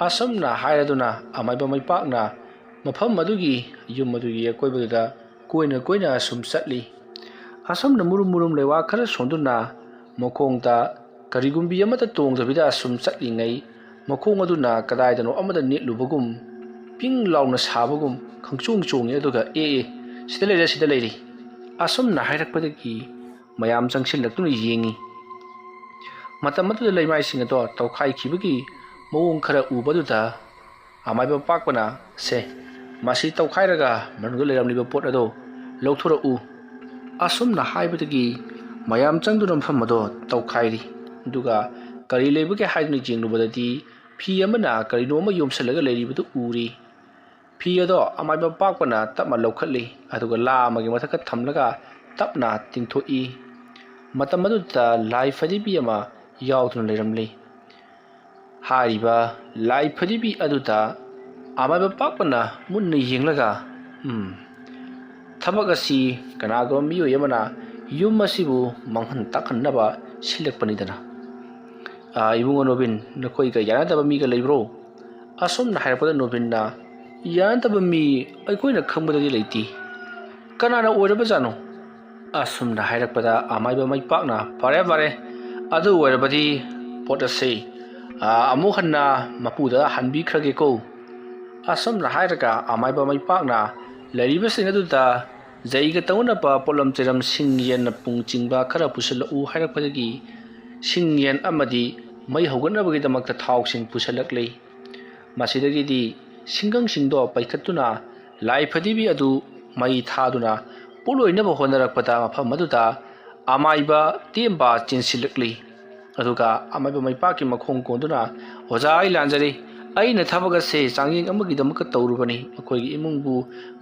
ꯑꯁꯨꯝꯅ ꯍꯥꯏꯔꯗꯨꯅ ꯑꯃꯥꯏꯕ ꯃꯩꯄꯥꯛꯅ ꯃꯐꯝ ꯑꯗꯨꯒꯤ ꯌꯨꯝ ꯑꯗꯨꯒꯤ ꯑꯀꯣꯏꯕꯗꯨꯗ ꯀꯣꯏꯅ ꯀꯣꯏꯅ ꯑꯁꯨꯝ ꯆꯠꯂꯤ꯫ ꯑꯁꯨꯝꯅ ꯃꯨꯔꯨꯝ ꯃꯨꯔꯨꯝ ꯂꯩꯋꯥ ꯈꯔ ꯁꯣꯟꯗꯨꯅ ꯃꯈꯣꯡꯗ ꯀꯔꯤꯒꯨꯝꯕꯤ ꯑꯃꯠꯇ ꯇꯣꯡꯗꯕꯤꯗ ꯑꯁꯨꯝ ꯆꯠꯂꯤꯉꯩ, ꯃꯈꯣꯡ ꯑꯗꯨꯅ ꯀꯗꯥꯏꯗꯅꯣ ꯑꯃꯗ ꯅꯦꯠꯂꯨꯕꯒꯨꯝ, ꯄꯤꯡ ꯂꯥꯎꯅ ꯁꯥꯕꯒꯨꯝ ꯈꯪꯆꯣꯡ ꯆꯣꯡꯉꯤ꯫ ꯑꯗꯨꯒ, "ꯑꯦ, ꯑꯦ, ꯁꯤꯗ ꯂꯩꯔꯦ, ꯁꯤꯗ ꯂꯩꯔꯦ!" ꯑꯁꯨꯝꯅ ꯍꯥꯏꯔꯛꯄꯗꯒꯤ ꯃꯌꯥꯝ ꯆꯪꯁꯤꯜꯂꯛꯇꯨꯅ ꯌꯦꯡꯉꯤ꯫ ꯃꯇꯝ ꯑꯗꯨꯗ ꯂꯩꯃꯥꯏꯁꯤꯡ ꯑꯗꯣ ꯇꯧꯈꯥꯏꯈꯤꯕꯒꯤ ꯃꯑꯣꯡ ꯈꯔ ꯎꯕꯗꯨꯗ ꯑꯃꯥꯏꯕ ꯄꯥꯛꯄꯅ, "ꯁꯦ, ꯃꯁꯤ ꯇꯧꯈꯥꯏꯔꯒ ꯃꯅꯨꯡꯗ ꯂꯩꯔꯝꯂꯤꯕ ꯄꯣꯠ ꯑꯗꯣ ꯂꯧꯊꯣꯔꯛꯎ"꯫ ꯑꯁꯨꯝꯅ ꯍꯥꯏꯕꯗꯒꯤ ꯃꯌꯥꯝ ꯆꯪꯗꯨꯅ ꯃꯐꯝ ꯑꯗꯣ ꯇꯧꯈꯥꯏꯔꯤ꯫ ꯑꯗꯨꯒ ꯀꯔꯤ ꯂꯩꯕꯒꯦ ꯍꯥꯏꯗꯨꯅ ꯌꯦꯡꯂꯨꯕꯗꯗꯤ ꯐꯤ ꯑꯃꯅ ꯀꯔꯤꯅꯣ ꯑꯃ ꯌꯣꯝꯁꯤꯜꯂꯒ ꯂꯩꯔꯤꯕꯗꯨ ꯎꯔꯤ꯫ ꯐꯤ ꯑꯗꯣ ꯑꯃꯥꯏꯕ ꯄꯥꯛꯄꯅ ꯇꯞꯅ ꯂꯧꯈꯠꯂꯤ, ꯑꯗꯨꯒ ꯂꯥ ꯑꯃꯒꯤ ꯃꯊꯛꯇ ꯊꯝꯂꯒ ꯇꯞꯅ ꯇꯤꯡꯊꯣꯛꯏ꯫ ꯃꯇꯝ ꯑꯗꯨꯗ ꯂꯥꯏ ꯐꯗꯤꯕꯤ ꯑꯃ ꯌꯥꯎꯗꯨꯅ ꯂꯩꯔꯝꯂꯤ꯫ ꯍꯥꯏꯔꯤꯕ ꯂꯥꯏ ꯐꯗꯤꯕꯤ ꯑꯗꯨꯗ ꯑꯃꯥꯏꯕ ꯄꯥꯛꯄꯅ ꯃꯨꯟꯅ ꯌꯦꯡꯂꯒ, "ꯎꯝ, ꯊꯕꯛ ꯑꯁꯤ ꯀꯅꯥꯒꯨꯝꯕ ꯃꯤꯑꯣꯏ ꯑꯃꯅ ꯌꯨꯝ ꯑꯁꯤꯕꯨ ꯃꯥꯡꯍꯟ ꯇꯥꯛꯍꯟꯅꯕ ꯁꯤꯜꯂꯛꯄꯅꯤꯗꯅ꯫ ꯑꯥ, ꯏꯕꯨꯡꯉꯣ ꯅꯣꯕꯤꯟ, ꯅꯈꯣꯏꯒ ꯌꯥꯅꯗꯕ ꯃꯤꯒ ꯂꯩꯕ꯭ꯔꯣ?" ꯑꯁꯨꯝꯅ ꯍꯥꯏꯔꯛꯄꯗ ꯅꯣꯕꯤꯟꯅ, "ꯌꯥꯅꯗꯕ ꯃꯤ ꯑꯩꯈꯣꯏꯅ ꯈꯪꯕꯗꯗꯤ ꯂꯩꯇꯦ꯫ ꯀꯅꯥꯅ ꯑꯣꯏꯔꯕꯖꯥꯠꯅꯣ?" ꯑꯁꯨꯝꯅ ꯍꯥꯏꯔꯛꯄꯗ ꯑꯃꯥꯏꯕ ꯃꯩꯄꯥꯛꯅ, "ꯐꯔꯦ, ꯐꯔꯦ, ꯑꯗꯨ ꯑꯣꯏꯔꯕꯗꯤ ꯄꯣꯠ ꯑꯁꯤ, ꯑ, ꯑꯃꯨꯛ ꯍꯟꯅ ꯃꯄꯨꯗ ꯍꯟꯕꯤꯈ꯭ꯔꯒꯦꯀꯣ"꯫ ꯑꯁꯨꯝꯅ ꯍꯥꯏꯔꯒ ꯑꯃꯥꯏꯕ ꯃꯩꯄꯥꯛꯅ ꯂꯩꯔꯤꯕꯁꯤꯡ ꯑꯗꯨꯗ ꯖꯩꯒ ꯇꯧꯅꯕ ꯄꯣꯠꯂꯝ ꯆꯩꯔꯝ, ꯁꯤꯡ, ꯌꯦꯟꯅ ꯄꯨꯡ ꯆꯤꯡꯕ ꯈꯔ ꯄꯨꯁꯤꯜꯂꯛꯎ ꯍꯥꯏꯔꯛꯄꯗꯒꯤ ꯁꯤꯡ, ꯌꯦꯟ ꯑꯃꯗꯤ ꯃꯩ ꯍꯧꯒꯠꯅꯕꯒꯤꯗꯃꯛꯇ ꯊꯥꯎꯁꯤꯡ ꯄꯨꯁꯤꯜꯂꯛꯂꯤ꯫ ꯃꯁꯤꯗꯒꯤꯗꯤ ꯁꯤꯡꯒꯪꯁꯤꯡꯗꯣ ꯄꯩꯈꯠꯇꯨꯅ ꯂꯥꯏ ꯐꯗꯤꯕꯤ ꯑꯗꯨ ꯃꯩ ꯊꯥꯗꯨꯅ ꯄꯣꯠꯂꯣꯏꯅꯕ ꯍꯣꯠꯅꯔꯛꯄꯗ ꯃꯐꯝ ꯑꯗꯨꯗ ꯑꯃꯥꯏꯕ ꯇꯦꯝꯕ ꯆꯦꯟꯁꯤꯜꯂꯛꯂꯤ꯫ ꯑꯗꯨꯒ ꯑꯃꯥꯏꯕ ꯃꯩꯄꯥꯛꯀꯤ ꯃꯈꯣꯡ ꯀꯣꯟꯗꯨꯅ, "ꯑꯣꯖꯥ, ꯑꯩ ꯂꯥꯟꯖꯔꯦ꯫ ꯑꯩꯅ ꯊꯕꯛ ꯑꯁꯦ ꯆꯥꯡꯌꯦꯡ ꯑꯃꯒꯤꯗꯃꯛꯇ ꯇꯧꯔꯨꯕꯅꯤ꯫ ꯃꯈꯣꯏꯒꯤ ꯏꯃꯨꯡꯕꯨ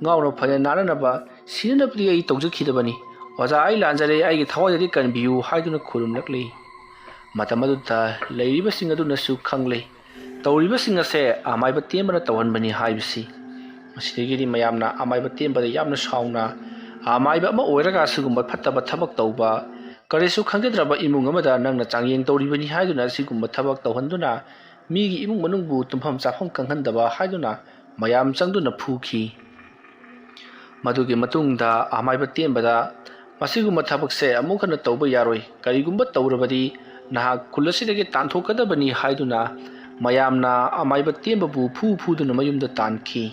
ꯉꯥꯎꯅ ꯐꯅ ꯅꯥꯅꯅꯕ, ꯁꯤꯅꯅꯕꯗꯤ ꯑꯩ ꯇꯧꯖꯈꯤꯗꯕꯅꯤ꯫ ꯑꯣꯖꯥ, ꯑꯩ ꯂꯥꯟꯖꯔꯦ, ꯑꯩꯒꯤ ꯊꯋꯥꯏꯗꯗꯤ ꯀꯟꯕꯤꯌꯨ" ꯍꯥꯏꯗꯨꯅ ꯈꯨꯔꯨꯝꯂꯛꯂꯤ꯫ ꯃꯇꯝ ꯑꯗꯨꯗ ꯂꯩꯔꯤꯕꯁꯤꯡ ꯑꯗꯨꯅꯁꯨ ꯈꯪꯂꯦ ꯇꯧꯔꯤꯕꯁꯤꯡ ꯑꯁꯦ ꯑꯃꯥꯏꯕ ꯇꯦꯝꯕꯅ ꯇꯧꯍꯟꯕꯅꯤ ꯍꯥꯏꯕꯁꯤ꯫ ꯃꯁꯤꯗꯒꯤꯗꯤ ꯃꯌꯥꯝꯅ ꯑꯃꯥꯏꯕ ꯇꯦꯝꯕꯗ ꯌꯥꯝꯅ ꯁꯥꯎꯅ, "ꯑꯃꯥꯏꯕ ꯑꯃ ꯑꯣꯏꯔꯒ ꯑꯁꯤꯒꯨꯝꯕ ꯐꯠꯇꯕ ꯊꯕꯛ ꯇꯧꯕ, ꯀꯔꯤꯁꯨ ꯈꯪꯖꯗ꯭ꯔꯕ ꯏꯃꯨꯡ ꯑꯃꯗ ꯅꯪꯅ ꯆꯥꯡꯌꯦꯡ ꯇꯧꯔꯤꯕꯅꯤ ꯍꯥꯏꯗꯨꯅ ꯑꯁꯤꯒꯨꯝꯕ ꯊꯕꯛ ꯇꯧꯍꯟꯗꯨꯅ ꯃꯤꯒꯤ ꯏꯃꯨꯡ ꯃꯅꯨꯡꯕꯨ ꯇꯨꯝꯐꯝ ꯆꯥꯐꯝ ꯈꯪꯍꯟꯗꯕ" ꯍꯥꯏꯗꯨꯅ ꯃꯌꯥꯝ ꯆꯪꯗꯨꯅ ꯐꯨꯈꯤ꯫ ꯃꯗꯨꯒꯤ ꯃꯇꯨꯡꯗ ꯑꯃꯥꯏꯕ ꯇꯦꯝꯕꯗ, "ꯃꯁꯤꯒꯨꯝꯕ ꯊꯕꯛꯁꯦ ꯑꯃꯨꯛ ꯍꯟꯅ ꯇꯧꯕ ꯌꯥꯔꯣꯏ꯫ ꯀꯔꯤꯒꯨꯝꯕ ꯇꯧꯔꯕꯗꯤ ꯅꯍꯥꯛ ꯈꯨꯜ ꯑꯁꯤꯗꯒꯤ ꯇꯥꯟꯊꯣꯛꯀꯗꯕꯅꯤ" ꯍꯥꯏꯗꯨꯅ ꯃꯌꯥꯝꯅ ꯑꯃꯥꯏꯕ ꯇꯦꯝꯕꯕꯨ ꯐꯨ ꯐꯨꯗꯨꯅ ꯃꯌꯨꯝꯗ ꯇꯥꯟꯈꯤ꯫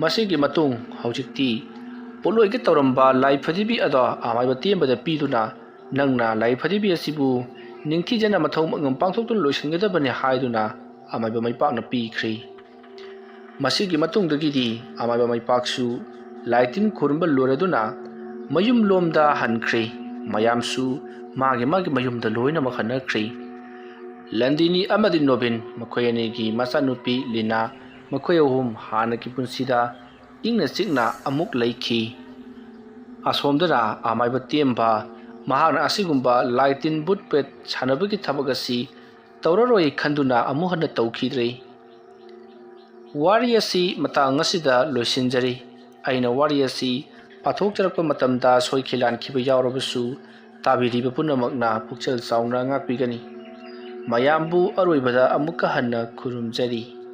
ꯃꯁꯤꯒꯤ ꯃꯇꯨꯡ ꯍꯧꯖꯤꯛꯇꯤ ꯄꯣꯠꯂꯣꯏꯒꯦ ꯇꯧꯔꯝꯕ ꯂꯥꯏ ꯐꯗꯤꯕꯤ ꯑꯗꯣ ꯑꯃꯥꯏꯕ ꯇꯦꯝꯕꯗ ꯄꯤꯗꯨꯅ, "ꯅꯪꯅ ꯂꯥꯏ ꯐꯗꯤꯕꯤ ꯑꯁꯤꯕꯨ ꯅꯤꯡꯊꯤꯖꯅ ꯃꯊꯧ ꯃꯉꯝ ꯄꯥꯡꯊꯣꯛꯇꯨꯅ ꯂꯣꯏꯁꯤꯟꯒꯗꯕꯅꯤ" ꯍꯥꯏꯗꯨꯅ ꯑꯃꯥꯏꯕ ꯃꯩꯄꯥꯛꯅ ꯄꯤꯈ꯭ꯔꯤ꯫ ꯃꯁꯤꯒꯤ ꯃꯇꯨꯡꯗꯒꯤꯗꯤ ꯑꯃꯥꯏꯕ ꯃꯩꯄꯥꯛꯁꯨ ꯂꯥꯏ ꯇꯤꯟ ꯈꯨꯔꯨꯝꯕ ꯂꯣꯏꯔꯗꯨꯅ ꯃꯌꯨꯝ ꯂꯣꯝꯗ ꯍꯟꯈ꯭ꯔꯦ꯫ ꯃꯌꯥꯝꯁꯨ ꯃꯥꯒꯤ ꯃꯥꯒꯤ ꯃꯌꯨꯝꯗ ꯂꯣꯏꯅꯃꯛ ꯍꯟꯅꯈ꯭ꯔꯦ꯫ ꯂꯟꯗꯤꯅꯤ ꯑꯃꯗꯤ ꯅꯣꯕꯤꯟ, ꯃꯈꯣꯏ ꯑꯅꯤꯒꯤ ꯃꯆꯥꯅꯨꯄꯤ ꯂꯤꯅꯥ, ꯃꯈꯣꯏ ꯑꯍꯨꯝ ꯍꯥꯟꯅꯒꯤ ꯄꯨꯟꯁꯤꯗ ꯏꯪꯅ ꯆꯤꯛꯅ ꯑꯃꯨꯛ ꯂꯩꯈꯤ꯫ ꯑꯁꯣꯝꯗꯅ ꯑꯃꯥꯏꯕ ꯇꯦꯝꯕ, ꯃꯍꯥꯛꯅ ꯑꯁꯤꯒꯨꯝꯕ ꯂꯥꯏ ꯇꯤꯟ ꯕꯨꯠ ꯄ꯭ꯔꯦꯠ ꯁꯥꯟꯅꯕꯒꯤ ꯊꯕꯛ ꯑꯁꯤ ꯇꯧꯔꯔꯣꯏ ꯈꯟꯗꯨꯅ ꯑꯃꯨꯛ ꯍꯟꯅ ꯇꯧꯈꯤꯗ꯭ꯔꯦ꯫ ꯋꯥꯔꯤ ꯑꯁꯤ ꯃꯇꯥꯡ ꯑꯁꯤꯗ ꯂꯣꯏꯁꯤꯟꯖꯔꯤ꯫ ꯑꯩꯅ ꯋꯥꯔꯤ ꯑꯁꯤ ꯄꯥꯊꯣꯛꯆꯔꯛꯄ ꯃꯇꯝꯗ ꯁꯣꯏꯈꯤ ꯂꯥꯟꯈꯤꯕ ꯌꯥꯎꯔꯕꯁꯨ, ꯇꯥꯕꯤꯔꯤꯕ ꯄꯨꯝꯅꯃꯛꯅ ꯄꯨꯛꯆꯦꯜ ꯆꯥꯎꯅ ꯉꯥꯛꯄꯤꯒꯅꯤ꯫ ꯃꯌꯥꯝꯕꯨ ꯑꯔꯣꯏꯕꯗ ꯑꯃꯨꯛꯀ ꯍꯟꯅ ꯈꯨꯔꯨꯝꯖꯔꯤ꯫